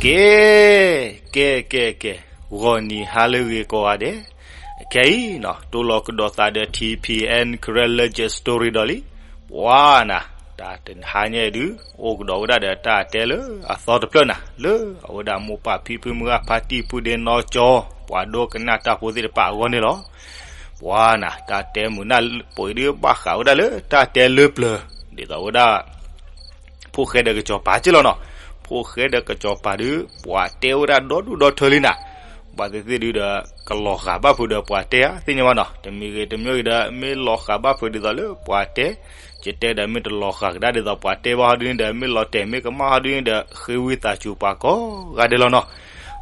ကဲ ကဲ ကဲ ကဲ, ဂီၤနံၤဟါလၢအဂ့ၤကိးဂၤဒဲး, ခဲအံၤနီၤ တိၢ်လီၤကဒီးသးဒီး ထံၣ်ဖံၣ်အဲၣ် Karen Legend Story ဒီးလံ, ပှၤနၤ, တၢ်တဟါညါအံၤဒုး အိၣ်ကဒီးဝဲဒၣ်ဒီးတၢ်တဲလၢအသီတဖျၢၣ်နၤ လၢအဝဲဒၣ်မိၢ်ပၢ်ဖံဖုမုၢ်ဂၢ်ဖါတံၢ်ပုၢ်ဒ့နီၢ်ကၠီ ပှၤဒိကနၣ်တၢ်ဖိသ့ၣ်တဖၣ်အဂီၢ်န့ၣ်လီၤ. ပှၤနၤ တၢ်တဲမုာ်နၢ်ပှဲၤဒုးဘၣ်ဃးဝဲဒၣ်လၢတၢ်တဲလၢပျၢၤ ဒ်သိးဝဲဒၣ် ဖိၣ်ဃဲဒီးကစီၤပၤက့လီၤနီၤ. ဖိၣ်ဃဲဒီးကစီၤပၤဒုး ပှၤတဲဝဲဒၣ်ဒီဒူၣ်ဒီထၢလံနၤ, ဘၣ်သ့ၣ်သ့ၣ်ဒုးဒီး ကလီၤဃာ်ဘၣ်ဖုးဒီးပှၤတဲဧါ သ့ၣ်ညါဘၣ်နီၤ. တမံၤဂ့ၤတမံၤဂ့ၤဒီး မ့ၢ်လီၤဃာ်ဘၣ်ဖုးဒ်သိးလၢပှၤတဲ, ယတဲဒီးမ့ၢ်တလီၤဃာ်ကဒါဒ်သိးပှၤတဲဘၣ်ဟီဒုန့ၣ်ဒီး မ့ၢ်လီၤတဲာ်မ့ၢ်ကမၣ်ဟီဒုန့ၣ်ဒီး ဃ့ဝံသးစူၤပှၤကိးဂၤဒဲးလီၤနီၤ.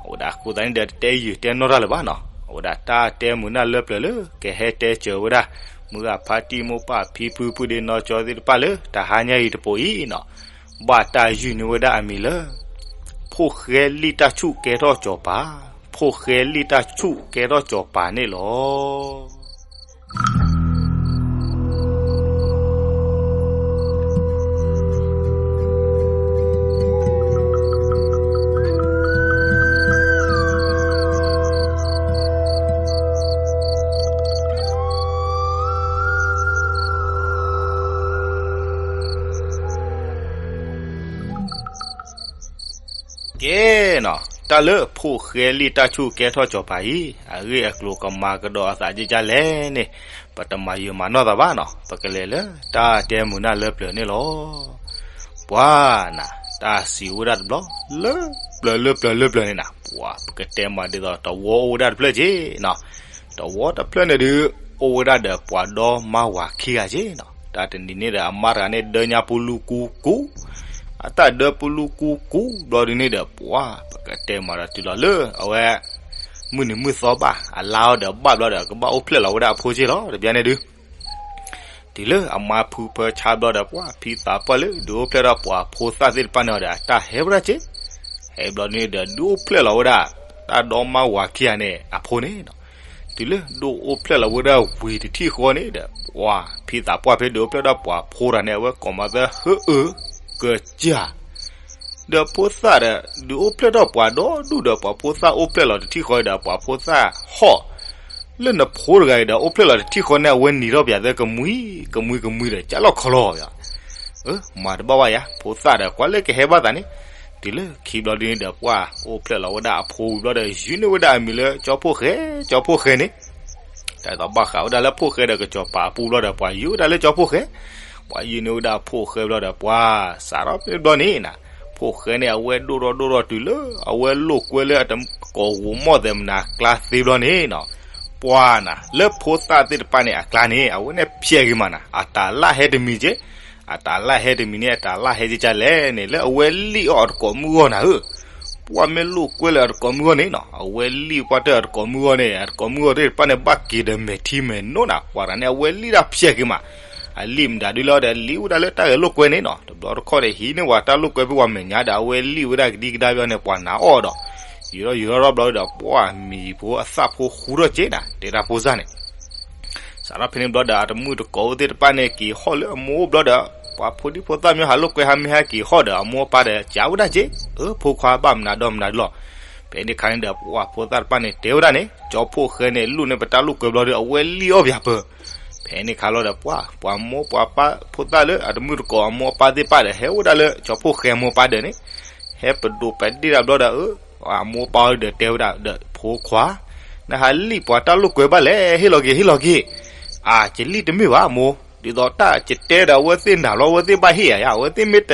အဝဲဒၣ်အဃိသတးန့ၣ်ဒီး တတဲယုာ်တဲနီၢ်တၢ်လၢၤဘၣ်နီၤ. အဝဲဒၣ်တၢ်တဲမုာ်နၢ်လၢပျၢၤလၢ ကဟဲတဲစၢၤဝဲဒၣ် မုၢ်ဂၢ်ဖါတံၢ်မိၢ်ပၢ်ဖံဖုပုၢ်ဒ့နီၢ်ကၠီသ့ၣ်တဖၣ်လၢ တၢ်ဟါညါအံၤတပိၤအံၤနီၤ, ဘၣ်တၢ်ယုၢ်န့ၢ်ဝဲဒၣ်အမံၤလၢ ဖိၣ်ဃဲလံၣ်တၢ်ဆူၣ်ကဲထီၣ်စီၤပၤ, ဖိၣ်ဃဲလံၣ်တၢ်ဆူၣ်ကဲထီၣ်စီၤပၤန့ၣ်လီၤ. ကဲနီၤ, တၢ်လၢဖိၣ်ဃဲလံၣ်တၢ်ဆူၣ်ကဲထီၣ်စီၤပၤအံၤ အဂ့ၢ်အကျိၤကမၤကဒီးအသးကကလဲၣ်န့ၣ် ပတမၤယုာ်မၤနီၢ်သးဘၣ်နီၤ. ပကလဲၤလၢတၢ်တဲမုာ်နၢ်လၢပျၢၤန့ၣ်လီၤ. ပှၤနၤ, တၢ်စံးဝဲဒၣ်တဘျီ လၢပျၢၤလၢပျၢၤလၢပျၢၤန့ၣ်နၤ, ပှၤပကတဲမၤဒ်သိးတဝီအိၣ်ဝဲဒၣ်တဖျၢၣ်က့နီၤ. တဝီတဖျၢၣ်န့ၣ်ဒုး အိၣ်ဝဲဒၣ်ဒီးပှၤဒီမါဝၤခံဂၤက့နီၤ. တၢ်တနံၤန့ၣ်ဒီး အမါတဂၤန့ၣ် ဒၢညါပူလူကူကူ, အတၢ်ဒၢပူလူကူကူဘျီဒုန့ၣ်ဒီး ပှၤပကတဲမၤဒီးတုၤလီၤလၢအဝဲ မုၢ်နံၤမုၢ်သီဘၣ် အလါအီၤဒီးဘၣ်ဘျီဒီး ကဘၣ်အိၣ်ဖျဲၣ်လီၤဝဲဒၣ်အဖိက့လီၤ. တဘျီန့ၣ်ဒုး တုၤလၢအမါဖုဖၢဆါဘျီဒီး ပှၤဖံသးပှၢ်လၢဒုးအိၣ်ဖျဲၣ်ထီၣ်ပှၤဖိသၣ်သ့ၣ်တဖၣ်န့ၣ်ဒီး အတၢ်ဟဲဝဲဒၣ်က့, ဟဲဘျီဒုန့ၣ်ဒီး ဒုးအိၣ်ဖျဲၣ်လီၤဝဲဒၣ် တၢ်ဒီမါဝၤခံဂၤန့ၣ်အဖိန့ၣ်နီၤ. တုၤလၢဒုးအိၣ်ဖျဲၣ်လီၤဝဲဒၣ်ဝံၤတထံၣ်ဃီန့ၣ်ဒီး ပှၤဖံသးပှၢ်ဖဲဒုးအိၣ်ဖျဲၣ်ထီၣ်ပှၤဖိတဂၤန့ၣ် အဝဲကိးမၤသၢ ဟၢအၢကစၢ် ဒီးဖိသၣ်ဒီး ဒုးအိၣ်ဖျဲၣ်ထီၣ်ပှၤဒီဒူၣ်ဒီး ပှၤဖိသၣ်အိၣ်ဖျဲၣ်လီၤတထံၣ်ဃီဒီး ပှၤဖိသၣ်ဟီၣ် လၢနဖိတဂၤအံၤဒီး အိၣ်ဖျဲၣ်လီၤတထံၣ်ဃီန့ၣ် အဝဲနံၤထီၣ်ပၠးသၢကမှံ ကမှံကမှံဒီး ကၢ်လီၢ်ခီလီၢ် မၤတဘၣ်ဘၣ်ယၤ ဖိသၣ်ဒီး ကွၢ်လၢကဟဲဘၣ်သးန့ၣ်, တုၤလၢခံဘျီဒုန့ၣ်ဒီး ပှၤအိၣ်ဖျဲၣ်လီၤဝဲဒၣ်အဖိဝံၤဘျီဒီး ယုၢ်န့ၢ်ဝဲဒၣ်အမံၤလၢ ကၠီဖိၣ်ဃဲ, ကၠီဖိၣ်ဃဲန့ၣ် တၢ်သိးဘၣ်ဃးဝဲဒၣ်လၢဖိၣ်ဃဲဒီးကစီၤပၤအပူၤဘျီဒီး ပှၤယုၢ်ဝဲဒၣ်လၢကၠီဖိၣ်ဃဲ, ပှၤယုၢ်န့ၢ်ဝဲဒၣ်ဖိၣ်ဃဲဘျီဒီး ပှၤစးထီၣ်ဖဲဘျီန့ၣ်နၤ, ဖိၣ်ဃဲန့ၣ် အဝဲဒိၣ်ထီၣ်ဒိၣ်ထီၣ်တုၤလၢ အဝဲလိာ်ကွဲလၢအတကိးဂီၤမီၢ်သဲးမနၤအကျါသ့ဘျီန့ၣ်နီၤ, ပှၤနၤ လၢဖိသၣ်သ့ၣ်တဖၣ်န့ၣ်အကျါန့ၣ် အဝဲန့ၣ်ဖျဲးက့ၤမးနၤ, အတၢ်လၢဟဲတမံၤက့ အတၢ်လၢဟဲတမံၤန့ၣ် အတၢ်လၢဟဲကကလဲၣ်န့ၣ် လၢအဝဲလံၣ်အီၣ်အတကိးမုၢ်ဂီၢ်နၤဧၢ, ပှၤမ့ၢ်လိာ်ကွဲလၢအတကိးမုၢ်ဂီၢ်န့ၣ်နီၤ, အဝဲလံၣ်ပှၤတၢၢ်အတကိးမုၢ်ဂီၢ်န့ၣ် အတကိးမုၢ်ဂီၢ်သ့ၣ်တဖၣ်န့ၣ် ဘၣ်က့ၤဒီးမဲာ်ထံမဲာ်နိနီၤ, ပှၤတဂၤန့ၣ် အဝဲလံၣ်ဒၣ်ဖျဲးက့ၤမး, အလံၣ်မတၤဒုလီၤဒီး လံၣ်ဝဲဒၣ်လၢတၢ်ဂဲၤလိာ်ကွဲန့ၣ်နီၤ, တဘျီတခီၣ်န့ၣ် ဟံးန့ၢ်ဝဲတၢ်လိာ်ကွဲဖဲပှၤမဲာ်ညါဒီး အဝဲလံၣ်ဝဲဒၣ်ကဒံကဒါဘျီန့ၣ် ပှၤနာ်အီၤဒီး ယူၤထီၣ်ယူၤထီၣ်ထီၣ်ဘျီဒီး ပှၤမံၤဖိအသၣ်ဖိဃူထီၣ်က့နၤ တဲတၢ်ဖိစၢ်န့ၣ် စးထီၣ်ဖဲန့ၣ်ဘျီဒီး အတမုၣ်တကိးအိၣ်သ့ၣ်တဖၣ်န့ၣ် က့ၤဟီၣ်လၢအမိၢ်အိၣ်ဘျီဒီး ပှၤဖိဒံဖိသၣ်မ့ၢ်ဟးလိာ်ကွဲဟးမ့ၢ်ဟဲက့ၤဟီၣ်ဒီး အမိၢ်အပၢ်ဒီး ကးဝဲဒၣ်က့, အၢ ဖိခွါဘၣ်မနုၤဒီးမနုၤလီၤ. ဖဲန့ၣ်ခါန့ၣ်ဒီး ပှၤဖိသၣ်တဖၣ်န့ၣ် တဲဝဲဒၣ်န့ၣ် ကၠီဖိၣ်ဃဲန့ၣ် လူၣ်န့ၢ်ပတၢ်လိာ်ကွဲဘျီဒီး အဝဲလံၣ်အီၣ်ပၠးပၢၢ်. ဖဲန့ၣ်ခါလီၤဒီး ပှၤ ပှၤမိၢ်ပှၤပၢ်ဖိသၣ်လၢအတမုၣ်တကိးအမိၢ်အပၢ်သ့ၣ်တဖၣ်ဒီး ဟဲဝဲဒၣ်လၢကၠီဖိၣ်ဃဲအမိၢ်အပၢ်ဒၢးန့ၣ် ဟဲပဒိးပဒ့ၣ်တၢ်ဘျီဒီး အၢ အမိၢ်အပၢ်ဒီးတဲဝဲဒၣ်ဒီး ဖိခွါ နဟးလံၣ်ပှၤတၢ်လိာ်ကွဲဘၣ်လဲၣ်, ဟ့ၣ်လီၤက့ၤ ဟ့ၣ်လီၤက့ၤ. အၢ ကလံၣ်တမ့ၢ်ဘၣ်မိၢ်, ဒ်သိးတၢ်ကတဲဒီး အဝဲသ့ၣ်နာ်ဘျီ အဝဲသ့ၣ်ဘၣ်ဟ့ၣ်ယၤယါ, အဝဲသ့ၣ်မ့ၢ်တ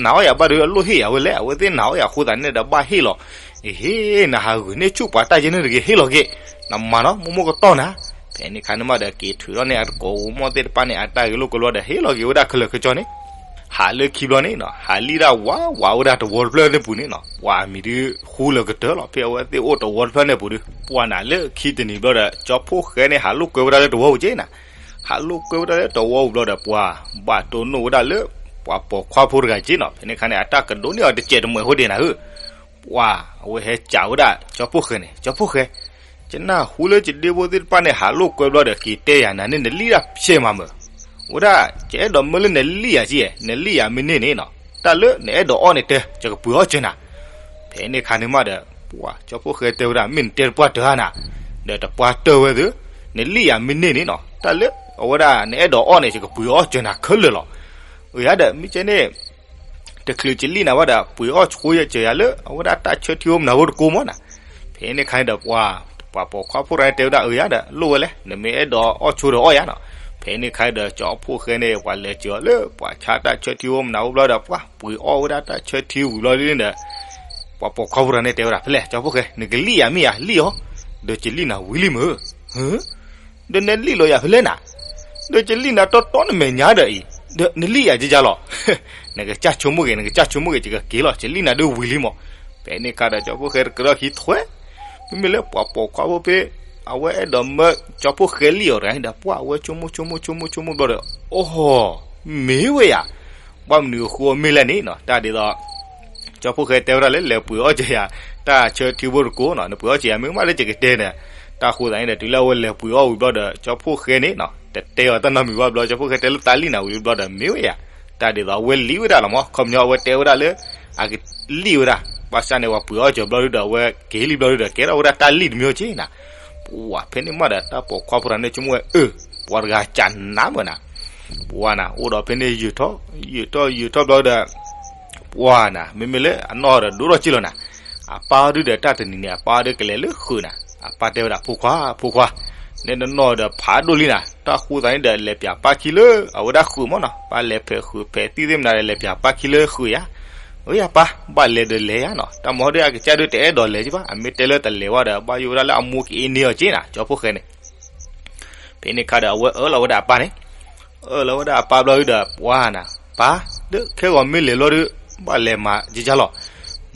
နာ်အီၣ်ယၤဘၣ်ဒီး အလိၣ်ဟ့ၣ်ယၤဝဲလဲၣ်, အဝဲသ့ၣ်နာ်အီၣ်ယၤအဃိသတးန့ၣ်ဒီး ဘၣ်ဟ့ၣ်လီၤ. အဟ့ၣ် နဟးဂုာ်န့ၢ်ဆူၣ်ပှၤတၢ်ယဲန့ၣ်တဂ့ၤ, ဟ့ၣ်လီၤက့ၤ. နမၤနီၤ မိၢ်မိၢ်ကတီၢ်နၤ. ဖဲန့ၣ်ခါန့ၣ်မးဒီး က့ၤထုးထီၣ်န့ၢ်အတကိးဂီၤမီၢ်သ့ၣ်တဖၣ်န့ၣ် အတၢ်ဂဲၤလိာ်ကွဲဘျီဒီး ဟ့ၣ်လီၤက့ၤဝဲဒၣ်ခဲလၢာ်ခဲဆ့န့ၣ် ဟးလၢခံဘျီန့ၣ်နီၤ ဟးလံၣ်ဒၣ်ဝးဝးဝဲဒၣ်တဝီတဖျၢၣ်န့ၣ်ပူၤန့ၣ်နီၤ ပှၤအမံၤဒုးဃူလၢာ်ကတၢၢ်လီၤ. ဖဲအဝဲသ့ၣ်အိၣ်တဝီတဖျၢၣ်န့ၣ်ပူၤဒီး ပှၤနၤလၢခံတနံၤဘျီဒီး ကၠီဖိၣ်ဃဲန့ၣ် ဟးလိာ်ကွဲဝဲဒၣ်လၢတဝီပူၤက့နၤ. ဟးလိာ်ကွဲဝဲဒၣ်လၢတဝီပူၤဘျီဒီး ပှၤဘၣ်တိၢ်နီၣ်ဝဲဒၣ်လၢ ပှၤပိာ်ခွါဖိတဂၤက့နီၤ. ဖဲန့ၣ်ခါန့ၣ် အတၢ်ကဒိးန့ၢ်အီၤတစဲးတမှဲးအဃိဒ်နၤဧၢ ပှၤအဝဲဟဲကးဝဲဒၣ်ကၠီဖိၣ်ဃဲန့ၣ် ကၠီဖိၣ်ဃဲ ယနၢ်ဟူလၢယဒ့ဖိသ့ၣ်တဖၣ်န့ၣ် ဟးလိာ်ကွဲဘျီဒီး က့ၤတဲယၤနၤန့ၣ် နလံၣ်ဒၣ်ဖျဲးမးမၢ်. ဝဲဒၣ် ယအဲၣ်ဒိးမၢလၢနလံၣ်ယၤက့, နလံၣ်ယၤမ့ၢ်န့ၢ်န့ၣ်နီၤ တၢ်လၢနအဲၣ်ဒိးအီၣ်န့ၣ်တဲ ယကပှ့ၤအီၣ်စၢၤနၤ. ဖဲန့ၣ်ခါန့ၣ်မးဒီး ပှၤကၠီဖီၣ်ဃဲတဲဝဲဒၣ် မ့ၢ်နတဲတပှၢ်တၢ်ဧါနၤ, ဒီးတပှၢ်တၢၢ်ဝဲသု, နလံၣ်ယၤမ့ၢ်န့ၢ်န့ၣ်နီၤ တၢ်လၢအဝဲဒၣ်နအဲၣ်ဒိးအီၣ်န့ၣ် ယကပှ့ၤအီၣ်စၢၤနၤခဲလၢာ်လီၤ. အၢယၤဒီး မ့ၢ်ကဲန့ၣ် တချုးကလံၣ်နၤဘၣ်ဒီး ပှ့ၤအီၣ်ဆိယဲၢ်စၢၤယၤလၢ အဝဲဒၣ်တၢ်ဆၢထံဖိမနၤဖိတကိးမးနၤ. ဖဲန့ၣ်ခါန့ၣ်ဒီး ပှၤ ပှၤပိာ်ခွါဖိတဂၤန့ၣ်တဲဝဲဒၣ် အၢယၤဒီး လိၣ်ဝဲလဲၣ် နမ့ၢ်အဲၣ်ဒိးအီၣ်ဆိဒီးအီၣ်ယၤနီၤ. ဖဲန့ၣ်ခါဒီး ကၠီဖီၣ်ဃဲန့ၣ် ပှၤလဲၤစၢၤအီၤလၢ ပှၤဆါတၢ်ဆၢထံဖိမနၤဖိဘျီဒီး ပှၤပှ့ၤအီၣ်ဝဲဒၣ်တၢ်ဆၢထံဝံၤဘျီဒ်န့ၣ်ဒီး ပှၤပိာ်ခွါဖိတဂၤန့ၣ်တဲဝဲဒၣ် ဖဲလဲၣ် ကၠီဖီၣ်ဃဲ နကလံၣ်ယၤမ့ၢ်ယၤ လံၣ်အီၤ, ဒီးကလံၣ်နၤဝံၤလံမ့ၢ် ဒီးနလံၣ်လီၤယၤဖဲလဲၣ်နၤ, ဒီးကလံၣ်နၤတီတီနမဲာ်ညါဒီးအံၤ, ဒီးနလံၣ်ယၤကကလီၤ. နကစၢ်ဆိကမိၣ်ဂ့ၤ နကစၢ်ဆိကမိၣ်ဂ့ၤ ယကက့ၤလီၤ ကလံၣ်နၤဒုးဝံၤလံမး. ဖဲန့ၣ်ခါဒီး ကၠီဖီၣ်ဃဲတကြၢးခံထွဲ, မ့မ့ၢ်လၢပှၤပိာ်ခွါဖိဖဲ အဝဲအဲၣ်ဒိးမၢကၠီဖီၣ်ဃဲလံၣ်အီၤတဂၤန့ၣ်ဒီး ပှၤအဝဲဆိကမိၣ်ဆိကမိၣ်ဆိကမိၣ်ဆိကမိၣ်ဘျီဒီး အိၣ် မ့ၢ်ဝဲယၤ, ဘၣ်မနုၤအဃိအီၤမ့ၢ်လဲၣ်န့ၣ်နီၤ တၢ်ဒ်သိး ကၠီဖီၣ်ဃဲတဲဝဲဒၣ်လၢ လဲၤပှ့ၤအီၣ်စၢၤယၤ တၢ်ဆၢထံဖိတကိးနီၤ နပှ့ၤအီၣ်စၢၤယၤမ့ၢ်မးလၢယကတဲန့ၣ်, တၢ်ဃိသးန့ၣ်ဒီး တုၤလၢအဝဲလဲၤပှ့ၤအီၣ်ဝံၤဘျီဒီး ကၠီဖီၣ်ဃဲန့ၣ်နီၤ တတဲအီၤတၢ်နီတမံၤဘၣ်ဘျီ ကၠီဖီၣ်ဃဲတဲလၢသးလံၣ်နၤဝံၤဘျီဒီး မ့ၢ်ဝဲယၤ, တၢ်ဒ်သိးအဝဲလံၣ်ဝဲဒၣ်လီၤမး ခီပညီအဝဲတဲဝဲဒၣ်လၢ အကလံၣ်ဝဲဒၣ်, ဘၣ်ဆၣ်န့ၣ် ပှၤပှ့ၤအီၣ်စၢၤဘျီဒုဒီး အဝဲက့ၤလံဘျီဒုဒီး ကဲထီၣ်ဝဲဒၣ်တၢ်လံၣ်တမံၤအီၤက့နၤ. ပှၤဖဲန့ၣ်မးဒီး တၢ်ပိာ်ခွါဖိတဂၤန့ၣ်ဆိကမိၣ်ဝဲ အၢ ပှၤတဂၤကးနးမးနၤ, ပှၤနၤ အိၣ်ဒီးဖဲန့ၣ်ယုာ်ထီၣ် ယုာ်ထီၣ်ယုာ်ထီၣ်ဘျီဒီး ပှၤနၤ မ့မ့ၢ်လၢအနီၢ်ဒီးဒိၣ်ထီၣ်က့လီၤနၤ, အပၢ်ဒုဒီးတၢ်တနံၤန့ၣ် အပၢ်ဒုကလဲၤလၢဃုာ်နၤ, အပၢ်တဲဝဲဒၣ် ဖိခွါ ဖိခွါ နဲနနီၢ်ဒီးဖးဒိၣ်လံနၤ, တၢ်ဃိသးန့ၣ်ဒီး လဲၤပၠးပၢ်ခံလၢအဝဲဒၣ်ဃုာ်မးနီၤ, ပၢ်လဲၤဖဲးဃုာ်ဖဲးသံၣ်သ့ၣ်မနၤဒီး လဲၤပၠးပၢ်ခံလၢဃုာ်ယၤ, အၢယၤပၢ် ဘၣ်လဲၤဒီးလဲၤယၤနီၤ, တၢ်မၤဟီဒ်အကစၢ်ဒုတအဲၣ်ဒိးလဲၤကဘၣ်, အမ့ၢ်တဲလၢတလဲၤဝဲဒီး ဘၣ်ယိၣ်ဝဲဒၣ်လၢအမိၢ်ကအ့န့ၢ်အီၤက့နၤ, ကၠီဖီၣ်ဃဲန့ၣ် ဖဲန့ၣ်ခါဒီး အဝဲအၢၣ်လီၤဝဲဒၣ်အပၢ်န့ၣ်, အၢၣ်လီၤဝဲဒၣ်အပၢ်ဘျီဒုဒီး ပှၤနၤ ပၢ် ဒီးခဲဂီၤမ့ၢ်လဲၤလီၤဒု ဘၣ်လဲၤမၤကကလီၤ,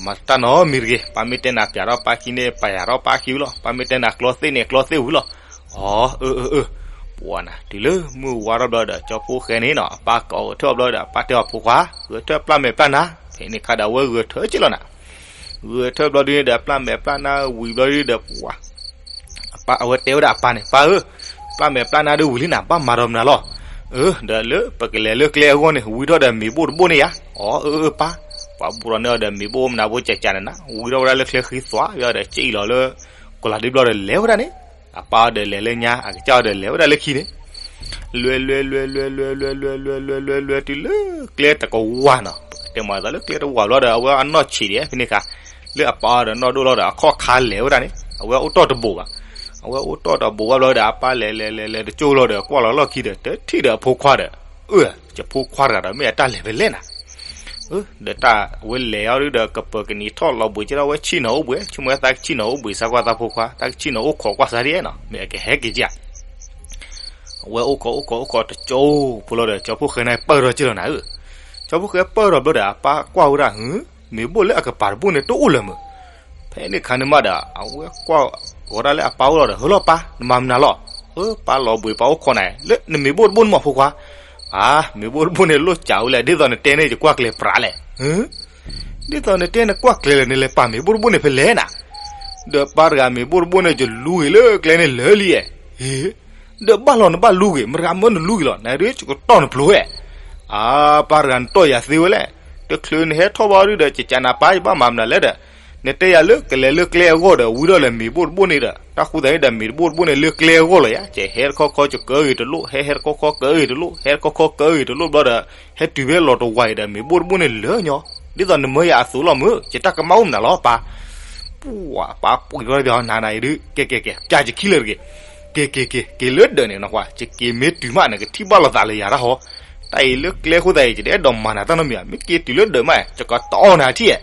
မၤတၢ်နီတမံၤတဂ့ၤ, ပၢ်မ့ၢ်တဲနၤပၠးထီၣ်ပၢ်ခံန့ၣ် ပၠးထီၣ်ပၢ်ခံဝံၤလီၤ, ပၢ်မ့ၢ်တဲနၤကျီသ့ၣ်န့ၣ် ကျီသ့ၣ်ဝံၤလီၤ. အီ အၢ အၢ အၢ, ပှၤနၤ တုၤလၢမုၢ်ဝါထီၣ်ဘျီဒီး ကၠီဖီၣ်ဃဲန့ၣ်နီၤ အပၢ်ကိးဂဲၤထၢၣ်ဘျီဒီး အပၢ်တဲအီၤ ဖိခွါ ဂဲၤထၢၣ်ပျၢ်မဲာ်ပျၢ်နါ, ဖဲန့ၣ်ခါဒီး အဝဲဂဲၤထၢၣ်က့လီၤနၤ, ဂဲၤထၢၣ်ဘျီဒုန့ၣ်ဒီး ပျၢ်မဲာ်ပျၢ်နါဝံၤဘျီဒုဒီး ပှၤ အဝဲတဲဝဲဒၣ်အပၢ်န့ၣ် ပၢ်ဧၢ, ပျၢ်မဲာ်ပျၢ်နါဒုဝံၤလံနၤ ဘၣ်မၤဒီးမနုၤလီၤ. အၢ ဒီးလၢပကလဲၤလၢကျဲအဂီၢ်န့ၣ် ဝံထီၣ်ဒီးမ့ၤဘိၣ်တဘိၣ်န့ၣ်ယါ. အီ အၢ အၢ ပၢ်, ပှၤဘူးထီၣ်န့ၢ်အီၤဒီးမ့ၤဘိၣ်မနုၤဘိ ကကနနၤ ဝံထီၣ်ဝဲဒၣ်လၢကျဲဃံသွါ ယဒီးကံၣ်လီၤလၢ ကလၤဒုဘျီဒီးလဲၤဝဲဒၣ်န့ၣ်, အပၢ်အီၤဒီးလဲၤလၢညါ အကစၢ်အီၤဒီးလဲၤဝဲဒၣ်လၢခံန့ၣ်, လဲၤလဲၤလဲၤလဲၤလဲၤလဲၤလဲၤလဲၤလဲၤလဲၤလဲၤတုၤလၢကျဲတကဝၤနီၤ, ပကတဲမၤသးလၢကျဲတဝၤဘျီဒီး အဝဲအနီၢ်ဆံးဒံးဖဲန့ၣ်ခါ လၢအပၢ်အီၤဒီးနီၢ်ဒိၣ်လီၤဒီး အခီၣ်ခါလဲၤဝဲဒၣ်န့ၣ် အဝဲအိၣ်တီၢ်တဘိးဘၣ်, အဝဲအိၣ်တီၢ်တဘိးဘၣ်ဘျီဒီး အပၢ်လဲၤလဲၤလဲၤလဲၤတကၠိလီၤဒီး ကွၢ်လီၤလီၢ်ခံဒီး တထံၣ်ဒီးအဖိခွါဒီး, အၢ ယဖိခွါတဂၤဒီး မ့ၢ်အတၢ်လဲၤဖဲလဲၣ်နၤ ဒီးတၢ်ဝဲလဲၤအီၤဒုဒီးကပၢၤကနံၤထီၣ်လီၤဘှံးက့ဒီး အဝဲဆံၣ်နီၤအိၣ်ဘှံး ဆိကမိၣ်ဝဲသးကဆံၣ်နီၤအိၣ်ဘှံး စါကွၢ်သးဖိခွါ တၢ်ကဆံၣ်နီၤအိၣ်ခိးကွၢ်စါဒ်နီၤ မ့ၢ်အကဟဲက့ၤက့ၤဧါ. အဝဲအိၣ်ခိးအိၣ်ခိးအိၣ်ခိးတကၠိဖိလီၤဒီး ကၠီဖီၣ်ဃဲန့ၣ်ပၢၢ်ထီၣ်က့လီၤနၤဧၢ, ကၠီဖီၣ်ဃဲပၢၢ်ထီၣ်ဘျီဒီး အပၢ်ကွၢ်ဝဲဒၣ် မ့ၤဘိၣ်လၢအကပၤတဘိၣ်န့ၣ်တအိၣ်လၢၤမုၢ်, ဖဲန့ၣ်ခါန့ၣ်မးဒီး အဝဲကွၢ်ဂီၤဒၣ်လၢအပၢ်အိၣ်လီၤဒီး ဟၢလီၤပၢ် နမၤမနုၤလီၤ. အၢ ပၢ်လီၤဘှံးပၢ်အိၣ်ခိးနၤ လၢနမ့ၤဘိၣ်တဘိၣ်န့ၣ်မးဖိခွါ. ဧါ မ့ၤဘိၣ်တဘိၣ်န့ၣ်လိၣ်စးဝဲလဲၣ် ဒ်သိးနတဲန့ၣ် ယကွၢ်ကျဲၤပြးလဲၣ် ဒ်သိးနတဲနကွၢ်ကျဲၤလဲၣ် နလဲၤပာ်မ့ၤဘိၣ်တဘိၣ်န့ၣ်ဖဲလဲၣ်နၤ. ဒီးပၢ်တဂၤမ့ၤဘိၣ်တဘိၣ်န့ၣ် ယလူၤဂ့ၤလၢကျဲန့ၣ်လၢာ်လံဧါ. ဒီးဘၣ်လီၤနဘၣ်လူၤဂ့ၤ မတဂၤမၢနလူၤဂ့ၤလီၤ နဒုးယကတီၢ်နပျိၤဧါ. အါ ပၢ်တဂၤနတီၢ်ယၤသ့ဝဲလဲၣ်. တချုးနဟဲထီၣ်ဘၣ်ဒုဒီး ကကနၤပၢ်ယဘၣ်မၤမနုၤလဲၣ်ဒီး နတဲယၤလၢကလဲၤလၢကျဲအဂီၢ်ဒီး ဝံထီၣ်ဒီးမ့ၤဘိၣ်တဘိၣ်န့ၣ်ဒီး တၢ်ဃိသတးန့ၣ်ဒီး မ့ၤတဘိၣ်တဘိၣ်န့ၣ်လၢကျဲအဂီၢ်လီၤဧါ. ကဟဲတခီခီကကၢဂ့ၤတလိၣ် ဟဲဟဲတခီခီကၢဂ့ၤတလိၣ် ဟဲတခီခီကၢဂ့ၤတလိၣ်ဘျီဒီး ဟဲတုၤဖဲလီၤတဝါအံၤဒီး မ့ၤဘိၣ်တဘိၣ်န့ၣ်လၢာ်ညီ ဒ်သိးနမၢယၤအသိးလီၤမုၢ် ယတၢ်ကမၣ်အိၣ်မနုၤလီၤပၢ်. ပှၤပၢ်ပှ့ၤထီၣ်ပှၤနၤနၤအံၤဒုး ကဲကဲကဲ ပျၢ်ယခံလၢာ်တဂ့ၤ. က့ၤက့ၤက့ၤ က့ၤလၢဒၢးန့ၣ်နကွၢ် ယက့ၤမ့ၢ်တုၤမး နကထံၣ်ဘၣ်လိာ်သးလၢယၤတၢ်ဟီ. တၢ်အံၤလၢကျဲဃိသတးအံၤ ယတအဲၣ်ဒိးမၤနၤတၢ်နီတမံၤဧါ. မ့ၢ်က့ၤတုၤလၢဒၢးမး ယကတီၢ်နၤထံၣ်ဧါ.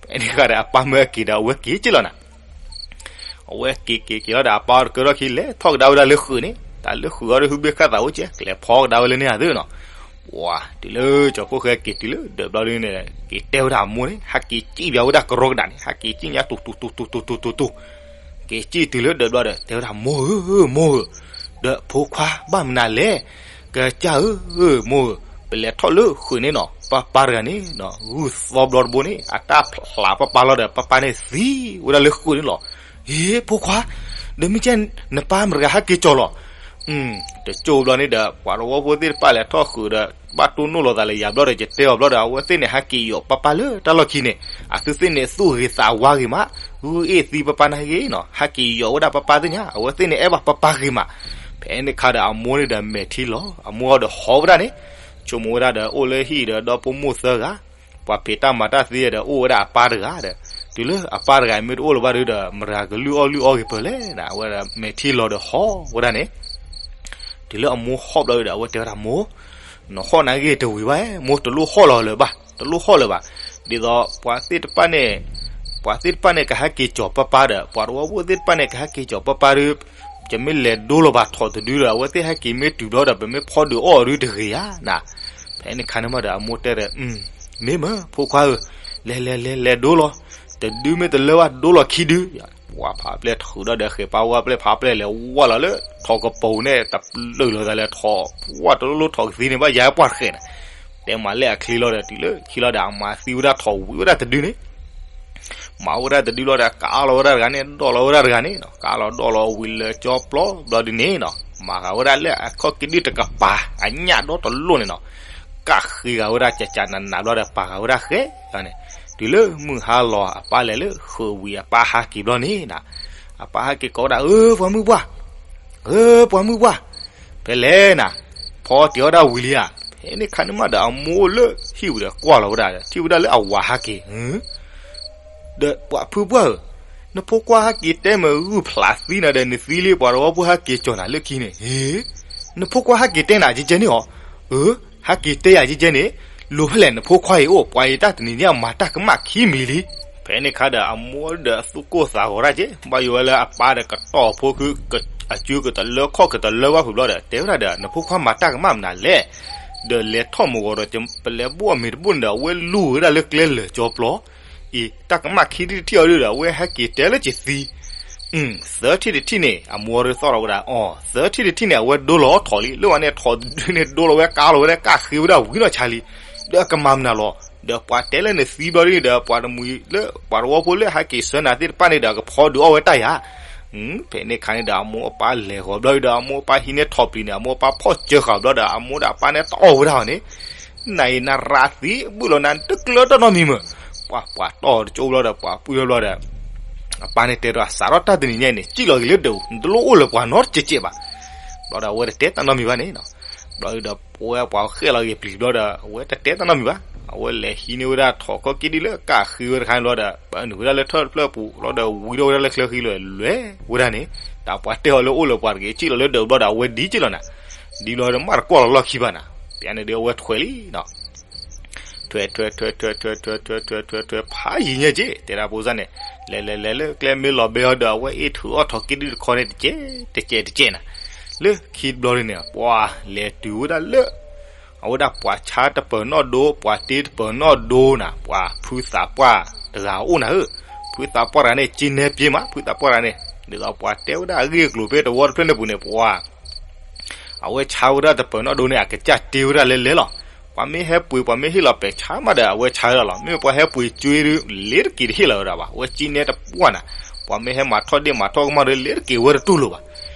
ဖဲန့ၣ်ခါဒီး အပၢ်မၢအက့ၤဒီး အဝဲက့ၤက့ၤလီၤနၤ. အဝဲက့ၤက့ၤက့ၤလီၤဒီး အပၢ်တကၢထီၣ်ခံ လဲၤထီၣ်ကဒါဝဲဒၣ်လၢဃုာ်န့ၣ် တၢ်လၢဃုာ်အီၤဒီး ဟုဘ့ၣ်ခၣ်သးအိၣ်ကဲ ကလဲၤဖီကဒါဝဲလၢန့ၣ်ဧါသ့နီၤ. ပှၤ တုၤလၢကၠီဖှိၣ်ဃဲက့ၤတုၤလၢဒၢးဘျီဒ်န့ၣ် က့ၤတဲဝဲဒၣ်အမိၢ်န့ၣ် ဟဲက့ၤစံၣ်ဘၣ်ဝဲဒၣ်ကရီကဒးန့ၣ် ဟဲက့ၤစံၣ်ညါတူၤတူၤတူၤတူၤတူၤတူၤတူၤ က့ၤစံၣ်တုၤလၢဒၢးဘျီဒီး တဲဝဲဒၣ် မိၢ်ဧၢ မိၢ်ဧၢ, ဒီးဖိခွါဘၣ်မနုၤလဲၣ်, ကစၢ်ဧၢ မိၢ်ဧၢ, ပလဲၤထီၣ်လၢဃုာ်န့ၣ်နီၤ ပၢ်ပၢ်တဂၤန့ၣ် ဂုၢ်သီဘျီတဘိန့ၣ် အတၢ်ဖျးပၢ်ပၢ်လီၤဒီး ပၢ်ပၢ်န့ၣ်သံဝဲဒၣ်လၢဃုာ်န့ၣ်လီၤ. ဟ့ ဖိခွါ, ဒီးမ့ၢ်ကဲ နပၢ်မတဂၤဟဲက့ၤကၠီလီၤ. တကၠိၢ်ဘျီန့ၣ်ဒီး ပှၤသဝီဖိသ့ၣ်တဖၣ်လဲၤထီၣ်ဃုာ်ဒီး ဘၣ်တိၢ်နီၣ်လိာ်သးလၢယၤဘျီဒီး ယတဲအီၤဘျီဒီး အဝဲသ့ၣ်န့ၣ် ဟဲက့ၤယီၤပၢ်ပၢ်လၢတၢ်လီၢ်ခံန့ၣ် အသုသ့ၣ်န့ၣ်သူၣ်ဂ့ၤသးဝါဂ့ၤမး, ဂုၢ်အ့ၣ်သံပၢ်ပၢ်နာ်ဂ့ၤနီၤ, ဟဲက့ၤယီၤဝဲဒၣ်ပၢ်ပၢ်သ့ၣ်ညါ, အဝဲသ့ၣ်န့ၣ်အဲၣ်ဘၣ်ပၢ်ပၢ်ဂ့ၤမး. ဖဲန့ၣ်ခါဒီးအမိၢ်န့ၣ်ဒီးမဲာ်ထံလီၤ, အမိၢ်အီၤဒီးဟီဝဲဒၣ်န့ၣ်, ဆိကမိၣ်ဝဲဒၣ်ဒီးအိၣ်လၢဟံၣ်ဒီးဒီဖိမိၢ်သၢဂၤ ပှၤဖံးတၢ်မၤတၢ်သ့ဒီးအိၣ်ဝဲဒၣ်အပၢ်တဂၤဒီး, တုၤလၢအပၢ်တဂၤမ့ၢ်တအိၣ်လၢၤဘၣ်ဒီး မတၤကလုၢ်အီၣ်လုၢ်အီက့ၤပၢၤလဲၣ်, အဝဲမဲာ်ထံလီၤဒီးဟီဝဲဒၣ်န့ၣ်. တုၤလၢအမိၢ်ဟီၣ်ဘျီဒီး အဝဲတဲဝဲဒၣ်မိၢ်, နဟီၣ်နာ်ဂ့ၤတဝံၤဘၣ်, မိၢ်တလိၣ်ဟီၣ်လီၤလၢၤဘၣ်, တလိၣ်ဟီၣ်လၢၤဘၣ်, ဒ်သိးပှၤသ့ၣ်တဖၣ်န့ၣ်, ပှၤသ့ၣ်တဖၣ်န့ၣ် ကဟဲက့ၤကၠီၤပၢ်ပၢ်ဒီး ပှၤသဝီဖိသ့ၣ်တဖၣ်န့ၣ် ကဟဲက့ၤကၠီၤပၢ်ပၢ်ဒီး ယမ့ၢ်လဲၤဒိလီၤဘၣ်ထိးတဒုဒီး အဝဲသ့ၣ်ဟဲက့ၤမ့ၢ်တုၤဘျီဒီး ပမ့ၢ်ဖီဒုးအီၣ်အီၤဒုတဂ့ၤဧါနၤ. ဖဲန့ၣ်ခါန့ၣ်မးဒီး အမိၢ်တဲဒီး, မ့ၢ်မး ဖိခွါဧၢ, လဲၤလဲၤလဲၤလဲၤဒိလီၤ, တဒုမ့ၢ်တလၢဘၣ်ဒိလီၤခံဒု, ပှၤဖးပျဲၢ်ထုးဒီးဒီးဃဲၤပၢ်ဝါပျဲၢ်ဖးပျဲၢ်လဲၤဝါလီၤလၢ ထိးကပိၤန့ၣ် တပျုာ်လိာ်သးလဲၤထိး, ပှၤတလိၣ်လိၣ်ထိးကသံန့ၣ် ဘၣ်ယၤပှၢ်တဃဲးနၤ, တဲမၤလဲၣ်အချ့လီၤဒီး တုၤလၢခံလီၤဒီး အမၤသံဝဲဒၣ်ထိးဝံၤဝဲဒၣ်တဒုန့ၣ် မၤဝဲဒၣ်တဒုလီၤဒီး ကးလီၤဝဲဒၣ်တဂၤန့ၣ် ဒီၣ်လီၤဝဲဒၣ်တဂၤန့ၣ်နီၤ, ကးလီၤဒီၣ်လီၤဝံၤလၢကၠီပျီဘျီဒုန့ၣ်နီၤ, မၤဃာ်ဝဲဒၣ်လၢအခီၣ်ကံၣ်ဒုၣ်တကပၤ အညၣ်ဒီတလိၣ်န့ၣ်နီၤ, ကးဃ့ဂာ်ဝဲဒၣ်ကကနးနးဘျီဒီး ပာ်ဃာ်ဝဲဒၣ်ဃဲလီၤန့ၣ်, တုၤလၢမုၢ်ဟါလီၤအပၢ်လဲၤလၢဃုာ်ဝံၤအပၢ်ဟးက့ၤဘျီန့ၣ်နီၤ, အပၢ်ဟးက့ၤကိးဝဲဒၣ် အၢ ပှၤမုၢ်ပှၢ်, အၢ ပှၤမုၢ်ပှၢ်, ဖဲလဲၣ်နၤ, ဖီတ့ၤအီၣ်ဒၣ်ဝံၤလံဧါ. ဖဲန့ၣ်ခါန့ၣ်မးဒီး အမိၢ်အိၣ်လၢဟံၣ်ဝံၤဒီးကွၢ်လီၤဝဲဒၣ်ဒီး ထံၣ်ဝဲဒၣ်လၢအဝၤဟးက့ၤ ဒီးပှၤဖုပှၢ်ဧၢ, နဖိခွါဟဲက့ၤတဲမ့ၢ်ဂုၢ်ဖျးသံနၤဒီး နသံလံ ပှၤသဝီဖိဟဲက့ၤကၠီၤနၤလၢခံန့ၣ်, နဖိခွါဟဲက့ၤတဲနၤကဲကဲန့ၣ်ဧါ. အၢ, ဟဲက့ၤတဲယၤကဲကဲန့ၣ်, လိၤဖဲလဲၣ်နဖိခွါအံၤအိၣ်, ပှၤအံၤတၢ်တနံၤညါမၤတၢ်ကမၣ်ခံမံၤလံ. ဖဲန့ၣ်ခါဒီး အမိၢ်ဒီးသူၣ်ကိၢ်သးဂီၤတၢ်က့, ဘၣ်ယိၣ်ဝဲလၢအပၢ်ဒီးကတီၢ်ဖိခု, အစုကတလၢခီၣ်ကတလၢဘၣ်ဖုးဘျီဒီး တဲဝဲဒၣ်ဒီး နဖိခွါမၤတၢ်ကမၣ်မနုၤလဲၣ်, ဒီးလဲၤထီၣ်မုၢ်ဂီၤဒီး ပလဲၤဘိၣ်အမ့ၤတဘိၣ်န့ၣ်ဒီး အဝဲလူၤဝဲဒၣ်လၢကျဲလၢာ်ကၠီပျီ အံၤ တၢ်ကမၣ်ခံဒုတထံၣ်အီၤဒုဒီး အဝဲဟဲက့ၤတဲလၢကသံ, သၢထံၣ်တထံၣ်န့ၣ် အမိၢ်ဒုးသီၣ်ထီၣ်ဝဲဒၣ်အီၤ, သၢထံၣ်တထံၣ်န့ၣ် အဝဲဒိလီၤထိးလံ, လၢဝဲန့ၣ်ထိးတဒုန့ၣ် ဒိလီၤဝဲကါလီၤဝဲဒၣ် ကးဃ့ဝဲဒၣ်ဝံၤနီၢ်ဆါလံ, ဒီးအကမၤမနုၤလီၤ, ဒီးပှၤတဲလၢနသံဘျီဒုဒီး ပှၤတမှံၤလၢ ပှၤသဝီဖိလၢဟဲက့ၤဆှၢနၤသ့ၣ်တဖၣ်န့ၣ်ဒီး အကဖီဒုးအီၣ်ဝဲတၢ်ယၤ ဖဲန့ၣ်ခါန့ၣ်ဒီး အမိၢ်အပၢ်လဲၤဂီၤဘျီဒီး အမိၢ်အပၢ်ဟံးန့ၢ်ထိးပျံၤန့ၣ် အမိၢ်အပၢ်ဖီၣ်စၢဃာ်ဘျီဒီး အမိၢ်ဒီးအပၢ်န့ၣ်တအီၣ်ဝဲဒၣ်အီၤန့ၣ်, နအံၤနရးသံဘုၣ်လီၤနၤ တကျၢၤတၢ်နီတမံၤမ့ၢ်, ပှၤပှၤတီၢ်တကၠိဘျီဒီး ပှၤပှံၢ်ဘျီဒီး အပၢ်န့ၣ်တဲဒီး စးထီၣ်တၢ်တနံၤညါအံၤန့ၣ် စံၣ်လီၤက့ၤလၢဒၢးပူၤ နတလိၣ်အိၣ်လၢပှၤနီတစဲးစဲးဘၣ်. ဘျီဒီးအဝဲတတဲတၢ်နီတမံၤဘၣ်န့ၣ်, ဘျီဒီးပဝဲပှၤဃဲၣ်လီၤက့ၤပျံၤဘျီဒီး အဝဲတတဲတၢ်နီတမံၤဘၣ်. အဝဲလဲၤဟံးန့ၢ်ဝဲဒၣ်ထိးခီၣ်ကံၣ်ဒုလၢကးဃ့ဝဲတခါန့ၣ်ဘျီဒီး ပာ်နုာ်ဝဲဒၣ်လၢထၢၣ်တဖျၢၣ်ပူၤဘျီဒီး ဝံထီၣ်ဝဲဒၣ်လၢချၢဃံလီၤလွဲၤဝဲဒၣ်န့ၣ်, တၢ်ပှၤတဲအီၤလၢအိၣ်လၢပှၤတဂ့ၤ စံၣ်လီၤလၢဒၢးဘျီဒီး အဝဲဒ်က့လီၤနၤ, ဒ်ဘျီဒီးမ့ၢ်တကွၢ်လီၤလီၢ်ခံဘၣ်နၤ, ပျဲန့ၣ်ဒီးအဝဲထွဲလံနီၤ ထွဲထွဲထွဲထွဲထွဲထွဲထွဲထွဲထွဲထွဲ ဖးယံၤညါက့ တဲဒၣ်ဖိစၢ်န့ၣ်, လဲၤလဲၤလဲၤလၢကျဲမ့ၢ်လီၤဘဲအီၤဒီး အဝဲအ့ၣ်ထုးအီၣ်ထိးကံၣ်ဒုတခီန့ၣ် တကဲတကဲတကဲနၤ, လၢခံဘျီဒုန့ၣ် ပှၤလဲၤတုၤဝဲဒၣ်လၢ အဝဲဒၣ်ပှၤဆါတပၢၤနီၣ်ဒိ ပှၤတ့တပၢၤနီၣ်ဒိနၤ ပှၤဖုသးပှၢ်တဂၤအိၣ်နၤဧၢ, ဖုသးပှၢ်တဂၤန့ၣ် က့နဲပ့မး ဖုသးပှၢ်တဂၤန့ၣ်, ဒ်သိးပှၤတဲဝဲဒၣ်အဂ့ၢ်အကျိၤဖဲတဝီတဖျၢၣ်န့ၣ်ပူၤန့ၣ် ပှၤ အဝဲဆါဝဲဒၣ်တပၢၤနီၣ်ဒိန့ၣ် အကစၢ်တ့ဝဲဒၣ်လဲၤလဲၤလီၤ. ပှၤမ့ၢ်ဟဲပှ့ၤ ပှၤမ့ၢ်ဟ့ၣ်လီၤပဲာ်ဆါမးဒီး အဝဲဆါဝဲဒၣ်လီၤ. မ့ၢ်ပှၤဟဲပှ့ၤကွ့ဒု လ့ၤတက့ၤတဟ့ၣ်လီၤဝဲဒၣ်ဘၣ်. အဝဲက့နဲတပှၢ်နၤ, ပှၤမ့ၢ်ဟဲမၤထီၣ်ဒ့ၣ်မၤထီၣ်ကမၣ်ဒီး လ့ၤတက့ၤဝဲတတူၢ်လိာ်ဘၣ်.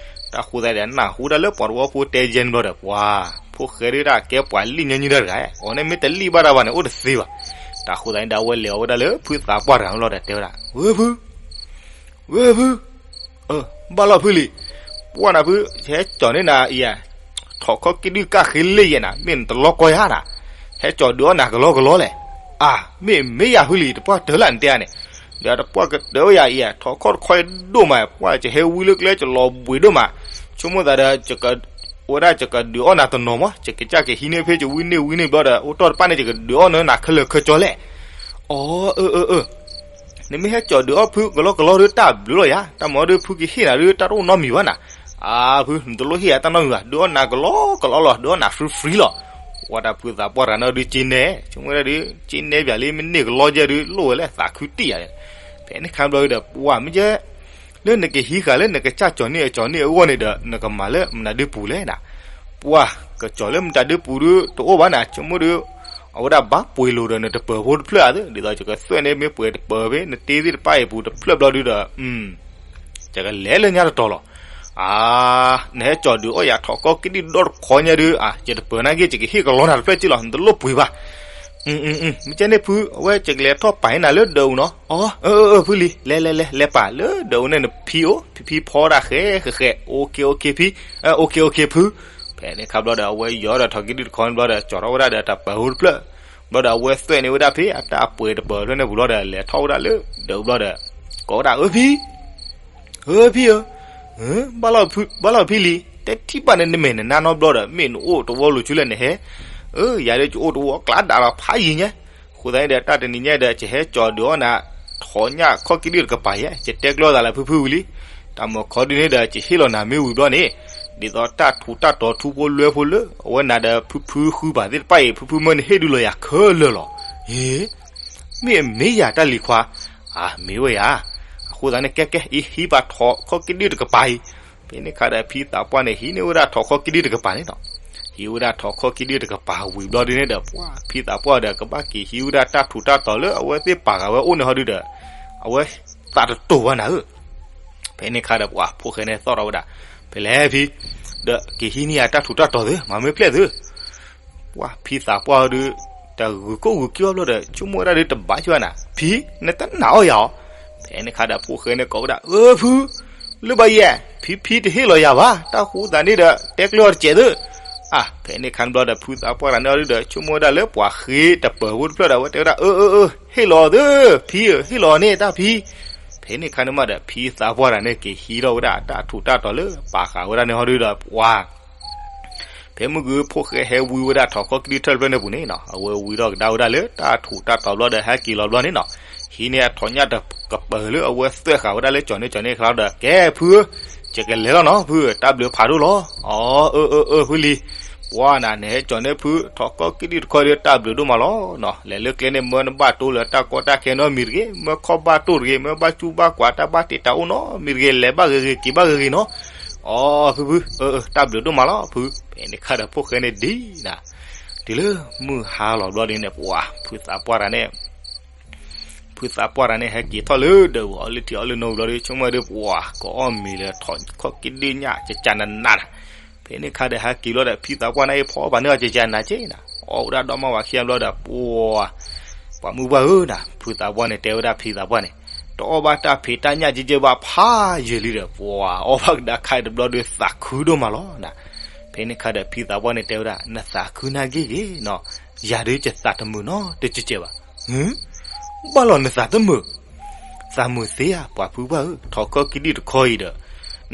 တၢ်ဃိသတးဒီး နၢ်ဟူဒၣ်လၢပှၤသဝီဖိတဲယဲၢ်န့ၣ်ဘျီဒီး ပှၤ ဖိၣ်ဃဲဒုဒၣ်ကဲပှၤလံၣ်ညါညါတၢ်တဂၤ, အီၤန့ၣ်မ့ၢ်တလံၣ်ဘၣ်တၢ်ဘၣ်န့ၣ် အိၣ်တသ့ဘၣ်. တၢ်ဃိသတးန့ၣ်ဒီး အဝဲလဲၤအီၤဝဲဒၣ်လၢဖုသးပှၢ်တဂၤန့ၣ်လီၤဒီး တဲဝဲဒၣ်, ဝဲၢ်ဖု ဝဲၢ်ဖု, ဘၣ်လီၤဖုလံ, ပှၢ်နၤဖု, ဟဲကၠီၤန့ၢ်နၤအံၤ, ထိးခီၣ်ကံၣ်ဒုၣ်ကၢ်ဃ့လ့ၣ်ယဲၢ်နၤ မ့ၢ်နတလီၢ်ကီယါနၤ, ဟဲကၠီၤဒုးအီၣ်နၤကလီကလီလဲၣ်. အၢ, မ့ၢ်မ့ၢ်ယၤဖုလံ တပှၢ်တၢၢ်လၢနတဲဧါန့ၣ်, ဒီးတပှၢ်ကတၢၢ်ဝဲယၤအံၤ, ထိးခီၣ်တခီဒိၣ်မး, ပှၢ်ကဟဲဝံလၢကျဲကလီၤဘှံးဒိၣ်မး, ဆိကမိၣ်သးဒီး ဝဲဒၣ်ယကဒုးအီၣ်နၤတနီၤမး, ယကစၢ်ကဟံးန့ၢ်ဖဲယဝံန့ၢ်ဝံန့ၢ်ဘျီဒီး အိၣ်တီၢ်တပၢ်န့ၣ် ယကဒုးအီၣ်နၤခဲလၢာ်ခဲဆ့လဲၣ်. အၢ, အၢ, အၢ, နမ့ၢ်ဟဲကၠီၤဒုးအီၣ်ဖုကလီကလီဒီး တၢ်ဘျုးလီၤယၤ, တၢ်မၤဒီးဖုကဟ့ၣ်နၤဒီး တၢ်တအိၣ်နီတမံၤဘၣ်နၤ. အၢ, ဖု နတလိၣ်ဟ့ၣ်ယၤတၢ်နီတမံၤဘၣ်, ဒုးအီၣ်နၤကလီကလီလီၤ, ဒုးအီၣ်နၤ free free လီၤ. ဝဲဒၣ်ဖုသးပှၢ်တဂၤန့ၣ်ဒုးက့နဲ, ဆိကမိၣ်ဝဲဒၣ်ဒုး က့နဲပၠးလံ မ့ၢ်န့ၢ်ကလီကဲဒုး လိၣ်ဝဲလၢသးခုတံၢ်ယၤ, ဖဲန့ၣ်ခါဘျီဒီး ပှၢ်မ့ၢ်ကဲ လၢနကဟံးဃာ်လၢနကစၢ်ကၠီၤန့ၢ်အကၠီၤန့ၢ်အဂီၢ်န့ၣ်ဒီး နကမၤလၢမတၤဒုပူၤလဲၣ်နၤ. ပှၢ်ကကၠီၤလၢမတၤဒုပူၤဒုးတအိၣ်ဘၣ်နၤ, ဆိကမိၣ်ဒီး အဝဲဒၣ်ဘၣ်ပှ့ၤလိာ်ဒီးနတပၢၤဖိတဖျၢၣ်ဧါ, ဒ်သိးယကသွဲၣ်န့ၢ်မ့ၢ်ပှဲၤတပၢၤဖဲ နတ့သ့ၣ်တဖၣ်အံၤပူၤတဖျၢၣ်ဘျီဒုးဒီး ယကလဲၤလၢညါတတီၤလီၤ. အါ, နဟဲကၠီၣ်ဒုးအီၣ်ယၤထိၣ်ခီကဒံၣ်ဒီတခီညါဒုး, အါ, ယတပၢၤနာ်က့ ယကဟ့ၣ်ကလီနၤတဖျၢၣ်က့လီၤ, နတလိၣ်ပှ့ၤဘၣ်. မ့ၢ်ကဲန့ၣ်ဖု, အဝဲ ယကလဲၤထီၣ်ပာ်နၤလၢဒၢးအူနီၤ. အီ, အၢ အၢ အၢ ဖုလံ, လဲၤ လဲၤ လဲၤ လဲၤပာ်လၢဒၢးအူန့ၣ် နဖံအိၣ်, ဖံဖံဖီဒၣ်ဃဲဃဲဃဲ, အိၣ်ခ့ အိၣ်ခ့ဖံ, အိၣ်ခ့ အိၣ်ခ့ဖု. ဖဲန့ၣ်အခါဘျီဒီး အဝဲယီၤဒီးထိၣ်ကဒံၣ်တခီန့ၣ်ဘျီဒီး ကၠီၣ်ထီၣ်ဝဲဒၣ်ဒီးတၢ်ပၢၤဖိတဖျၢၣ်, ဘျီဒီးအဝဲသွဲၣ်န့ၢ်ဝဲဒၣ်ဖဲအတၢ်ပှဲၤတပၢၤဖျၢၣ်န့ၣ်ပူၤဘျီဒီး လဲၤထီၣ်ဝဲဒၣ်လၢဒၢးအူဘျီဒီး ကိးဝဲဒၣ် အၢ ဖံ ဧၢ ဖံဧၢ, ဘၣ်လီၤဖံလံ, တဲထံၣ်ဘၣ်န့ၣ် နမဲာ်နနါနီတဘျီဒီး မ့ၢ်နအိၣ်တဝီလိၤဆူလဲၣ်နဟဲ. အၢ ယၤဒီးယအိၣ်တဝီကျါဒၣ်လီၤဖးယံၤညါ. အဃိသတးန့ၣ်ဒီး တၢ်တနံၤညါဒီး ယဟဲကၠီၣ်ဒုးအီၣ်နၤ ထိၣ်ညၣ်ခီၣ်ကဒံၣ်တကပၤယဲ, ယတဲကျၢၤသးလၢဖုဖုဝံၤလံ. တၢ်မုၢ်ခီဒုန့ၣ်ဒီး ယဟ့ၣ်လီၤနၤမ့ၢ်ဝံၤဘျီန့ၣ်, ဒ်သိးတၢ်ထူးတၢ်တီၤထူဖိလွဲဖိလၢ အဝဲနၤဒီးဖုဖုဃုဘၣ်သ့ၣ်တဖၣ်အံၤ ဖုဖုမၢနဟ့ၣ်ဒုးလီၤယၤခဲလၢာ်လီၤ. ဟ့ မ့ၢ်အမ့ၢ်ယၤတၢ်လံၤခွါ, အမ့ၢ်ဝဲယၤ. အဃိသတးန့ၣ် ကဲကဲ အံၤဟံးဘၣ်ထိၣ်ခီၣ်ကဒံၣ်တကပၤအံၤ. ဖဲန့ၣ်အခါဒီး ဖံသးပှၢ်န့ၣ် ဟံးန့ၢ်ဝဲဒၣ်ထိၣ်ခီၣ်ကဒံၣ်တကပၤန့ၣ်လီၤ. ဟံးဝဲဒၣ်ထိၣ်ခီၣ်ကဒံၣ်တကပၤဝံၤဘျီဒုန့ၣ်ဒီး ပှၤဖံသးပှၢ်ဒီး ကဘၣ်က့ၤဟံးဝဲဒၣ်တၢ်ထူးတၢ်တီၤလၢ အဝဲသ့ၣ်ပာ်ဃာ်ဝဲအိၣ်န့ၣ်ဟီဒုဒီး အဝဲသးတတိၤဘၣ်နၤဧၢ. ဖဲန့ၣ်အခါဒီး ပှၤဖိၣ်ဃဲန့ၣ်သီၣ်ထီၣ်ဝဲဒၣ်, ဖဲလဲၣ်ဖံ, ဒီးက့ၤဟံးန့ၢ်ယၤတၢ်ထူးတၢ်တီၤသု, မၤမ့ၢ်ဖျဲၣ်သု. ပှၤဖံသးပှၢ်ဒုး တၢ်ဂုာ်ကိၣ်ဂုာ်ကံဘျီဒီး ဆိကမိၣ်ဝဲဒၣ်ဒုး တဘၣ်ဆိဘၣ်နၤ, ဖံ, နတနာ်အီၣ်ယၤအီၤ. ဖဲန့ၣ်အခါဒီး ဖိၣ်ဃဲန့ၣ်ကိးဝဲဒၣ်, အၢ ဖု, လၢဘၣ်ယဲ, ဖံဖံတဟ့ၣ်လီၤယၤဘၣ်, တၢ်ဃူသးန့ၣ်ဒီး တဲကျၢၤအီၤတစဲးသု. အါ, ဖဲန့ၣ်အခါန့ၣ်ဘျီဒီး ဖုသးပှၢ်တဂၤန့ၣ်အီၤဒုဒီး ဆိကမိၣ်ဝဲဒၣ်လၢပှၤဃ့တပၢၤဖိတဖျၢၣ်ဒီး အဝဲတဲဝဲဒၣ်, အၢ အၢ အၢ ဟ့ၣ်လီၤအီၤသု, ဖံဧၢ, ဟ့ၣ်လီၤအီၤန့ၣ် တၢ်ဖံ. ဖဲန့ၣ်အခါန့ၣ်မးဒီး ဖံသးပှၢ်တဂၤန့ၣ် က့ၤဟံးထီၣ်ဝဲဒၣ်တၢ်ထူးတၢ်တီၤလၢပာ်ဃာ်ဝဲဒၣ်န့ၣ်ဟီဒုဒီး ပှၤ ဖဲမုၢ်ဂုၢ်ဖိၣ်ဃဲဟဲဝံဝဲဒၣ်ထိၣ်ခီၣ်ကဒံၣ်တဖျၢၣ်န့ၣ်ပူၤန့ၣ်နီၤ, အဝဲဝံထီၣ်ကဒါဝဲဒၣ်လၢတၢ်ထူးတၢ်တီၤဘျီဒီး ဟဲက့ၤလီၤဘျီန့ၣ်နီၤ, ဟံးန့ၢ်အထိၣ်ညၣ်တကပၤလၢအဝဲသွဲၣ်ဃာ်ဝဲဒၣ်လၢကၠီၣ်န့ၢ်ကၠီၣ်န့ၢ်ခါဒီး ကဲဖုဧၢ, ယကလဲၤလီၤနီၤဖု, တၢ်ဘျုးဖးဒိၣ်လီၤ. အီ အၢ အၢ အၢ ဖုလံ, ပှၤနၤ နဟဲကၠီၣ်န့ၢ်ဖုထိၣ်ခီၣ်ကဒံၣ်တခီဒီး တၢ်ဘျုးဒိၣ်မးလီၤနီၤ. လဲၤလၢကျဲန့ၣ် မၢနဘၣ်တိၢ်လၢတၢ်ကီတၢ်ခဲနီတမံၤတဂ့ၤ, မၢခီၣ်ဘၣ်တိၢ်တဂ့ၤ, မၢဘၣ်ကူဘၣ်ကွၢ် တၢ်ဘၣ်တ့ၢ်တၢ်အိၣ်နီတမံၤတဂ့ၤ, လဲၤဘၣ်ဂ့ၤဂ့ၤ က့ၤဘၣ်ဂ့ၤဂ့ၤနီၤ. အီ ဖုဖု, အၢ အၢ တၢ်ဘျုးဒိၣ်မးလီၤဖု. ဖဲန့ၣ်အခါဒီးဖိၣ်ဃဲန့ၣ်ဒ်နၤ, တုၤလၢမုၢ်ဟါလီၤဘျီဒ်န့ၣ် ပှၤဖုသးပှၢ်တဂၤန့ၣ် ဖုသးပှၢ်တဂၤန့ၣ် ဟဲက့ၤထီၣ်လၢဒၢးပူၤ အီၣ်လၢထံအီၣ်လၢနိဘျီဒီး ဆိကမိၣ်ဒီး ပှၤကအီၣ်မ့ၤလၢထိၣ်ခီၣ်ကဒံၣ်ညၣ် ကကနနးနၤ. ဖဲန့ၣ်အခါဒီး ဟဲက့ၤဘျီဒီး ဖံသးပှၢ်န့ၣ်အံၤ ဖီအီၣ်ဘၣ်န့ၢ်အီၤ ကကနနးက့နၤ. အီၣ်ဝဲဒၣ်ဒီမါဝၤခံဂၤဘျီဒီး ပှၤ ပှၤမုၢ်ပှၢ်ဧၢနၤ, ဖုသးပှၢ်န့ၣ်တဲဝဲဒၣ်ဖံသးပှၢ်န့ၣ်, တအီၣ်ဘၣ်တၢ်ဖံးတၢ်ညၣ်ကဲကဲဘၣ်ဖးယံာ်လံဒီး ပှၤအီၣ်ဘၣ်ကဒါခါတဘျီဒီး သးခုဒိၣ်မးလီၤနၤ. ဖဲန့ၣ်အခါဒီး ဖံသးပှၢ်န့ၣ်တဲဝဲဒၣ် နသးခုနာ်က့ဂ့ၤနီၤ, ယၤဒုးယသးတမုာ်နီတကဲကဲဘၣ်. ဘၣ်လီၤနသးတမုာ်, သးမုာ်သ့ဧါ ပှၤဖုပှၢ်ဧၢ, ထိၣ်ခီၣ်ကဒံၣ်တခီအံၤဒီး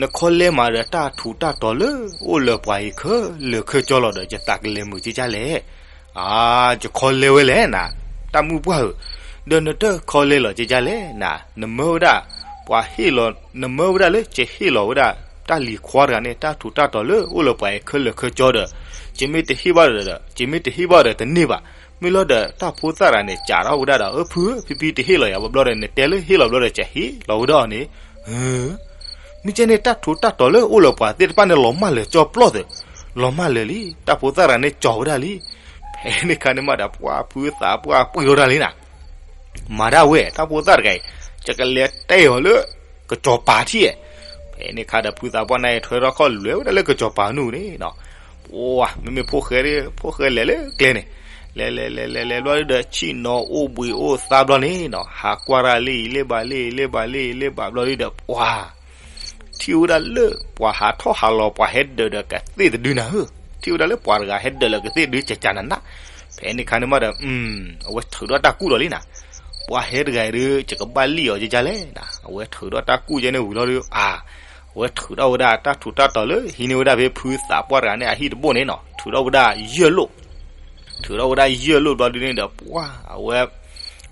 နခီလဲမးဒီးတၢ်ထူးတၢ်တီၤလၢအိၣ်လၢပှၤအံၤခဲလၢာ်ခဲဆ့လီၤဒီး ယသးကလဲၤမုာ်ကကလဲၣ်. အါ, ယခီလဲဝဲလဲၣ်နၤ, တၢ်မုၢ်ပှၢ်ဧၢ, ဒီးနတခီလဲလီၤကကလဲၣ်နၤ, နမၢဝဲဒၣ် ပှၤဟ့ၣ်လီၤ, နမၢဝဲဒၣ်လၢကဟ့ၣ်လီၤဝဲဒၣ် တၢ်လံၤခွါတဂၤန့ၣ် တၢ်ထူးတၢ်တီၤလၢအိၣ်လၢပှၤအံၤခဲလၢာ်ခဲဆ့ဒီး ကမ့ၢ်တဟ့ၣ်ဘၣ်ဒီး, ကမ့ၢ်တဟ့ၣ်ဘၣ်ဒီးတန့ၢ်ဘၣ်. မ့ၢ်လီၤဒီးတၢ်ဖိသၣ်တဂၤန့ၣ် စံးထီၣ်ဝဲဒၣ်ဒီး အၢ ဖုဧၢ, ဖံဖံတဟ့ၣ်လီၤယၤဘၣ်ဘျီဒီး နတဲလၢဟ့ၣ်လီၤဘျီဒီး ကဟ့ၣ်လီၤဝဲဒၣ်အီၤန့ၣ်, မ့ၢ်ကဲန့ၣ် တၢ်ထူးတၢ်တီၤလၢအိၣ်လၢပှၤသ့ၣ်တဖၣ်န့ၣ် လီၤမၢ်လၢာ်ကၠီပျီၢ်သ့, လီၤမၢ်လၢာ်လံ, တၢ်ဖိသၣ်တဂၤန့ၣ် စံးဝဲဒၣ်လံ. ဖဲန့ၣ်အခါန့ၣ်မးဒီး ပှၤဖုသးပှၢ်ပှ့ၤထီၣ်ဒၣ်လံနၤ, မၤဒၣ်ဝဲ တၢ်ဖိသၣ်တဂၤအံၤ ယကလဲၤတဲအီၤလၢ ကစီၤပၤထံၣ်ဧါ. ဖဲန့ၣ်အခါဒီး ဖုသးပှၢ်န့ၣ် ထွဲထီၣ်ခီၣ်လွဲဝဲဒၣ်လၢကစီၤပၤနူၢ်န့ၣ်နီၤ. ပှၤ မ့မ့ၢ်ဖိၣ်ဃဲ, ဖိၣ်ဃဲလဲၤလၢကျဲန့ၣ်, လဲၤလဲၤလဲၤလဲၤလဲၤဘျီဒီး ဆ့ၣ်နီၤအိၣ်ဘှံးအိၣ်သါဘျီန့ၣ်နီၤ, ဟးကွၢ်တၢ်လၢအံၤလၢဘၣ်လၢအံၤလၢဘၣ်လၢအံၤလၢဘၣ်ဘျီဒီး ပှၤ ထံၣ်ဝဲဒၣ်လၢ ပှၤဟးထီၣ်ဟးလီၤ ပှၤဟဲဒၢးဒီးကသ့ၣ်တဒုနၤဧၢ, ထံၣ်ဝဲဒၣ်လၢပှၤတဂၤဟဲဒၢးလၢကသ့ၣ်တဒု ကကနနး. ဖဲန့ၣ်အခါန့ၣ်မးဒီး အဝဲထုးထီၣ်တၢ်ကူၣ်ဒီးလံနၤ, ပှၤဟဲတဂၤအံၤဒီး ယကဘၣ်လံၣ်အီၤကကလဲၣ်နၤ. အဝဲထုးထီၣ်တၢ်ကူၣ်ကဲန့ၣ်ဝံၤလီၤဒီး အါ, အဝဲထုးထီၣ်ဝဲဒၣ်တၢ်ထူးတၢ်တီၤလၢ ဟံးန့ၢ်ဝဲဒၣ်ဖဲဖုသးပှၢ်တဂၤန့ၣ် အဟံၣ်တဘိၣ်န့ၣ်နီၤ, ထုးထီၣ်ဝဲဒၣ်ယဲၢ်လိၣ် ထုးထီၣ်ဝဲဒၣ်ယဲၢ်လိၣ်ဘျီဒုန့ၣ်ဒီး ပှၤ အဝဲ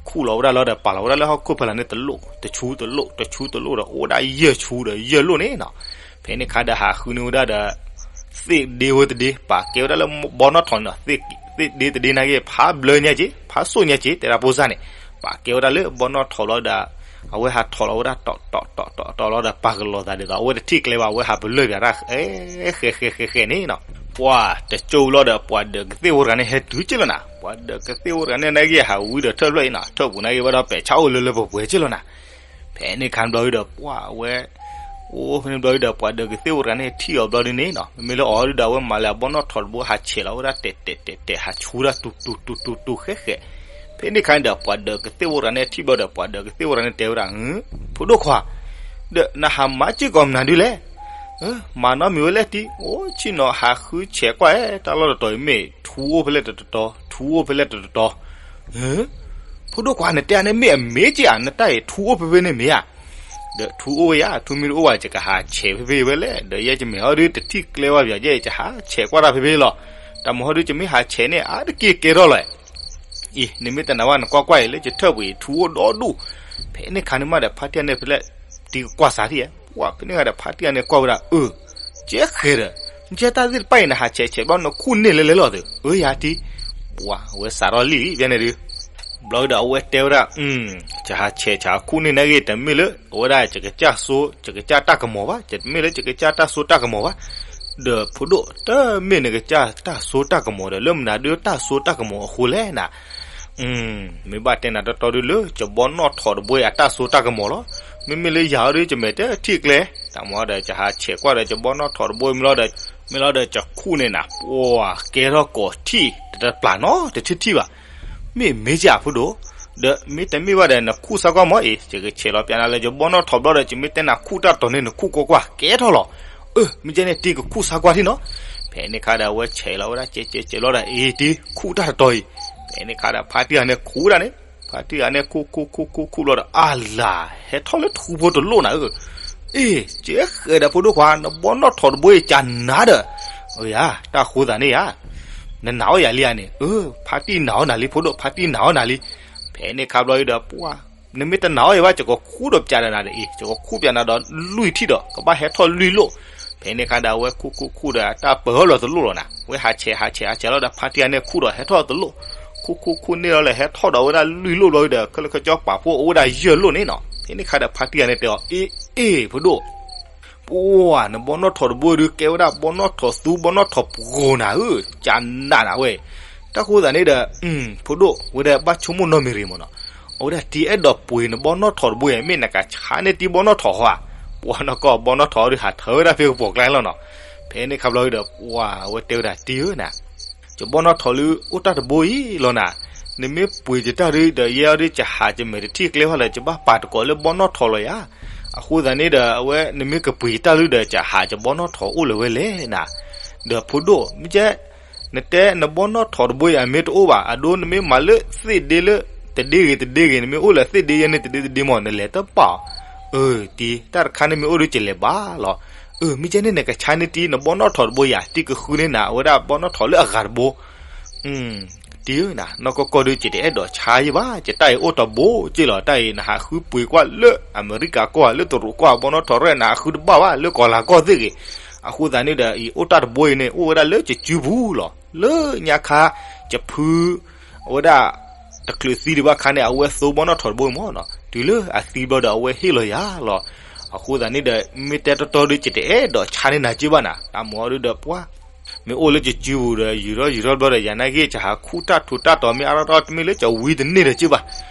ခူၣ်လီၤဝဲဒၣ်လီၤဒီး ပာ်လီၤဝဲဒၣ်လၢဟီၣ်ခိၣ်ဖီလာ်န့ၣ် တလိၣ်တဆူတလိၣ် တဆူတလိၣ်ဒီး အိၣ်ဝဲဒၣ်ယဲၢ်ဆူဒီးယဲၢ်လိၣ်န့ၣ်နီၤ. ဖဲန့ၣ်အခါဒီး ဟးဃုန့ၢ်ဝဲဒၣ်ဒီး သ့ၣ်ဒ့ဝဲတဒ့ ပာ်ကဲဝဲဒၣ်လၢဘီနီၣ်ထိးန့ၣ်နီၤ, သ့ၣ်ဒ့တဒ့နာ်က့ ဖးဘျၢညါက့ ဖးစိၣ်ညါက့ တဲဒၣ်ဖိစၢ်န့ၣ်, ပာ်ကဲဝဲဒၣ်လၢဘီနီၣ်ထိးလီၤဒီး အဝဲဟးထိးလီၤဝဲဒၣ် တီၣ်တီၣ်တီၣ်တီၣ်လီၤဒီး ပာ်ကလီၤသးဒ်သိး အဝဲတထံၣ်ကျဲဘၣ် အဝဲဟးပလၢၢ်ပၠးတၢ် ဃဲဃဲဃဲဃဲန့ၣ်နီၤ. ပှၤတကၠိလီၤဒီး ပှၤဒၢးကသ့ၣ်ဖိတဂၤန့ၣ် ဟဲတုၤက့လီၤနၤ, ပှၤဒၢးကသ့ၣ်ဖိတဂၤန့ၣ် နာ်က့ဟးဝံဒီးထၢၣ်ဖျၢၣ်အံၤနီၤ, ထၢၣ်ပူၤနာ်က့ဘၣ်ဒီး ပဲာ်ဆၣ်အိၣ်လၢလၢပှဲၤပှဲၤက့လီၤနၤ. ဖဲန့ၣ်အခါဘျီဒီး ပှၤအဝဲ အိၣ်ဖဲန့ၣ်ဘျီဒုဒီး ပှၤဒၢးကသ့ၣ်အိၣ်တဂၤန့ၣ်ထံၣ်အီၤဘျီဒုန့ၣ်နီၤ, မ့မ့ၢ်လၢအီၤဒုဒီး အဝဲမၤလၢအဘီနီၣ်ထိးတဘိ ဟးဆဲးလီၤဝဲဒၣ်တဲာ်တဲာ်တဲာ်တဲာ် ဟးဆူဒၣ်တူတူတူတူတူဃဲဃဲ. ဖဲန့ၣ်ခါန့ၣ်ဒီး ပှၤဒၢးကသ့ၣ်အိၣ်တဂၤန့ၣ်ထံၣ်ဘျီဒီး ပှၤဒၢးကသ့ၣ်အိၣ်တဂၤန့ၣ်တဲဝဲဒၣ်, ဖိဒိၣ်ခွါ, ဒီးနဟးမၤစ့ၢ်ကီးမနုၤဒုလဲၣ်. မၤနီတမံၤဝဲလဲၣ်တံၢ်, အိၣ်ဆ့ၣ်နီၤ ဟးဃုဆဲးကွၢ်အဲ တၢ်လီၢ်တတီၤအံၤမ့ၢ်ထူအိၣ်ဖဲလဲၣ်တတီၤ ထူအိၣ်ဖဲလဲၣ်တတီၤ. ဖိဒိၣ်ခွါ နတဲအါန့ၣ်မ့ၢ်အမ့ၢ်က့ဧါ, နတၢ်အံၤထူအိၣ်ဖဲဖဲန့ၣ်မ့ၢ်ဧါ. ဒီးထူအိၣ်ဝဲယါ, ထူမ့ၢ်တအိၣ်ဘၣ် ယကဟးဆဲးဖဲဖဲဝဲလဲၣ်. ဒီးယဲယမဲာ်ဟီဒုတထံၣ်ကျဲဝဲဘၣ်ယဲ ယဟးဆဲးကွၢ်တၢ်ဖဲဖဲလီၤ. တၢ်မုၢ်ဟီဒု ယမ့ၢ်ဟးဆဲးန့ၣ် အါတက့ၢ်ကဲထီၣ်လီၤ. အံၤ နမ့ၢ်တနာ်ဘၣ် နကွၢ်ကွၢ်အံၤ လၢယထၢၣ်ပူၤအံၤ ထူအိၣ်ဒီဒူၣ်. ဖဲန့ၣ်ခါန့ၣ်မးဒီး ဖါတံၢ်အီၤန့ၣ်ဖဲလဲၣ် တံၢ်ကကွၢ်စးထံၣ်ဧါ, ပှၤဖဲန့ၣ်ခါဒီး ဖါတံၢ်အီၤန့ၣ်ကွၢ်ဝဲဒၣ် အၢ ကဲဃဲၤဒီး ကဲတၢ်သ့ၣ်တဖၣ်အံၤ နဟးဆဲးဆဲးဘျီနခူၣ်န့ၢ်လဲၤလဲၤလီၤသု အၢယၤတံၢ်. ပှၤအဝဲစးထီၣ်လံလံ ဖဲန့ၣ်ဒု ဘျီဒုဒီး အဝဲတဲဝဲဒၣ်, ယဟးဆဲးဆးခူၣ်န့ၢ်န့ၣ်ဂ့ၤ တမ့ၢ်လၢ အဝဲဒၣ်ယကစၢ်စိ ယကစၢ်တၢ်ကမီၤဘၣ်, တမ့ၢ်လၢယကစၢ်တၢ်စိတၢ်ကမီၤဘၣ်. ဒီးဖိဒိၣ် တမ့ၢ်နကစၢ်တၢ်စိတၢ်ကမီၤဒီး လၢမနုၤဒုတၢ်စိတၢ်ကမီၤအဃိလဲၣ်နၤ. မ့ၢ်ဘၣ်တဲနၤတီတီဒုလၢ ယဘီနီၣ်ထိးတဘိအံၤအတၢ်စိတၢ်ကမီၤလီၤ. မ့မ့ၢ်လၢယၤအီၤဒု ယမဲာ်တဲထံၣ်ကျဲ, တၢ်မုၢ်ဟီဒီး ယဟးဆဲးကွၢ်ဒီးယဘီနီၣ်ထိးတဘိအံၤမ့ၢ်လီၤဒီး, မ့ၢ်လီၤဒီးယခူၣ်န့ၢ်နၤ ပှၤကဲထီၣ်ကိးထံၣ် တတပျၢ်နီတထံၣ်ထံၣ်ဘၣ်. မ့ၢ်မ့ၢ်က့ဧါဖိဒိၣ်, ဒီးမ့ၢ်တမ့ၢ်ဘၣ်ဒီး နခူၣ်စါကွၢ်မ့ၢ်အံၤ ယကဆဲးလီၤပျးနၤလၢယဘီနီၣ်ထိးဘျီဒီး ယမ့ၢ်တဲနၤခူၣ်တၢ်တတီၤန့ၣ် နခူၣ်ကွၢ်ကွၢ် ကဲထီၣ်လီၤ. အၢ မ့ၢ်ကဲန့ၣ်တံၢ်ကခူၣ်စါကွၢ်ထံၣ်နီၤ. ဖဲန့ၣ်ခါဒီး အဝဲဆဲးလီၤဝဲဒၣ် ကဲကဲကဲလီၤဒီး အံၤတံၢ်ခူၣ်တၢ်တတီၤအံၤ. ဖဲန့ၣ်ခါဒီး ဖါတံၢ်အီၤန့ၣ်ခူၣ်ဒၣ်န့ၣ်, ဖါတံၢ်အီၤန့ၣ်ခူၣ်ခူၣ်ခူၣ်ခူၣ်ခူၣ်ဘျီဒီး အလၤ ဟဲထီၣ်လၢထူဖိတလိၣ်နၤဧၢ. အ့ၣ် ကဲဃဲၤဒီးဖိဒိၣ်ခွါ နဘီနီၣ်ထိးတဘိအံၤကနၤဒီး, အၢယၤ တၢ်ဃိသးန့ၣ်ယၤ နနာ်အီၤယၤလံဧါန့ၣ်. အၢ ဖါတံၢ်နာ်အီၤနၤလံ ဖိဒိၣ် ဖါတံၢ်နာ်အီၤနၤလံ. ဖဲန့ၣ်ခါဘျီဒုဒီး ပှၤ နမ့ၢ်တနာ်အီၤယၤဘၣ် ယကခူၣ်ဒီးပျးဒီးနၤဒီးအံၤ ယကခူၣ်ပျးနၤဒီး လွံၢ်ထံၣ်ဒီး ကဘၣ်ဟဲထီၣ်လွံၢ်လိၣ်. ဖဲန့ၣ်ခါဒီး အဝဲခူၣ်ခူၣ်ခူၣ်ဒီး တၢ်ပၢၢ်လီၤတလိၣ်လီၤနၤ. အဝဲဟးဆဲးဟးဆဲးဟးဆဲးလီၤဒီး ဖါတံၢ်အီၤန့ၣ်ခူၣ်ဒီးဟဲထီၣ်တလိၣ်, ခူၣ်ခူၣ်ခူၣ်န့ၢ်လီၤလၢ ဟဲထီၣ်ဒီးဝဲဒၣ်လွံၢ်လိၣ်ဘျီဒုဒီး ခဲလၢာ်ခဲဆ့ပာ်ဖှိၣ်အိၣ်ဝဲဒၣ်ယဲၢ်လိၣ်န့ၣ်နီၤ. ဖဲန့ၣ်ခါဒီး ဖါတံၢ်အီၤန့ၣ်တဲအီၤ အ့ၣ် အ့ၣ် ဖိဒိၣ် ပှၤ နဘီနီၣ်ထိးတဘိဒု ကဲဝဲဒၣ်ဘီနီၣ်ထိးသူ ဘီနီၣ်ထိးပှိၤနၤဧၢ, ကနးနၤဝဲ. တၢ်ဃိသးန့ၣ်ဒီး ဖိဒိၣ် ဝဲဒၣ်ဘၣ်ဆိကမိၣ်နီတမံၤရံၣ်မ့ၢ်နီၤ. အဝဲဒၣ်တံၢ်အဲၣ်ဒိးပှ့ၤနဘီနီၣ်ထိးတဘိအံၤ မ့ၢ်နကဆါန့ၢ်တံၢ်ဘီနီၣ်ထိးဟီဧါ. ပှၤနီၢ်ကီၢ်ဘီနီၣ်ထိးဒု ဟးထၢဝဲဒၣ်ဖဲကပိာ်ကျါလီၤနီၤ. ဖဲန့ၣ်ခါဘျီဒုဒီး ပှၤ အဝဲတဲဝဲဒၣ်တံၢ်ဧၢနၤ ယဘီနီၣ်ထိးလၢအိၣ်တၢ်တဘိအံၤလီၤနၤ, နမ့ၢ်ပှ့ၤယတၢ်ဒုဒီး ယဲအီၤဒု ယဟးယမဲာ်တထံၣ်ကျဲဘၣ်လၢ ယဘၣ်ပာ်တကိးလၢဘီနီၣ်ထိးလီၤယၤ. အဃိသတးန့ၣ်ဒီး အဝဲနမ့ၢ်ကပှ့ၤယတၢ်ဒုဒီး ယဟးယဘီနီၣ်ထိးအိၣ်လၢၤဝဲလဲၣ်နၤ. ဒီးဖိဒိၣ် မ့ၢ်ကဲ နတဲနဘီနီၣ်ထိးတဘိအံၤ အမ့ၢ်တအိၣ်ဘၣ် အဒိ နမ့ၢ်မၤလၢသ့ၣ်ဒ့လၢ တဒ့ဂ့ၤတဒ့ဂ့ၤ နမ့ၢ်အိၣ်လၢသ့ၣ်ဒ့ယဲန့ၣ် တဒ့တဒ့မ့ၢ် နလဲၤတပာ်အီၤ. အၢ တံၢ် တၢ်တခါန့ၣ်မ့ၢ်အိၣ်ဒု ယလဲၤဘၣ်လီၤ. အၢ မ့ၢ်ကဲန့ၣ် နကဆါန့ၢ်တံၢ်နဘီနီၣ်ထိးတဘိယၤ တံၢ်ကဃုန့ၢ်နၤ အဝဲဒၣ်ဘီနီၣ်ထိးလၢအဂၤတဘိ တံၢ်ဧၢနၤ နီၢ်ကီၢ်ကီၢ်ဒု ယတအဲၣ်ဒိးဆါယံၤဘၣ် ယတၢ်အံၤအိၣ်တဘိက့လီၤ. တၢ်အံၤ နဟးဃုပှ့ၤကွၢ်လၢအမဲရကၤကီၢ်ဧါ လၢတရူးကီၢ်ဧါ ဘီနီၣ်ထိးရဲၣ် နဟးဃုတဘၣ်ဘၣ် လၢကီၢ်လၤကီၢ်သ့ၣ်ဂ့ၤ. အဃိသတးန့ၣ်ဒီး အံၤအိၣ်တၢ်တဘိအံၤန့ၣ် အိၣ်ဝဲဒၣ်လၢယစုပူၤလီၤ. လၢညါခါ ယဖု အဝဲဒၣ် တချုးသံဒံးဘၣ်ခါန့ၣ် အဝဲသိဘီနီၣ်ထိးတဘိအံၤမ့ၢ်နီၤ တုၤလၢအသံဘျီဒီး အဝဲဟ့ၣ်လီၤယၤလီၤ. အဃိသတးန့ၣ်ဒီး မ့ၢ်တဲတီတီဒု ယတအဲၣ်ဒိးဆါန့ၢ်နၤက့ဘၣ်နၤ တၢ်မုၢ်ဟီဒုဒီး ပှၤ မ့ၢ်အိၣ်လၢယစုပူၤဒီး ယူၤထီၣ်ယူၤထီၣ်ဘျီဒီး ယၤနာ်က့ ယဟးခူၣ်တၢ်ထူးတၢ်တီၤ မ့ၢ်အါထီၣ်တမ့ၢ်လၢယဝံတန့ၢ်ဒီးက့ဘၣ်.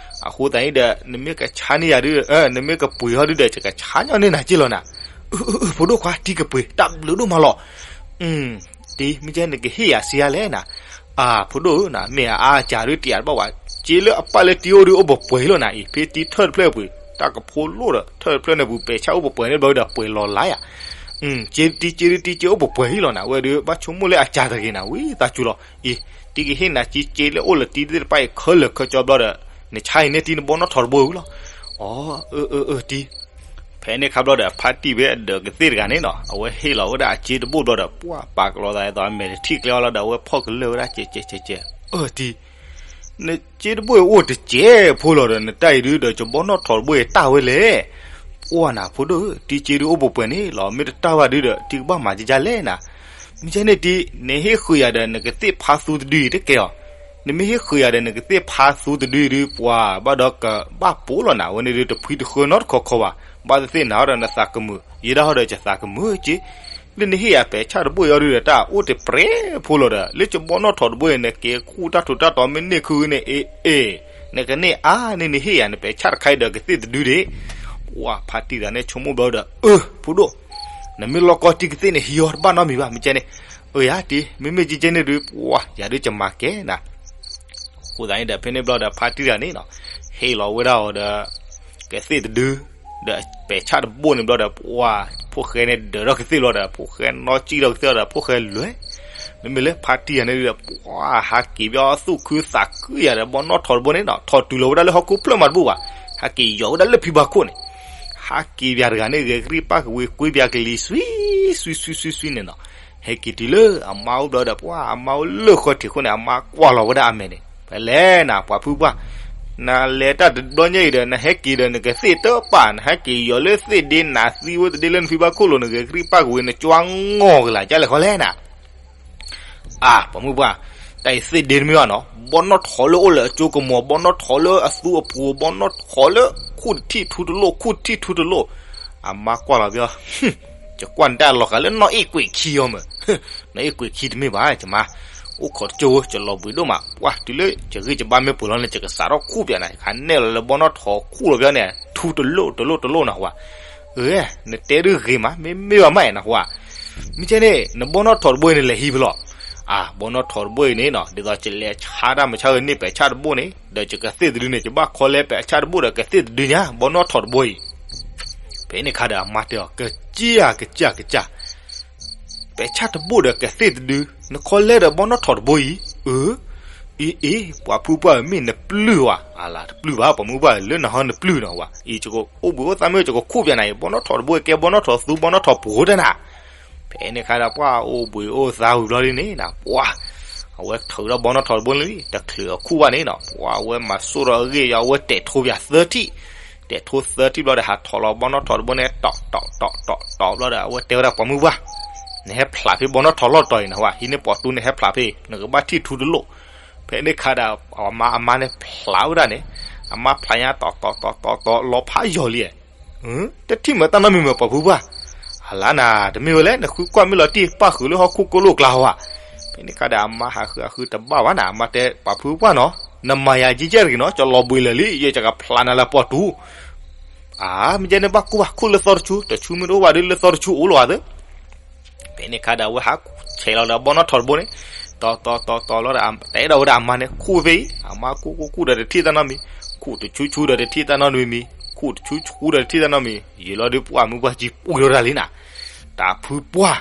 အဃိသတးန့ၣ်ဒီး နမ့ၢ်ကဆါန့ၢ်ယၤဒု နမ့ၢ်ကပှ့ၤဟီဒုဒီး ယကဆါညီန့ၢ်နၤက့လီၤနၤ. အၢ အၢ အၢ ဖိဒိၣ်ခွါ တံၢ်ကပှ့ၤ တၢ်ဘျုးဒိၣ်မးလီၤ. တံၢ် မ့ၢ်ကဲနကဟ့ၣ်ယၤစ့ဧါလဲၣ်နၤ. အၢ ဖိဒိၣ်ဧၢနၤ မ့ၢ်အအါအစှၤဒု တယာ်တဘၣ်ဝဲ စ့လၢအပၢ်လၢတံၢ်အိၣ်ဒု အိၣ်ပှဲၤပှဲၤလီၤနၤအံၤ ဖဲတံၢ်ထၢၣ်တဖျၢၣ်ပူၤ တၢ်ကဖိလိၣ်ဒီး ထၢၣ်တဖျၢၣ်န့ၣ်ပူၤ ပဲာ်ဆၣ်အိၣ်ပှဲၤပှဲၤန့ၣ်ဘျီဒီး ပှဲၤလီၤလါယၤ. စ့တံၢ် စ့ဒု တံၢ်စ့အိၣ်ပှဲၤပှဲၤလီၤနၤ ဝဲဒု ဘၣ်ဆိကမိၣ်လၢအစှၤတဂ့ၤနၤ ဝံသးစူၤလီၤ. အံၤ တံၢ်ကဟ့ၣ်နၤစ့ စ့လၢအိၣ်လၢတံၢ်သ့ၣ်တဖၣ်အံၤ ခဲလၢာ်ခဲဆ့ဘျီဒီး နဆါအံၤန့ၢ်တံၢ်နဘီနီၣ်ထိးတဘိအံၤလီၤ. အၢ အၢ အၢ တံၢ် ဖဲန့ၣ်ခါဘျီဒီး ဖါတံၢ်ဝဲအဒၢးကသ့ၣ်တဂၤန့ၣ်နီၤ အဝဲဟ့ၣ်လီၤဝဲဒၣ်အစ့တဘိဘျီဒီး ပှၤပာ်ကလီသးအသိး အမဲာ်တထံၣ်ကျဲအီၤလီၤဒီး အဝဲဖီၣ်ကလၢာ်ဝဲဒၣ် ကဲကဲကဲကဲ အၢ တံၢ် နစ့တဘိအံၤအိၣ်တစဲးဖိလီၤဒီး နတၢ်အံၤဒုဒီး ယဘီနီၣ်ထိးတဘိအံၤတၢ်ဝဲလဲၣ်. ပှၤနၤ ဖိဒိၣ်ဧၢ တံၢ်စ့ဒုအိၣ်ပှဲၤပှဲၤန့ၣ်လီၤ မ့ၢ်တတၢ်ဘၣ်ဒုဒီး တံၢ်ကဘၣ်မၤကကလဲၣ်နၤ. မ့ၢ်ကဲန့ၣ်တံၢ် နဟ့ၣ်ဃုာ်ယၤဒီး နကသ့ၣ်ဖါသူတဒုအံၤတကဲအီၤ နမ့ၢ်ဟ့ၣ်ဃုာ်ယၤဒီး နကသ့ၣ်ဖါသူတဒုအံၤဒု ပှၤဘၣ်ဒီးကဘၣ်ပိာ်လီၤနၤ အဝဲန့ၣ်ဒု တဖှံတဃၢနီတခီခီဘၣ်. ဘၣ်သ့ၣ်သ့ၣ်နၤဟီဒီးနသးကမုာ် ယဲဒၣ်ဟီဒီးယသးကမုာ်က့ လၢနဟ့ၣ်ယၤပဲာ်ဆၣ်တဘိအံၤအီၤဒုဒီး တၢ်အိၣ်တပြဲးဖိလီၤဒီး လၢယဘီနီၣ်ထိးတဘိအံၤ နက့ၤခူၣ်တၢ်ထူးတၢ်တီၤမ့ၢ်န့ၢ်ခုန့ၣ် အ့ၣ် အ့ၣ် နကန့ၢ်အါန့ၢ်နဟ့ၣ်ယၤ နပဲာ်ဆၣ်တခါအံၤဒီးကသ့ၣ်တဒုဒံး ပှၤဖါတံၢ်တဂၤန့ၣ်ဆိကမိၣ်ဘျီဒီး အၢ ဖိဒိၣ်, နမ့ၢ်လီၢ်ကီတံၢ်ကသ့ၣ်န့ၣ် ဟံးအီၤတဘၣ်နီတမံၤဘၣ် မ့ၢ်ကဲန့ၣ်, အၢယၤတံၢ် မ့မ့ၢ်ကဲကဲန့ၣ်ဒုး ပှၤယၤဒုးကမၤကဲနၤ, အဃိသတးန့ၣ်ဒီး ဖဲန့ၣ်ဘျီဒီး ဖါတံၢ်တဂၤန့ၣ်နီၤ, ဟ့ၣ်လီၤဝဲဒၣ်အီၤဒီး ကသ့ၣ်တဒု, ဒီးပဲာ်ဆၣ်တဘိၣ်န့ၣ်ဘျီဒီး ပှၤဖိၣ်ဃဲန့ၣ်ဒၢးထီၣ်ကသ့ၣ်ဘျီဒီး ဖိၣ်ဃဲနီၣ်ကံၣ်ထီၣ်ကသ့ၣ်ဒီး ဖိၣ်ဃဲလွဲၢ်, မ့မ့ၢ်လၢဖါတံၢ်တဂၤန့ၣ်ဒီး ပှၤဟးက့ၤဘၣ်အီၤသူၣ်ခုသးခုယၤဒီး ဘီနီၣ်ထိးတဘိန့ၣ်နီၤ ထိးတုၤလီၤဝဲဒၣ်လၢဟီၣ်ခိၣ်ဖျၢၣ်မးတဘူၣ်ဘၣ်, ဟဲက့ၤယီၤဝဲဒၣ်လၢဖံဘၣ်ခိၣ်န့ၣ်, ဟးက့ၤပၠးတဂၤန့ၣ် ဂဲၤကရံၣ်ပၢ်ကဝ့ၤ ကွ့ပၠးကလံၤ စွံ စွံ စွံ စွံန့ၣ်နီၤ, ဟဲက့ၤတုၤလၢအမါအိၣ်ဘျီဒီး ပှၤအမါအိၣ်လၢဃီထံးခိၣ်န့ၣ် အမါကွၢ်လီၤဝဲဒၣ်အမဲာ်န့ၣ် ဖဲလဲၣ်နၤ ပှၤဖုပှၢ်, နလဲၤတၢ်တဘျီညါအံၤဒီး နဟဲက့ၤဒီး နကသ့ၣ်တပာ် နဟဲက့ၤယီၤလၢသ့ၣ်ဒ့နၤသံဝဲတဒ့လၢနဖံဘၣ်ခိၣ်လိၤ နဂဲၤကရံၣ်ပၢ်ကဝ့ၤ နကွၢ်ငီၢ်ကလၤ ကၢ်လဲၣ်ခီလဲၣ်နၤ အၢ ပှၤမုၢ်ပှၢ်, တၢ်အံၤသ့ၣ်ဒ့တမ့ၢ်ဘၣ်နီၤ, ဘီနီၣ်ထိးလၢအိၣ်လၢအကၠိကမီၤ ဘီနီၣ်ထိးလၢအသူအပူၤ ဘီနီၣ်ထိးလၢ ခူၣ်တထံၣ်ထူတလိၣ် ခူၣ်တထံၣ်ထူတလိၣ်, အမါကွၢ်လီၤပယီၤ, ယကွၢ်နတၢ်လီၤဂာ်လၢနီၣ်အ့ၣ်ကွဲးခံအီၤမး, နီၣ်အ့ၣ်ကွဲးခံတမ့ၢ်ဘၣ် ယမါ, အိၣ်ခိးတကၠိဝဲ ယလီၤဘှံးဒိၣ်မး ပှၢ်တုၤလၢယဂံၢ်ယဘါမ့ၢ်ပှဲၤလီၤန့ၣ် ယကစးထီၣ်ခူၣ်ပၠးနၤ ယကနဲၣ်လီၤလၢဘီနီၣ်ထိးခူၣ်လီၤပယီၤန့ၣ် ထူတလိၣ်တလိၣ်တလိၣ်နၤဝဲ အၢ နတဲဒုးဂ့ၤမး မ့မ့ၢ်ဘၣ်မးနဟူဧါ, မ့ၢ်ကဲန့ၣ် နဘီနီၣ်ထိးတဘိအံၤန့ၣ် လဲၤဟံးဖဲလဲၣ်, အၢ ဘီနီၣ်ထိးတဘိအံၤန့ၣ်နီၤ ဒ်သိးယလဲၤဆါတၢ်မုာ်ဆါဂ့ၤန့ၢ်ပဲာ်ဆၣ်တဘိန့ၣ် ဒီးယကသ့ၣ်တဒုန့ၣ် ယဘၣ်ခီလဲပဲာ်ဆၣ်တဘိဒီးကသ့ၣ်တဒုညါ ဘီနီၣ်ထိးတဘိအံၤ ဖဲန့ၣ်ခါဒီးအမါတဲအီၤ ကစၢ် ကစၢ် ကစၢ် ပဲာ်ဆၣ်တဘိဒီးကသ့ၣ်တဒု နခီလဲဒီးဘီနီၣ်ထိးတဘိအံၤ, အၢ အ့ အ့ ပှၤဖုပှၢ်ဧၢ မ့ၢ်နပျုၢ်ဝဲ, အလၤတပျုၢ်ဘၣ် ပှၤမုၢ်ပှၢ်ဧၢ လၢနဟီနပျုၢ်နီၤဝဲ, အံၤယကအိၣ်ဘှံးအိၣ်သါမ့ၢ် ယကခူၣ်ပၠးနၤအံၤ ဘီနီၣ်ထိးတဘိကဲဘီနီၣ်ထိးသူဘီနီၣ်ထိးပှိၤတနၤ, ဖဲန့ၣ်ခါဒီးပှၢ်အိၣ်ဘှံးအိၣ်သါဝံၤဘျီဒ်န့ၣ်နၤ ပှၢ် အဝဲထုးဒီးဘီနီၣ်ထိးတဘိန့ၣ် တချုးအီၤခူၣ်ဘၣ်န့ၣ်နီၤ ပှၢ်အဝဲမၤစိၣ်ထီၣ်အဂ့ၢ်ယီၤ အဝဲတဲာ်ထိပၠးသၢထံၣ်, တဲာ်ထိသၢထံၣ်ဘျီဒီး ဟးထိးလီၤဘီနီၣ်ထိးတဘိန့ၣ် တီးတီးတီးတီးတီးဘျီဒီး အဝဲတဲဝဲဒၣ်ပှၤမုၢ်ပှၢ်, နဟဲဖျးဖဲဘီနီၣ်ထိးလီၢ်တီၤအံၤနဟူဧါ, ဟံးန့ၢ်ပိာ်တူန့ၣ် ဟဲဖျးဖဲ နကဘၣ်ထံၣ်ထူတလိၣ်, ဖဲန့ၣ်ခါဒီး အမါအမါန့ၣ်ဖျးဝဲဒၣ်န့ၣ်, အမါဖျးညါတီးတီးတီးတီးတီးလီၤဖးယီၤလံ တထံၣ်မးတၢ်နီတမံၤမးပှၤဖုပှၢ်, အလါနၤ တမ့ၢ်ဝဲလဲၣ် နဃုကွၢ်မ့ၢ်လီၤတံၢ်ပၣ်ဃုာ်လၢဟီၣ်ခိၣ်ကိၢ်လိာ်ကျါဟီဧါ, ဖဲန့ၣ်ခါဒီးအမါဟးဃုအဃုတဘၣ်ဘၣ်နၤ အမါတဲပှၤဖုပှၢ်နီၤ, နမၤယၤကဲကဲတဂ့ၤနီၤ ကလီၤဘှံးလၢာ်လံ ယဲယကဖျးနၤလၢပိာ်တူ အၢ မ့ၢ်ကဲန့ၣ်ဘၣ်ကူဘၣ်ခူၣ်လၢသီတဆူ တဆူမ့ၢ်တအိၣ်ဘၣ်ဒီးလၢသီတဆူအိၣ်လီၤသ့, ဖဲန့ၣ်ခါဒီးအဝဲဟးဆဲးလီၤဒီးဘီနီၣ်ထိးတဘိန့ၣ်, တီးတီးတီးတီးလီၤဒီး တအဲၣ်ဒိးဝဲဒၣ်အမါန့ၣ် ခူၣ်ဖဲအံၤ အမါခူၣ်ခူၣ်ခူၣ်ဒီးတထံၣ်တၢ်နီတမံၤ, ခူၣ်တဆူဆူဒီးတထံၣ်တၢ်နီတမံၤမံၤ, ခူၣ်တဆူဆူဒီးတထံၣ်တၢ်နီတမံၤ, ယံာ်လီၤဒီးပှၢ်မုၢ်ပှၢ်ကံပူၤလီၤတၢ်လံနၤ, တၢ်ဖုပှၢ်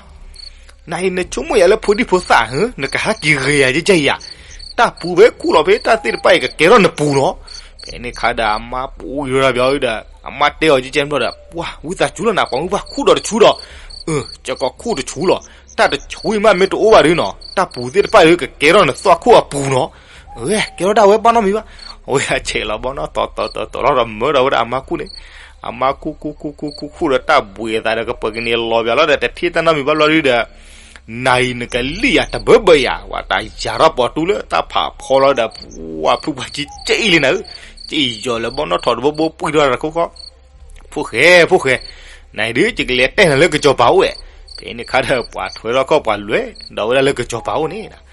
နအံၤနဆိကမိၣ်ယၤလၢဖိဒံဖိသၣ်ဧၢ, နကဟးက့ၤဂ့ၤယၤကဲကဲအံၤဧါ, တၢ်ပူၤဖဲခူၣ်လီၤဖဲတၢ်သ့ၣ်တဖၣ်အံၤကကဲထီၣ်နပူၤနီၤ, ဖဲန့ၣ်ခါဒီးအမါပူၤလီၤတၢ်ဘျီဒီး အမါတဲအီၤကဲကဲဘျီဒီး ပှၢ်ဝံသးစူၤလီၤနၤ ပှၤမုၢ်ပှၢ်ခူၣ်ဒီးတဆူဒီး, အၢ ကကီးခူၣ်တဆူလီၤ, တၢ်တဆူအံၤမးမ့ၢ်တအိၣ်ဘၣ်ဒီးနီၤ တၢ်ပူၤသ့ၣ်တဖၣ်အံၤကကဲထီၣ်နသွၣ်ခိၣ်အပူၤနီၤ, အဝဲကဲထီၣ်ဒၣ်ဝဲဘၣ်နီတမံၤဘၣ်, အဝဲအဆဲးလီၤဘီနီၣ်ထိးတီးတီးတီးလီၤဒီးမၢဒီးဝဲဒၣ်အမါခူၣ်န့ၣ်, အမါခူၣ်ခူၣ်ခူၣ်ခူၣ်ခူၣ်ခူၣ်ဒီးတၢ်ဘှံးအသးဒီးကပၢၤကန့ၢ်လီၤဘၣ်လီၤဒီး တထံၣ်တၢ်နီတမံၤဘၣ်ဘျီဒုဒီး နၤအံၤနကလံၣ်ယၤတဘၢဘၢယၤ ဝဲတၢ်ယၤထီၣ်ပိာ်တူလၢတၢ်ဖးဖီလီၤဒီး ပှၢ်ဖုပှၢ်ကံကဲအံၤလံနၤဧၢ, ကံယီၤလၢဘီနီၣ်ထိးတဘိဘိပှံၢ်ထီၣ်တၢ်တခိၣ်ခီ ဖိၣ်ဃဲ ဖိၣ်ဃဲ, နဒုးယကလဲၤတဲနၤလၢကစီၤပၤအိၣ်ဝဲ, ဖဲန့ၣ်ခါဒီးပှၤထွဲထီၣ်ခီၣ်ပှၤလွဲၢ်ဒီးဝဲဒၣ်လၢကစီၤပၤအိၣ်န့ၣ်,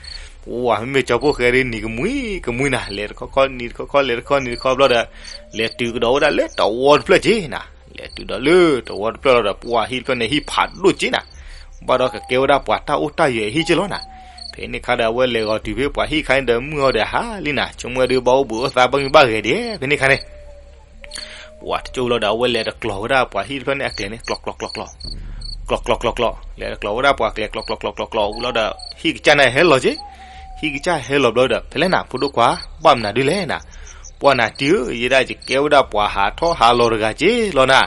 ပှၢ်မ့မ့ၢ်ကၠီဖိၣ်ဃဲဒ်နံၤကမှံကမှံနၤ လဲၤတခီခီနံၤတခီခီ လဲၤတခီနံၤတခီဘျီဒီး လဲၤတုၤကဒီးဝဲဒၣ်လၢတဝီတဖျၢၣ်က့နၤ, လဲၤတုၤဒီးလၢတဝီတဖျၢၣ်လီၤဒီး ပှၢ်ဟံၣ်တဖျၢၣ်န့ၣ် ဟံၣ်ဖးဒိၣ်က့နၤ, ဘၣ်ဒီးကကဲဝဲဒၣ်ပှၤတၢ်အိၣ်တၢ်ယၢၤဟံၣ်က့လီၤနၤ, ဖဲန့ၣ်ခါဒီးအဝဲလဲၤဂီၤတုၤဖဲပှၤဟံၣ်ခါန့ၣ်ဒီးမုၢ်အီၤဒီးဟးလံနၤ ဆိကမိၣ်ဝဲဒုးဘၣ်အိၣ်ဘှံးအိၣ်သါဘၣ်မံဘၣ်ဂဲၤဒဲး ဖဲန့ၣ်ခါန့ၣ် ပှၢ်တကၠိလီၤဒီးအဝဲလဲၤတကျီၤဝဲဒၣ်ပှၤဟံၣ်တဖျၢၣ်န့ၣ်အကျဲန့ၣ် ကျီးကျီးကျီးကျီး, ကျီးကျီးကျီးကျီး လဲၤတကျီၤဝဲဒၣ်ပှၤကျဲ ကျီးကျီးကျီးကျီးကျီးဝံၤလီၤဒီး ဟံၣ်ကစၢ်န့ၣ်ဟဲလီၤက့, ဟံၣ်ကစၢ်ဟဲလီၤဘျီဒီး ဖဲလဲၣ်နၤ ဖိဒိၣ်ခွါ ဘၣ်မနုၤဒုလဲၣ်နၤ, ပှၢ်နၤတံၢ်ဧၢ ယဲဒၣ်ယကဲဝဲဒၣ်ပှၤဟးထီၣ်ဟးလီၤတဂၤက့လီၤနၤ,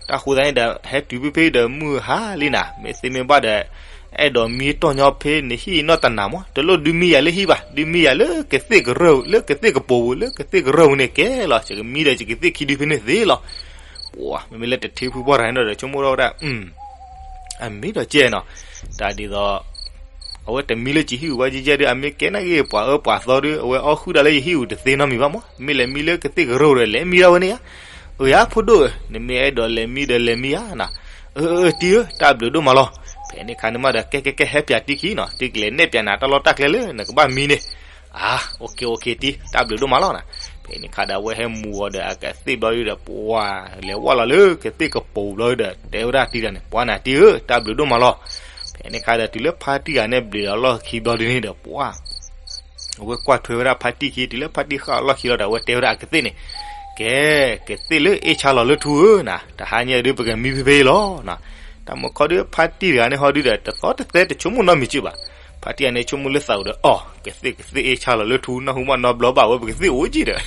တၢ်ဃိသတးန့ၣ်ဒီး ဟဲတုၤဖဲဖဲဒီးမုၢ်ဟါလံနၤ မ့ၢ်သ့မ့ၢ်ဘၣ်ဒီး အဲၣ်ဒိးမံတီၢ်ညီဖဲနဟံၣ်နီၢ်တနၤမး တလိၣ်ဒုးမံယၤလၢဟံၣ်ဘၣ် ဒုးမံယၤလၢကသ့ၣ်ကရၢၢ် လၢကသ့ၣ်ကပိာ်ပူၤ လၢကသ့ၣ်ကရၢၢ်ပူၤန့ၣ်ကဲလီၤ ယကမံဒီးယကသ့ၣ်ခံဒုဖဲန့ၣ်သ့လီၤ, ပှၢ် မ့မ့ၢ်လၢတထ့ဖုပှၢ်တဂၤန့ၣ်ဒီး ဆိကမိၣ်ထီၣ်ဝဲဒၣ် အမ့ၢ်ဒီးကဲနီၤ, တၢ်ဒ်သိး အဝဲတမံလၢယဟံၣ်ပူၤဘၣ်ယဲယဲဒီး အမ့ၢ်ကဲနာ်က့ၤပှၤအၢပှၤသီဒီး အဝဲအီၣ်ဃုာ်ဒၣ်လၢယဟံၣ်ပူၤတသ့နီတမံၤဘၣ်မး မ့ၢ်လဲၤမံလၢကသ့ၣ်ကရၢၢ်ဒီး လဲၤမံဒၣ်ဝဲန့ၣ်ဧါ, အၢ ယၤဖိဒိၣ်ဧၢ နမ့ၢ်အဲၣ်ဒိးလဲၤမံဒီးလဲၤမံဧါနၤ, အၢ တံၢ်ဧၢ တၢ်ဘျုးဒိၣ်မးလီၤ, ဖဲန့ၣ်ခါန့ၣ်မးဒီး ကဲကဲကဲဟဲပၠးတံၢ်ခံနီၤ တံၢ်ကလဲၤနဲၣ်ပၠးနၤတၢ်လီၢ်တၢ်ကျဲလၢနကဘၣ်မံန့ၣ်, အၢ အိၣ်ခ့အိၣ်ခ့တံၢ် တၢ်ဘျုးဒိၣ်မးလီၤနၤ, ဖဲ ဖဲန့ၣ်ခါဒီးအဝဲဟဲမူအီၤဒီးအကသ့ၣ်ဘျီဒုဒီး ပှၤလဲၤဝဲလီၤလၢကသ့ၣ်ကပိာ်ဘျီဒုဒီး တဲဝဲဒၣ်တံၤတၢ်န့ၣ် ပှၤနၤတံၤဧၢ, တၢ်ဘျုးဒိၣ်မးလီၤ. ဖဲန့ၣ်ခါဒီးတုၤလၢဖါတံၢ်ဂၤန့ၣ်ဘျုးအလီၢ်ခံဘျီဒုန့ၣ်ဒီး ပှၤ အဝဲကွၢ်ထွဲဝဲဒၣ်ဖါတံၢ်ခံ တုၤလၢဖါတံၢ်ဃၣ်အလီၢ်ခံလီၤဒီး အဝဲတဲဝဲဒၣ်အကသ့ၣ်န့ၣ်, ကဲ, ကသ့ၣ်လၢအ့ၣ်ဆါလီၤလၢထူဧၢနၤ, တဟါညါဒုပကမံဖဲဖဲလီၤ. တၢ်မုၢ်ခီဒုဖါတံၢ်တဂၤန့ၣ်ဟီဒုဒီး တသီတသဲတဆိကမိၣ်နီတမံၤက့ဘၣ်. ဖါတံၢ်ဂၤန့ၣ်ဆိကမိၣ်လၢသးအိၣ်ဒီး အီၤ, ကသ့ၣ်ကသ့ၣ်အ့ၣ်ဆါလီၤလၢထူ နီၢ်ဟူဘၣ်နီတဘျီဘၣ်ဝဲပကသ့ၣ်အိၣ်က့ဒီး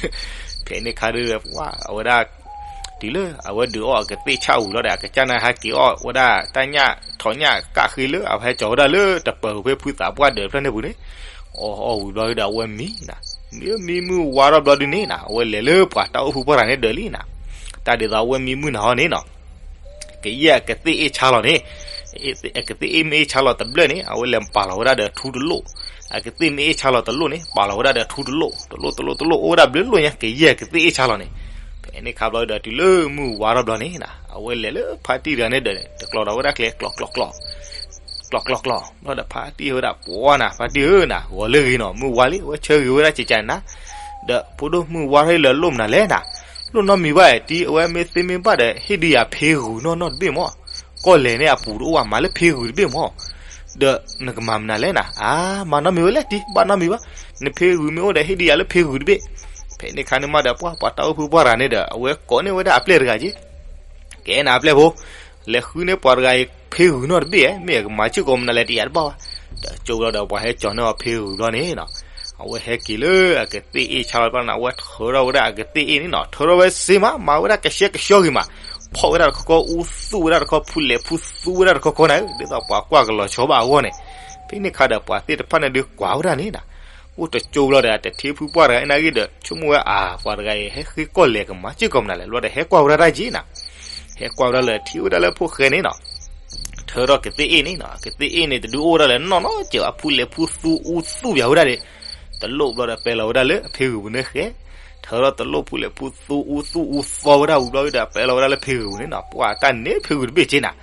ဖဲန့ၣ်ခါဒုဒီး ပှၤအဝဲဒၣ် တုၤလၢအဝဲဒုးအီၣ်အကသ့ၣ်ဆၣ်ဝံၤလီၤဒီး အကစၢ်န့ၣ်ဟဲက့ၤအီၣ်ဝဲဒၣ်တၢ်ညၣ်ထိးညၣ်ကၣ်ဃ့လၢ အဝဲဟဲကၠီၤဝဲဒၣ်လၢတပၢၤဖဲဖုသးပှၢ်ဒၢးဖျၢၣ်န့ၣ်ပူၤန့ၣ်, အီၣ်အီၣ်ဝံၤဘျီဒုဒီး အဝဲမံနၤ, မံမံမုၢ်ဝါထီၣ်ဘျီဒုန့ၣ်နၤ အဝဲလဲၤလၢပှၤတၢ်အိၣ်ဖုပှၢ်တဂၤန့ၣ်ဒၢးလံနၤ, တၢ်ဒ်သိးအဝဲမံမုၢ်နၤဟီန့ၣ်နီၤ ကယဲၢ်အကသ့ၣ်အ့ၣ်ဆါလီၤန့ၣ်, အကသ့ၣ်အ့ၣ်မ့ၢ်အ့ၣ်ဆါလီၤတဘျၢၣ်န့ၣ် အဝဲလဲၤပာ်လီၤဝဲဒၣ်ဒီးထူတလိၣ်, အကသ့ၣ်မ့ၢ်အ့ၣ်ဆါလီၤတလိၣ်န့ၣ် ပာ်လီၤဝဲဒၣ်ဒီးထူတလိၣ်, တလိၣ်တလိၣ်တလိၣ် အိၣ်ဝဲဒၣ်ဘျုးလိာ်ညါ ကယဲၢ်အကသ့ၣ်အ့ၣ်ဆါလီၤန့ၣ်, ဖဲန့ၣ်ခါဘျီဒီးတုၤလၢမုၢ်ဝါထီၣ်ဘျီန့ၣ်နၤ အဝဲလဲၤလၢဖါတံၢ်တဂၤန့ၣ်ဒီး တကျီၤဒီးဝဲဒၣ်ကျဲ ကျီၤကျီၤကျီၤ ကျီၤကျီၤကျီၤ ဘျီဒီးဖါတံၢ်ဝဲဒၣ် ပှၤနၤ ဖါတံၢ်ဧၢနၤ ဂီၤလၢဂ့ၤနီၤ မုၢ်ဝါလံ အဝဲဆၢဂ့ၤဝဲဒၣ်ကကနၤ, ဒီးဖိဒိၣ်မုၢ်ဝါထီၣ်လၢလိၣ်မနုၤလဲၣ်နၤ, လိၣ်နီတမံၤဘၣ်တံၤ အဝဲမ့ၢ်သ့မ့ၢ်ဘၣ်ဒီး ဟ့ၣ်ဒုးယၤဖ့ဂုၤနီၢ်နီၢ်တဘ့ၣ်မး, ကီၢ်လဲၢ်န့ၣ်အပူၤတအိၣ်ဘၣ် မၤလၢဖ့ဂုၤတဘ့ၣ်မး, ဒီးနကမၤမနုၤလဲၣ်နၤ, အါ မၤနီတမံၤဝဲလဲၣ်တံၤ ဘၣ်နီတမံၤဘၣ်, နဖ့ဂုၤမ့ၢ်အိၣ်ဒီးဟ့ၣ်ဒုးယၤလၢဖ့ဂုၤတဘ့ၣ်, ဖဲန့ၣ်ခါန့ၣ်မးဒီးပှၤ ပှၤတၢ်အိၣ်ဖုပှၢ်တဂၤန့ၣ်ဒီး အဝဲကိးန့ၢ်ဝဲဒၣ်အပျဲၢ်တဂၤက့ၤ ကဲနၤအပျဲၢ်ဖိ, လဲၤဃုန့ၢ်ပှၤတဂၤအံၤဖ့ဂုၤနီတဘ့ၣ်ဧါ, မ့ၢ်အကမၤစ့ၢ်ကီးမနုၤလဲၣ်တယၤတဘၣ်ဘၣ်, ဒီးကၠိဘျီဒီးပှၤဟဲကၠီၤန့ၢ်အီၤဖ့ဂုၤဘျီန့ၣ်နီၤ, အဝဲဟဲက့ၤလၢအကသ့ၣ်အ့ၣ်ဆါလီၤဘျီန့ၣ် အဝဲထၢထီၣ်ဝဲဒၣ်အကသ့ၣ်အ့ၣ်န့ၣ်နီၤ, ထၢထီၣ်ဝဲစ့မး မၤဝဲဒၣ်ကဆှဲကဆှီဂ့ၤမး, ဖီၣ်ဝဲဒၣ်တခီခီ အူသူၣ်ဝဲဒၣ်တခီ ဖူလဲၤဖူသူဝဲဒၣ်တခီခီနၤ, ဒ်သိးပှၤကွၢ်ကလီၤဆီဘၣ်အဂီၢ်န့ၣ်, ဖဲန့ၣ်ခါဒီးပှၤသ့ၣ်တဖၣ်န့ၣ်ဒုးကွၢ်ဝဲဒၣ်န့ၣ်နီၤ အိၣ်တကၠိဘျီဒီး တထံဖုပှၢ်တဂၤအံၤနာ်က့ဒီး ဆိကမိၣ်ဝဲအါ ပှၤတဂၤအံၤ ဟဲဃ့ကီၢ်လဲၢ်ကမၤစ့ၢ်ကီးမနုၤလဲၣ် ဘျီဒီးဟဲကွၢ်ဝဲဒၣ်တၢ်က့ၤနၤ, ဟဲကွၢ်ဝဲဒၣ်လၢထံၣ်ဝဲဒၣ်လၢဖိၣ်ဃဲန့ၣ်နီၤ, ထၢထီၣ်ကသ့ၣ်အ့ၣ်န့ၣ်နီၤ, ကသ့ၣ်အ့ၣ်န့ၣ် တဒုးအိၣ်ဝဲဒၣ်လၢနီၢ်နီၢ်ကဲး အဖူလဲၤဖူသူအူသူၣ်ပၠးဝဲဒၣ်ဒီး, တလိၣ်ဘျီဒီးပဲလီၤဝဲဒၣ်လၢအဖ့ဂုၤပူၤန့ၣ်ဃဲ, ထၢထီၣ်တလိၣ်ဖူလဲၤဖူသူအူသူၣ်အူသီဝဲဒၣ်ဝံၤဘျီဒီး ပဲလီၤဝဲဒၣ်လၢဖ့ဂုၤပူၤန့ၣ်နီၤ, ပှၤတၢ်န့ၣ်ဖ့ဂုၤတဘ့ၣ်က့ၤနၤ,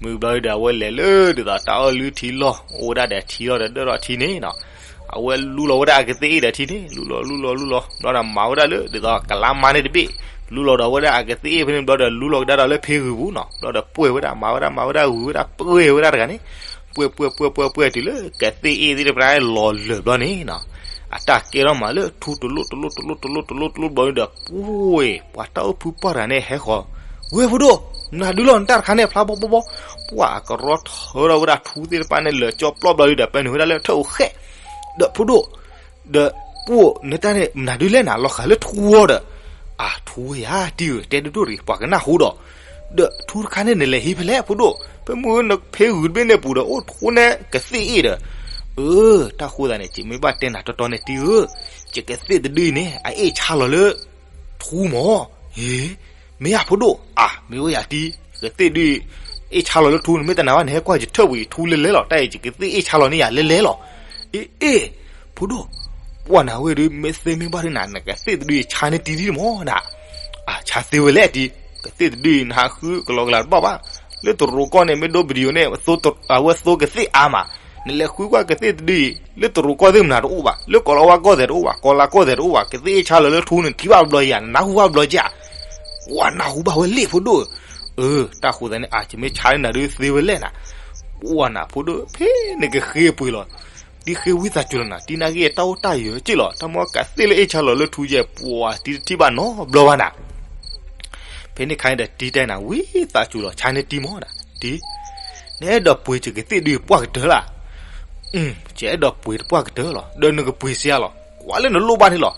မုၢ်ဘျီဒီးအဝဲလဲၤလၢဒ်သိးတၢ်အီၣ်လုၢ်ထံလီၢ် အိၣ်ဝဲဒၣ်ဒီးထံလီၢ်ဒီးဒၢၣ်ထီၣ်ထံန့ၣ်နီၤ, အဝဲလူလီၤဝဲဒၣ်အကသ့ၣ်အ့ၣ်ဒီးထံန့ၣ် လူလီၤလူလီၤလူလီၤ ဘျီဒီးမၤဝဲဒၣ်လၢဒ်သိးကလါမါန့ၣ်တဘ့ၣ်, လူလီၤဒီးဝဲဒၣ်အကသ့ၣ်အ့ၣ်ဖဲန့ၣ်ဘျီဒီး လူလီၤကဒါဒီးလၢဖ့ဂုၤပူၤနီၤ, ဘျီဒီးပှဲၢ်ဝဲဒၣ် မၤဝဲဒၣ် မၤဝဲဒၣ် ဂုၤဝဲဒၣ် ပှဲၢ်ဝဲဒၣ်တဂၤန့ၣ်, ပှဲၢ်ပှဲၢ်ပှဲၢ်ပှဲၢ်ပှဲၢ် တုၤလၢကသ့ၣ်အ့ၣ်သ့ၣ်တဖၣ်လီၤလၢာ်ဘျီန့ၣ်နီၤ, အတၢ်ကဲထီၣ်မးလၢထူတလိၣ်တလိၣ်တလိၣ်တလိၣ်တလိၣ်တလိၣ်ဘျီဒီး ပှဲၢ် ပှၤတၢ်အိၣ်ဖုပှၢ်တဂၤန့ၣ်ဟဲဃီၤ, ဝဲဖိဒိၣ်, မနုၤဒုလီၤနတၢ်တခါန့ၣ် ဖျါဘီဘီဘီ, ပှၤအကရီထၢထီၣ်ဝဲဒၣ်ထူသ့ၣ်တဖၣ်န့ၣ် လၢာ်ကၠီပျီဘျီဒီး ပဲနုာ်ဝဲဒၣ်လၢထၢၣ်အိၣ်ဃဲ, ဒီးဖိဒိၣ် ဒီးပှဲၢ် နတၢ်န့ၣ် မနုၤဒုလဲၣ်နၤ လီၤဃာ်လၢထူအီၤဒီး, အထူဝဲယၤတံၤဧၢ တဲဒိၣ်ဒိၣ်တဂ့ၤ ပှၤကနၢ်ဟူဒီး, ဒီးထူတခါန့ၣ် နလဲၤဟံးဖဲလဲၣ်ဖိဒိၣ်, ဖဲမုၢ်နဖ့ဂုၤတဘ့ၣ်န့ၣ်ပူၤဒီး အိၣ်ထူန့ၢ်ကသ့ၣ်အ့ၣ်ဒီး, အၢ တၢ်ဃိသးန့ၣ် ယမ့ၢ်ဘၣ်တဲနၤတီတီန့ၣ်တံၤဧၢ, ယကသ့ၣ်တဒုအံၤန့ၣ် အအ့ၣ်ဆါလီၤလၢ ထူမး, ဟ့ မ့ၢ်ယၤဖိဒိၣ် အါ မ့ၢ်ဝဲယၤတံၤ, ယကသ့ၣ်ဒုအံၤ အ့ၣ်ဆါလီၤလၢထူ နမ့ၢ်တနာ်ဘၣ် နဟဲကွၢ်ယထၢၣ်ပူၤအံၤ ထူလဲၤလဲၤလီၤ တၢ်အံၤ ယကသ့ၣ်အ့ၣ်ဆါလီၤန့ၢ်ယၤလဲၤလဲၤလီၤ, အ့ၣ် အ့ၣ် ဖိဒိၣ်, ပှၢ်နၤဝဲဒုး မ့ၢ်သ့မ့ၢ်ဘၣ်ဒုးနၤ နကသ့ၣ်တဒုအံၤ ဆါန့ၢ်တံၤဒံးမးနၤ, အါ ဆါသ့ဝဲလဲၣ်တံၤ, ကသ့ၣ်တဒုအံၤ နဟးဃုကလီကလၤတဘၣ်ဘၣ်, လၢတရူးကီၢ်န့ၣ် မ့ၢ်ဒိ video န့ၣ် အဝဲသိကသ့ၣ်အါမး, နလဲၤဃုကွၢ်ကသ့ၣ်တဒုအံၤ လၢတရူးကီၢ်သ့ၣ်မနုၤတအိၣ်ဘၣ်, လၢကီၤလၤဝါကီၢ်သဲးတအိၣ်ဘၣ်, ကီၤလၤကီၢ်သဲးတအိၣ်ဘၣ်, ကသ့ၣ်အ့ၣ်ဆါလီၤလၢထူန့ၣ် ထံၣ်ဘၣ်ဘျီယၤ နနၢ်ဟူဘၣ်ဘျီယၤ, ပှၢ်နၢ်ဟူဘၣ်ဝဲလံဖိဒိၣ်, အၢ တၢ်ဃိသးန့ၣ် အါ ယမ့ၢ်ဆါန့ၢ်နၤဒုးသ့ဝဲလဲၣ်နၤ, ပှၢ်နၤဖိဒိၣ် ဖဲန့ၣ်ကဃ့ပှ့ၤလီၤ, တံၤဃ့ဝံသးစူၤလီၤနၤ, တံၤနာ်က့တၢ်အိၣ်တၢ်ယၢၤက့ၢ်လီၤ, တၢ်မ့ၢ်ကသ့ၣ်လၢအ့ၣ်ဆါလီၤလၢထူယဲၢ် ပှၢ်တံၤတထံၣ်ဘၣ်နီတဘျီဘၣ်နၤ ဖဲန့ၣ်ခါန့ၣ်ဒီးတံၤတဲနၤ ဝံသးစူၤလီၤ ဆါန့ၢ်တံၤမးနၤ, တံၤ, နအဲၣ်ဒိးပှ့ၤယကသ့ၣ်ဒုးပှၢ်ကတၢၢ်လၢ်, ယအဲၣ်ဒိးပှ့ၤတပှၢ်ကတၢၢ်လီၤ, ဒီးနကပှ့ၤစ့ဧါလီၤ, ကွၢ်လၢနလိၣ်ဘၣ်န့ၣ်လီၤ,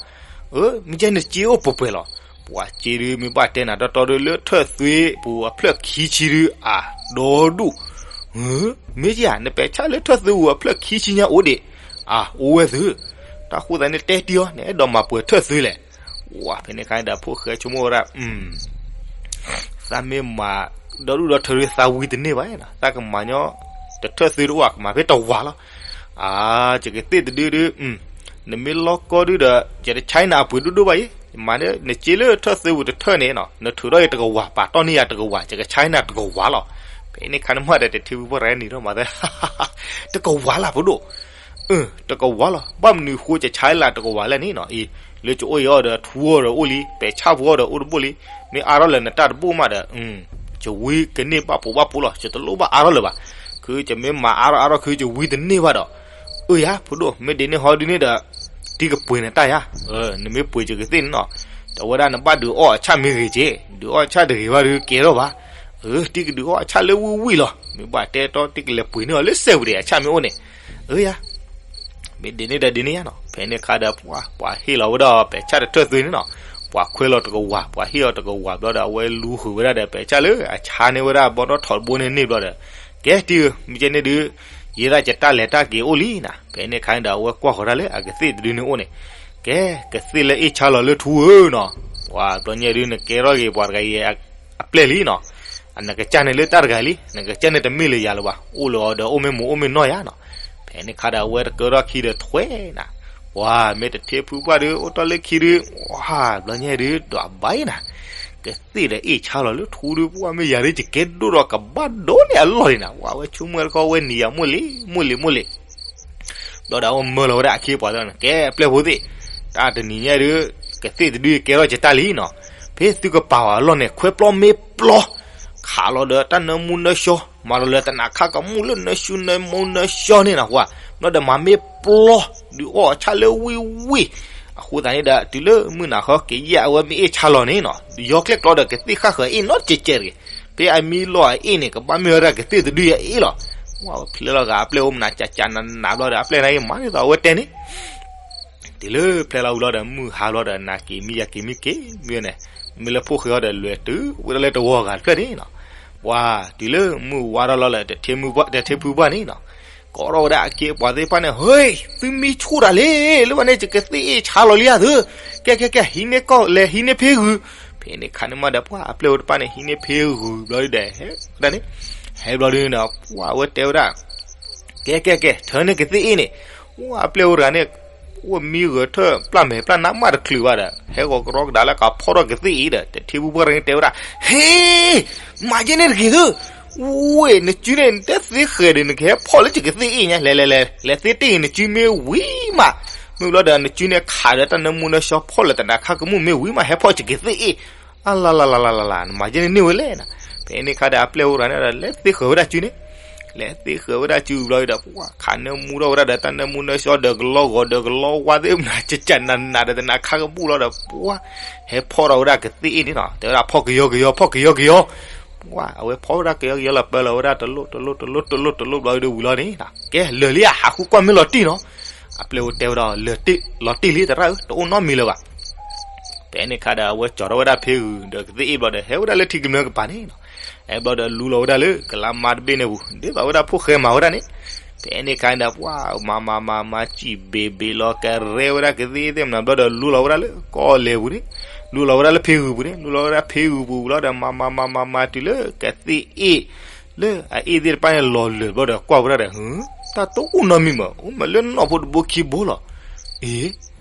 အၢ မ့ၢ်ကဲနစ့အိၣ်ပှဲၤပှဲၤလီၤ, ပှၢ်စ့ဒုး မ့ၢ်ဘၣ်တဲနၤတီတီဒုး လၢထၢၣ်သွ့ပူၤအဖျၢၣ်ခံဆံဒုး အါ ဒီဒူၣ်, မ့ၢ်ကဲဧါ နပဲာ်ဆၣ်လၢထၢၣ်သွ့ပူၤအဖျၢၣ်ခံဆံညါအိၣ်ဒံး, အါ အိၣ်ဝဲသု, တၢ်ဃိသးန့ၣ်တဲတံၤအီၤ နအဲၣ်ဒိးမၤပှဲၤထၢၣ်သွ့လဲၣ် ဝဲ ဖဲန့ၣ်ခါန့ၣ်ဒီး ဖိၣ်ဃဲဆိကမိၣ်ဝဲဒၣ်, သးမ့ၢ်မၤဒီဒူၣ်ဒီထၢဒုး သးဝံတန့ၢ်ဘၣ်, သးကမၤညီ တထၢၣ်သွ့တအိၣ်ဘၣ် ကမၤဖဲတဝၤလီၤ. အါ ယကသ့ၣ်တဒုဒုး, နမ့ၢ်လီၢ်ကီဒုဒီး ယတဆါနၤအပှ့ၤဒိၣ်ဒိၣ်ဘၣ်အံၤ, ယမၤန့ၣ် နစ့လၢထၢၣ်သွ့ပူၤတထၢၣ်န့ၣ်နီၤ နထုးထီၣ်ယတကဝၤ ပာ်တီၢ်န့ၢ်ယၤတကဝၤ ယကဆါနၤတကဝၤလီၤ. ဖဲန့ၣ်ခါန့ၣ်မးဒီး တထံဖုပှၢ်တဂၤန့ၣ်ဒီးမၤသး, တကဝၤလၢ်ဖိဒိၣ်, အၢ တကဝၤလီၤ, ဘၣ်မနုၤဃိကဆါလၢတကဝၤလဲၣ်န့ၣ်နီၤ, အံၤ လၢကအိၣ်အံၤအီၤဒီးထူအီၤဒီးအိၣ်လံ, ပဲာ်ဆၣ်ဖိအီၤဒီးအိၣ်တဘိၣ်လံ, မ့ၢ်အါထီၣ်လၢနတၢ်တဘိၣ်မးဒီး ကဝံကန့ၢ်ဘၣ်ပိာ်ဘၣ်ပိာ်လီၤ, ကတလိၣ်ဘၣ်အါထီၣ်လၢၤဘၣ်, ခုကမ့ၢ်မၤအါထီၣ်အါထီၣ်ခုကဝံတန့ၢ်ဘၣ်ဒီး, အၢယၤ ဖိဒိၣ် မ့ၢ်ဒ်န့ၣ်ဟီဒ်န့ၣ်ဒီး တံၤကပှ့ၤနတၢ်ယၤ, နမ့ၢ်ပှ့ၤကကသ့ၣ်န့ၣ်နီၤ, တဝဲဒၣ်နဘၣ်ဒုးအီၣ်အဆၣ်မ့ၢ်ဂ့ၤက့, ဒုးအီၣ်အဆၣ်တဂ့ၤဘၣ်ဒုးကဲထီၣ်ဘၣ်, အၢ တံၤကဒုးအီၣ်အဆၣ်လၢဝံၣ်ဝံၣ်လီၤ, မ့ၢ်ဘၣ်တဲတီတံၤကလဲၤပှ့ၤန့ၢ်အီၤလၢစဲးပူၤဒံး အဆၣ်မ့ၢ်အိၣ်န့ၣ်, အၢယၤ မ့ၢ်ဒ်န့ၣ်ဒီးဒ်န့ၣ်ယါနီၤ, ဖဲန့ၣ်ခါဒီး ပှၤဟ့ၣ်လီၤဝဲဒၣ်ပဲာ်ဆၣ်တထၢၣ်သွ့န့ၣ်နီၤ, ပှၤခွဲလီၤတကဝၤ, ပှၤဟ့ၣ်လီၤတကဝၤဘျီဒီး အဝဲလူဃုာ်ဝဲဒၣ်ဒီး ပဲာ်ဆၣ်လၢအဆါန့ၢ်ဝဲဒၣ်ဘီနီၣ်ထိးတဘိန့ၣ်န့ၢ်ဘျီဒီး, ကဲတံၤဧၢ, မ့ၢ်ကဲန့ၣ်ဒုး ယဲဒၣ်ယတၢ်လဲၤတၢ်က့ၤအိၣ်လံနီၤ, ဖဲန့ၣ်ခါန့ၣ်ဒီး အဝဲကွၢ်ဃီၤတၢ်လၢအကသ့ၣ်တဒုန့ၣ်အိၣ်န့ၣ်, ကဲ ကသ့ၣ်လၢအ့ၣ်ဆါလီၤလၢထူဧၢနီၤ, ပှၤဘျီညါဒုး နကဲထီၣ်က့ၤပှၤတဂၤအံၤ အပျဲၢ်လံနီၤ, နကစၢ်န့ၣ်လၢတၢ်တဂၤလံ, နကစၢ်န့ၣ်တမ့ၢ်လၢယၤလၢၤဘၣ်, အိၣ်လၢအီၤဒီးအိၣ်မ့ၢ်မူအိၣ်မ့ၢ်နီၢ်ယါနီၤ, ဖဲန့ၣ်ခါဒီးအဝဲတကၢထီၣ်ခံဒီးထွဲနၤ, ပှၤမ့ၢ်တထ့ဖုပှၢ်ဒုး အိၣ်တ့ၢ်လၢခံဒုး, ဝါ ဘျီညါဒုး ဒွးဘၣ်အံၤနၤ, ကသ့ၣ်ဒီးအ့ၣ်ဆါလီၤလၢထူဒုး ပှၢ်မ့ၢ်ယၤဒုး ယကဲဒိၣ်ဒီးကဘၣ်ဒိးန့ၢ်အလီၢ်လံနၤ, ဝါ ဝဲဆိကမိၣ်တခီ ဝဲနံၤယၤမိၢ်လံ, မိၢ်လံ, မိၢ်လံ ဘျီဒီးအဝဲမၢလီၤဝဲဒၣ်အခ့အပှၤသ့ၣ်န့ၣ်, ကဲအပျဲၢ်ဖိသ့ၣ်, တၢ်တနံၤညါဒုး ကသ့ၣ်တဒုကဲထီၣ်ကတၢၢ်လံနီၤ, ဖဲသုကပာ်အီၤအလီၢ်န့ၣ် ခွဲးပျီမ့ၢ်ပျီ, ခးလီၤဒီးတၢ်နၢမူနၢဆှီ, မၤလီၤလၢတနးခါကမူၣ်လၢနၢဆူနၢမူနၢဆှီန့ၣ်နၤ, ဝါ ဘျီဒီးမၤမ့ၢ်ပျီ, ဒုးအီၣ်အဆၣ်လၢဝံၣ်ဝံၣ်, အဃိသတးန့ၣ်ဒီး တုၤလၢမုၢ်နၤဃီက့ၤယဲၢ်အဝဲမ့ၢ်အ့ၣ်ဆါလီၤန့ၣ်နီၤ, ယီၤကျဲၣ်ကျီဒီးကသ့ၣ်ဃၣ်ဃၢၤအ့ၣ်နီတကဲးကဲးတဂ့ၤ, ဖဲအမံလီၤအအ့ၣ်န့ၣ် ကဘၣ်မ့ၢ်ဝဲဒၣ်ကသ့ၣ်တဒုအအ့ၣ်လီၤ, ဝါ ဖျဲလီၤဂာ်အပျဲၢ်အိၣ်မနၤကၠးကၠးနးနးဘျီဒီး အပျဲၢ်န့ၣ်အံၤမၤန့ၢ်သိးအဝဲတဲန့ၣ် တုၤလၢဖျဲလီၤဝံၤလီၤဒီး မုၢ်ဟါဘျီဒီး နၤက့ၤမံယၤက့ၤမံက့ၤမ့ၢ်န့ၣ်, မ့ၢ်လၢဖိၣ်ဃဲအီၤဒီး လဲၤတုၤဝဲဒၣ်လၢတဝီဂၤတဖျၢၣ်န့ၣ်နီၤ, ပှၤ တုၤလၢမုၢ်ဝါထီၣ်လီၤလၢ တထ့ဖုပှၢ်န့ၣ်နီၤ, ကိးထီၣ်ဝဲဒၣ်အခ့အပှၤသ့ၣ်တဖၣ်န့ၣ်, ဟ့, သုမံဆူၣ်တၢ်လဲၣ်, လၢဝဲန့ၣ် ယကသ့ၣ်အ့ၣ်ဆါလီၤလံဧါသု, ကဲကဲကဲ ဟံးန့ၢ်ကီၢ်လဲၤဟံးန့ၢ်ဖ့ဂုၤ, ဖဲန့ၣ်ခါန့ၣ်မးဒီး ပှၤအပျဲၢ်ဖိတဖၣ်န့ၣ် ဟံးန့ၢ်ဖ့ဂုၤဘျီဒီးဟဲဒၣ်န့ၣ်, ဟဲဘျီဒုန့ၣ်ဒီး ပှၤအဝဲတဲဝဲဒၣ် ကဲကဲကဲ ထၢန့ၢ်ကသ့ၣ်အ့ၣ်န့ၣ်, ဝဲအပျဲၢ်ဖိတဂၤန့ၣ် အိၣ်မံဂဲၤထၢၣ်ပျၢ်မဲာ်ပျၢ်နါမးတချုးဘၣ်ဒီး ဟဲဂီၤကရီကဒါလၢကဖီၣ်ထီၣ်ကသ့ၣ်အ့ၣ်ဒီး တထ့ဖုပှၢ်န့ၣ်တဲဝဲဒၣ်, ဟ့, မၤယဲန့ၣ်တဂ့ၤသု, ဝ့ၢ် နစုန့ၣ် နတဲသ့ဃဲၤဒီး နကဟဲဖီၣ်လၢယကသ့ၣ်အ့ၣ်ညါ, လဲၤလဲၤလဲၤ လဲၤသ့တ့ၢ်အံၤ နစုမ့ၢ်ဝံၤမး, မ့ၢ်ဘျီဒီး နစုန့ၣ်ခးဒီးတၢ်နၢမူနၢဆှီဖီၣ်လၢတနးခါကမူၣ်မ့ၢ်ဝံၤမး ဟဲဖီၣ်ယကသ့ၣ်အ့ၣ်, အလလလလလ, နမၤယဲန့ၣ်န့ၢ်ဝဲလဲၣ်နၤ, ဖဲန့ၣ်ခါဒီး အပျဲၢ်ဖိတဂၤန့ၣ်ဒီး လဲၤသ့ဃဲၤဝဲဒၣ်စုန့ၣ် လဲၤသ့ဃဲၤဝဲဒၣ်စုဘျီဒီး ပှၤခးနၢမူထီၣ်ဝဲဒၣ်ဒီး တၢ်နၢမူနၢဆှီဒီးကလီဂီၤဒီးကလီဝါသ့ၣ်မနၤ ကကနနးဒီးတနးခါကပူၣ်လီၤဒီး ပှၤဟဲဖီၣ်ထီၣ်ဝဲဒၣ်ကသ့ၣ်အ့ၣ်န့ၣ်နီၤ, တဲဝဲဒၣ်ဖီၣ်ကယီကယီ ဖီၣ်ကယီကယီ, ပှၤအဝဲဖီၣ်ဝဲဒၣ်ကယီကယီလီၤ ပၢလီၤဝဲဒၣ်တလိၣ်တလိၣ်တလိၣ်တလိၣ်တလိၣ်ဘျီဒီးဝံၤလီၤန့ၣ်, ကဲလၢာ်လံဧါ ဟးဃုကွၢ်မ့ၢ်လီၤတံၢ်နီၤ, အပျဲၢ်ဖိတဲဝဲဒၣ် လၢာ်တံၢ်လီၤတံၢ်လံသရၣ်ဧၢ တအိၣ်နီတမံၤလၢၤဘၣ် ဖဲန့ၣ်ခါဒီး အဝဲကၠီထီၣ်ဝဲဒၣ်ဖ့ဂုၤဒီးကသ့ၣ်အ့ၣ်ဘျီဒီး ဟဲဝဲဒၣ်လၢထံကမျၢၢ်ကပၤန့ၣ်နီၤ, ဟဲဘျီဒီးလူလီၤဝဲဒၣ်လၢကလါမါတဘ့ၣ်န့ၣ်ပူၤ ဒ်သိးဝဲဒၣ်ဖိၣ်ဃဲမၤဝဲဒၣ်န့ၣ်, ဖဲန့ၣ်ခါန့ၣ်ဒီး ပှၤမၤမၤမၤမၤ စံၣ်ဘ့ၣ်ဘ့ၣ်လီၤ ကရဲဝဲဒၣ်ကသ့ၣ်အ့ၣ်သ့ၣ်မနၤဘျီဒီး လူလီၤဝဲဒၣ်လၢကီၢ်လဲၤပူၤန့ၣ်, လူလီၤဝဲဒၣ်လၢဖ့ဂုၤပူၤန့ၣ်, လူလီၤဝဲဒၣ်ဖ့ဂုၤပူၤဘျီဒီး မၤမၤမၤမၤမၤတုၤလၢကသ့ၣ်အ့ၣ် လၢအအ့ၣ်သ့ၣ်တဖၣ်န့ၣ်လီၤလၢာ်ဘျီဒီး ကွၢ်ဝဲဒၣ်ဒီး ဟၢ, တၢ်တအိၣ်နီတမံၤမး အိၣ်မးလၢနီၢ်ဖိတဘိခံဘိလီၤ. အ့,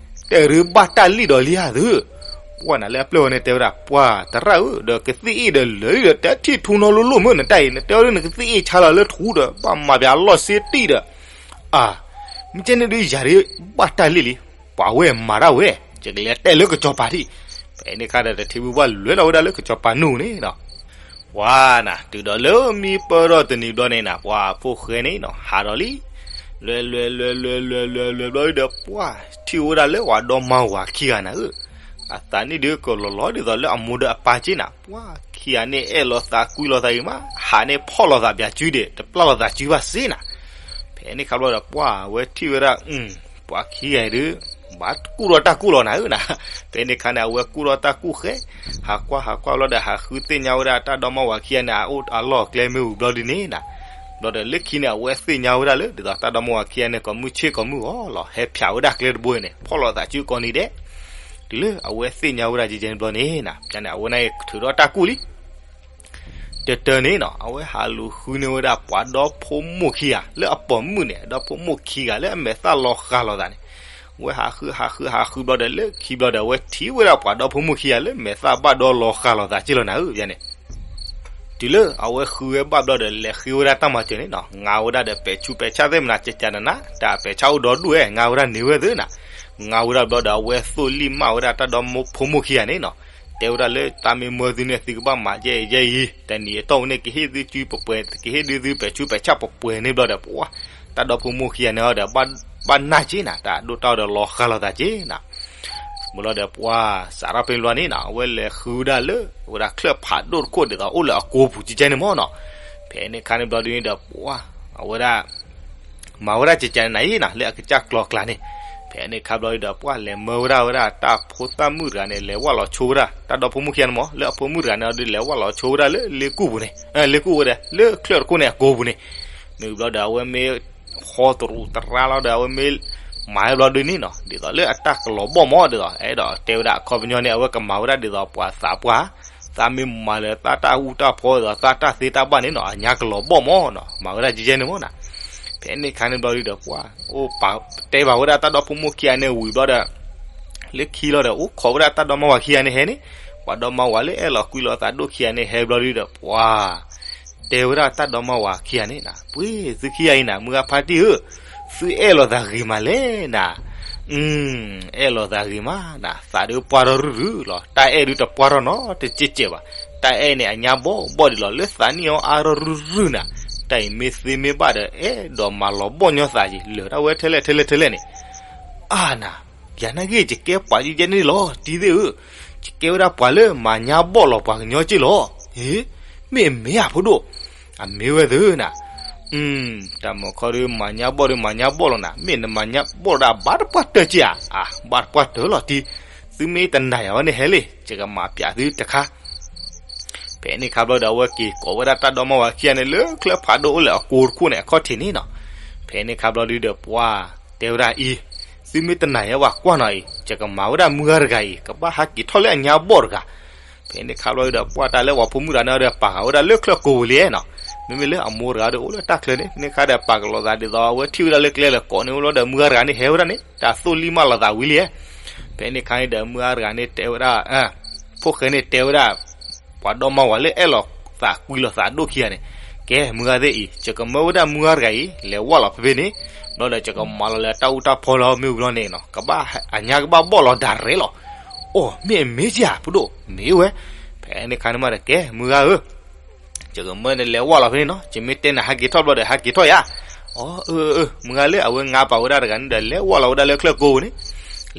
တဲရ့ဘၣ်တၢ်လံၣ်ဒီးလံဧါသု, ပှၢ်နၤလၢအပျဲၢ်ဝဲန့ၣ်တဲဝဲဒၣ် ပှၢ်သရၣ်ဧၢ, ဒီးကသ့ၣ်အ့ၣ်ဒီးလၢာ်လံဒီး တထံၣ်ထူနီလိလိၣ်မ့ၢ်နတၢ်အံၤ နတဲဝဲဒၣ်နကသ့ၣ်အ့ၣ်ဆါလီၤလၢထူဒီး ဘၣ်မၤပၠးလီၢ်စ့တံၢ်ဒီး အါ, မ့ၢ်ကဲန့ၣ်ဒုးယၤဒုး ဘၣ်တၢ်လံၣ်လံ, ပှၤဝဲမၤတၢ်ဝဲ, ယကလဲၤတဲလၢကစီၤပၤထံၣ်. ဖဲန့ၣ်ခါဒီးတထံၣ်ဝံၤပှၢ်လဲၤလီၤဝဲဒၣ်လၢကစီၤပၤနူၢ်န့ၣ်ဒီး ပှၤနၤ တုၤဒီးလၢမံပၢၢ်ထီၣ်တနံၤဘျီန့ၣ်နၤ ပှၤဖိၣ်ဃဲန့ၣ်နီၤ ဟးထီၣ်လံ, လဲၤလဲၤလဲၤလဲၤလဲၤလဲၤလဲၤဘျီဒီး ပှၤထံၣ်ဝဲဒၣ်လၢပှၤဒီမါဝၤခံဂၤနၤဧၢ, အသးန့ၣ်ဒုးကလီၤလီၤဒ်သိးလၢအမိၢ်ဒီးအပၢ်က့နၤ, ပှၤခံဂၤန့ၣ်အဲၣ်လီၤသးကွံလီၤသးဂ့ၤမး, ဟးန့ၣ်ဖီၣ်လီၤသးပၠးစုဒီး တပျၢ်လီၤသးစုဘၣ်စ့နၤ. ဖဲန့ၣ်ခါဘျီဒီး ပှၤအဝဲထံၣ်ဝဲဒၣ် ပှၤခံဂၤအံၤဒုး ဘၣ်ကူၣ်ထီၣ်တၢ်ကူၣ်လီၤနၤဧၢနၤ. ဖဲန့ၣ်ခါန့ၣ် အဝဲကူၣ်ထီၣ်တၢ်ကူၣ်ဃဲ, ဟးကွၢ်ဟးကွၢ်ဘျီဒီး ဟးဃုသ့ၣ်ညါဝဲဒၣ်တၢ်ဒီမါဝၤခံဂၤန့ၣ် အအိၣ်အလီၢ်အကျဲမ့ၢ်ဝံၤဘျီဒ်န့ၣ်နၤ. ဘျီဒီးလၢခံန့ၣ် အဝဲသ့ၣ်ညါဝဲဒၣ်လၢ ဒ်သိးတၢ်ဒီမါဝၤခံဂၤန့ၣ် ကိးမုၢ်ဆ့ၣ်ကိးမုၢ်ဂီၤလီၤ ဟဲဖၠးဝဲဒၣ်ကျဲတဘိန့ၣ် ဖီၣ်လီၤသးစုကိးနံၤဒဲး. တုၤလၢအဝဲသ့ၣ်ညါဝဲဒၣ်ကဲကဲန့ၣ်ဘျီန့ၣ်နၤ န့ၣ် အဝဲန့ၣ်ထုးထီၣ်တၢ်ကူၣ်လံ တတၢၢ်န့ၣ်နီၤ အဝဲဟးလူၤဃုန့ၢ်ဝဲဒၣ်ပှၤဒီဖိမိၢ်ခံဂၤ လၢအပိာ်မုၣ်န့ၣ် အဒီဖိမိၢ်ခံဂၤလၢအမဲာ်သၣ်လီၤဃာ်လိာ်သးန့ၣ်, အဝဲဟးဃုဟးဃုဟးဃုဘျီဒီး လၢခံဘျီဒီး အဝဲထံၣ်ဝဲဒၣ်ပှၤဒီဖိမိၢ်ခံဂၤလၢမဲာ်သၣ်ဘၣ်ဒီလီၤဃာ်လိာ်သးက့လီၤနၤဧၢန့ၣ်. တုၤလၢအဝဲဃုဝဲဘၣ်ဘျီဒီး လဲၤဃ့ဝဲဒၣ်တၢ်မၤစၢၤန့ၣ်နီၤ, ငါဝဲဒၣ်ဒီးပဲာ်ဆူးပဲာ်ဆၣ်သ့ၣ်မနၤ ကကနန တၢ်ပဲာ်ဆၣ်အိၣ်ဒီဒူၣ်ဝဲ ငါဝဲဒၣ်န့ၢ်ဝဲသ့နီၤ. ငါဝဲဒၣ်ဘျီဒီးအဝဲသိၣ်လံၢ်မၢ်ဝဲဒၣ်တၢ်ဒီဖိမိၢ်ခံဂၤန့ၣ်နီၤ, တဲဝဲဒၣ်လၢတၢ်မ့ၢ်မၢသုန့ၣ် သုကဘၣ်မၤယဲအံၤယဲအံၤ, တနံၤအတီၢ်ပူၤန့ၣ် ကဟ့ၣ်သုစုပှဲၤပှဲၤ ကဟ့ၣ်ဒုးသုပဲာ်ဆူးပဲာ်ဆၣ်ပှဲၤပှဲၤန့ၣ်ဘျီဒီး ပှၤ တၢ်ဒီဖိမိၢ်ခံဂၤန့ၣ်ဒီး ဘၣ်နၢ်က့နၤ, တၢ်ဒိၣ်တၢ်ဒီးလီၤဃာ်လိာ်သးက့နၤ. မ့ၢ်လီၤဒီးပှၤစးထီၣ်ဖဲန့ၣ်ဘျီန့ၣ်နီၤ, အဝဲလဲၤဃုဒၣ်လၢ ဝဲဒၣ်ချၢၣ်ဖးဒိၣ်တခိၣ်ဒ်သိးအိၣ်လၢအကိာ်ပူၤကကဲန့ၣ်မ့ၢ်နီၤ. ဖဲန့ၣ်ခါန့ၣ်ဘျီဒုးန့ၣ်ဒီးပှၤ အဝဲဒၣ် မၤဝဲဒၣ်ကကနနအံၤနီၤ လၢအကစၢ်ကျီၤကျါန့ၣ်. ဖဲန့ၣ်ခါဘျီဒုးဒီး ပှၤလဲၤမၢဝဲဒၣ်ဝဲဒၣ်တၢ်ဖိသၣ်မုၣ်တဂၤန့ၣ် လဲၤဝၢ်လီၤဆိဝဲဒၣ် တၢ်ဒီဖိမိၢ်ခံဂၤန့ၣ်မ့ၢ် လၢအဖိမုၣ်တဂၤန့ၣ်ဒီး လဲၤဝၢ်လီၤဆိဝဲဒၣ်လၢလ့ကူၣ်ပူၤန့ၣ်, လ့ကူၣ်ဝဲဒၣ် လၢချၢၣ်တခိၣ်န့ၣ်အကိာ်ပူၤန့ၣ်. မ့ၢ်ဘျီဒီး အဝဲမ့ၢ် ဟီတရူးတရါလီၤဒီး အဝဲမ့ၢ် မၤဝဲဘျီဒုးန့ၣ်နီၤ ဒ်သိးလၢအတၢ်ကလီၤဘီၣ်မ့ၢ်ဒ်သိး အဲၣ်ဒိးတဲဝဲဒၣ်အခီပညီန့ၣ် အဝဲကမၤဝဲဒၣ်ဒ်သိးပှၤသးပှၢ်, သးမ့ၢ်မၤလၢသးတၢ်အူတၢ်ဖီဒ်သိး သးတၢ်သ့တၢ်ဘၣ်န့ၣ်နီၤ အညါကလီၤဘီၣ်မ့ၢ်နီၤ မၤဝဲဒၣ်ကကဲန့ၣ်မ့ၢ်နီၤ. ဖဲန့ၣ်ခါန့ၣ်ဘျီဒုးဒီးပှၤ အိၣ်ပာ်တဲဘၣ်ဝဲဒၣ်တၢ်ဒီဖိမိၢ်ခံဂၤန့ၣ်ဝံၤဘျီဒီး လၢခံလီၤဒီး အိၣ်ခိးဝဲဒၣ်တၢ်ဒီမါဝၤခံဂၤန့ၣ်ဟဲန့ၣ်, ပှၤဒီမါဝၤလၢအဲၣ်လီၤကွံလီၤသးဒိၣ်ခံဂၤန့ၣ်ဟဲဘျီဒုးဒီးပှၤ တဲဝဲဒၣ်တၢ်ဒီမါဝၤခံဂၤန့ၣ်နီၤ, ပှ့ၤသုခံဂၤအံၤနၤ မုၢ်ဂၤဖါတံၢ်ဧၢ, သုအဲၣ်လိာ်သးဂ့ၤမးလဲၣ်နၤ. အၢ, အဲၣ်လိာ်သးဂ့ၤမးနၤ, သးဒုးပှၢ်ထီၣ်ရုၢ်ရုၢ်လီၤ, တၢ်အဲၣ်ဒုးတပှၢ်ထီၣ်နီတစဲးကဲးဘၣ်, တၢ်အဲၣ်န့ၣ်အညါဘီၣ်ဘီၣ်ဒ်လီၤ လၢသးနံၣ်အီၤအါထီၣ်ရုၢ်ရုၢ်နၤ, တၢ်အံၤမ့ၢ်သ့မ့ၢ်ဘၣ်ဒီး အဲၣ်ဒိးမၤလီၤဘီၣ်ညီသးယံၤ လၢာ်ဒၣ်ဝဲထဲလဲၣ်ထဲလဲၣ်ထဲလဲၣ်န့ၣ် အၢနၤ, ယၤနာ်က့ ယကဲပှၤယကဲန့ၣ်လီၤ တံၤသ့ၣ်ဧၢ, ယကဲဝဲဒၣ်ပှၤလၢမၤညါဘီၣ်လီၤပှၤကညီက့လီၤ. ဟ့, မ့ၢ်အမ့ၢ်ဧါဖိဒိၣ်, အမ့ၢ်ဝဲသ့နၤ, တၢ်မုၣ်ခီဒုးမၤညါဘီၣ်ဒုးမၤညါဘီၣ်လီၤနၤ, မ့ၢ်နမၤညါဘီၣ်ဒၣ်ဘၣ်တပှၢ်တၢၢ်က့ဧါ, အၢ ဘၣ်တပှၢ်တၢၢ်လီၤတံၤ, သုမ့ၢ်တနာ်ယၤဝဲန့ၣ်ဟဲလံ, ယကမၤပျးသုတခါ ဖဲန့ၣ်ခါဘျီဒီး အဝဲက့ၤကိးဝဲဒၣ်တၢ်ဒီမါဝၤခံဂၤန့ၣ် လၢချၢၣ်ဖးဒိၣ်အိၣ်လၢအကိာ်တခိၣ်န့ၣ် အခီၣ်ထံးန့ၣ်နီၤ. ဖဲန့ၣ်ခါဘျီဒုးဒီးပှၤတဲဝဲဒၣ်အံၤ, သုမ့ၢ်တနာ်ယၤဝဲကွၢ်နီၤအံၤ, ယကမၤဝဲဒၣ်မုၢ်ဂၤတဂၤအံၤ ကဘၣ်ဟဲက့ၤထီၣ်လၢအညါဘီၣ်တဂၤ. ဖဲန့ၣ်ခါဘျီဒုးဒီး ပှၤတၢ်လၢပှၤဖိမုၣ်တဂၤန့ၣ်ဒီး ပာ်ဃာ်ဝဲဒၣ်လၢချၢၣ်ကိာ်ပူၤလံနီၤ. မ့မ့ၢ်လၢအမိၢ်တဂၤဒီး အိၣ်လၢတၢ်ချၢန့ၣ် ဖဲန့ၣ်ခါဒီး ပာ်ကလီၤသးဒ်သိးအဝဲထံၣ်ဝဲဒၣ်လၢကျဲလၢကိးန့ၣ် အိၣ်လီၤဒီး မုၢ်ဂၤတဂၤန့ၣ်ဟဲဝဲဒၣ်န့ၣ် တၢ်သိၣ်လံၢ်မၢ်လီၤသးဝံၤလံ. ဖဲန့ၣ်ခါန့ၣ်ဒီး မုၢ်ဂၤတဂၤန့ၣ်တဲဝဲဒၣ်, ဖိၣ်ဃဲန့ၣ်တဲဝဲဒၣ် ပှၤဒီမါဝၤလၢအဲၣ်လီၤသးကွံလီၤသးဒိၣ်ခံဂၤန့ၣ်, ကဲ မုၢ်ဂၤသ့ၣ်အံၤ ယကမၢဝဲဒၣ်မုၢ်ဂၤတဂၤအံၤ လဲၤဝၢ်လီၤဖဲဖဲန့ၣ်, ဘျီဒီးယကမၤလီၤလၢတၢ်အူတၢ်ဖီလီၤ မ့ၢ်ဝံၤဘျီန့ၣ်နီၤ ကဘၣ်အညါကဘၣ်ဘီၣ်လီၤဒၣ်ရဲလီၤ. အိၣ် မ့ၢ်အမ့ၢ်ကဧါ ဖိဒိၣ် မ့ၢ်ဝဲ. ဖဲန့ၣ်ခါန့ၣ်မးဒီး ကဲ မုၢ်ဂၤဧၢ ယကမၢနလဲၤဝၢ်လီၤဖဲန့ၣ်နီၤ, ယမ့ၢ်တဲနၤဟဲက့ၤထီၣ်ဘျီဒီး ဟဲက့ၤထီၣ်ယၤ. အၢ အၢ အၢ မုၢ်ဂၤလၢအဝဲငါပာ်ဝဲဒၣ်တဂၤန့ၣ်ဒီး လဲၤဝၢ်လီၤဝဲဒၣ်လၢချၢၣ်ကိာ်ပူၤန့ၣ်,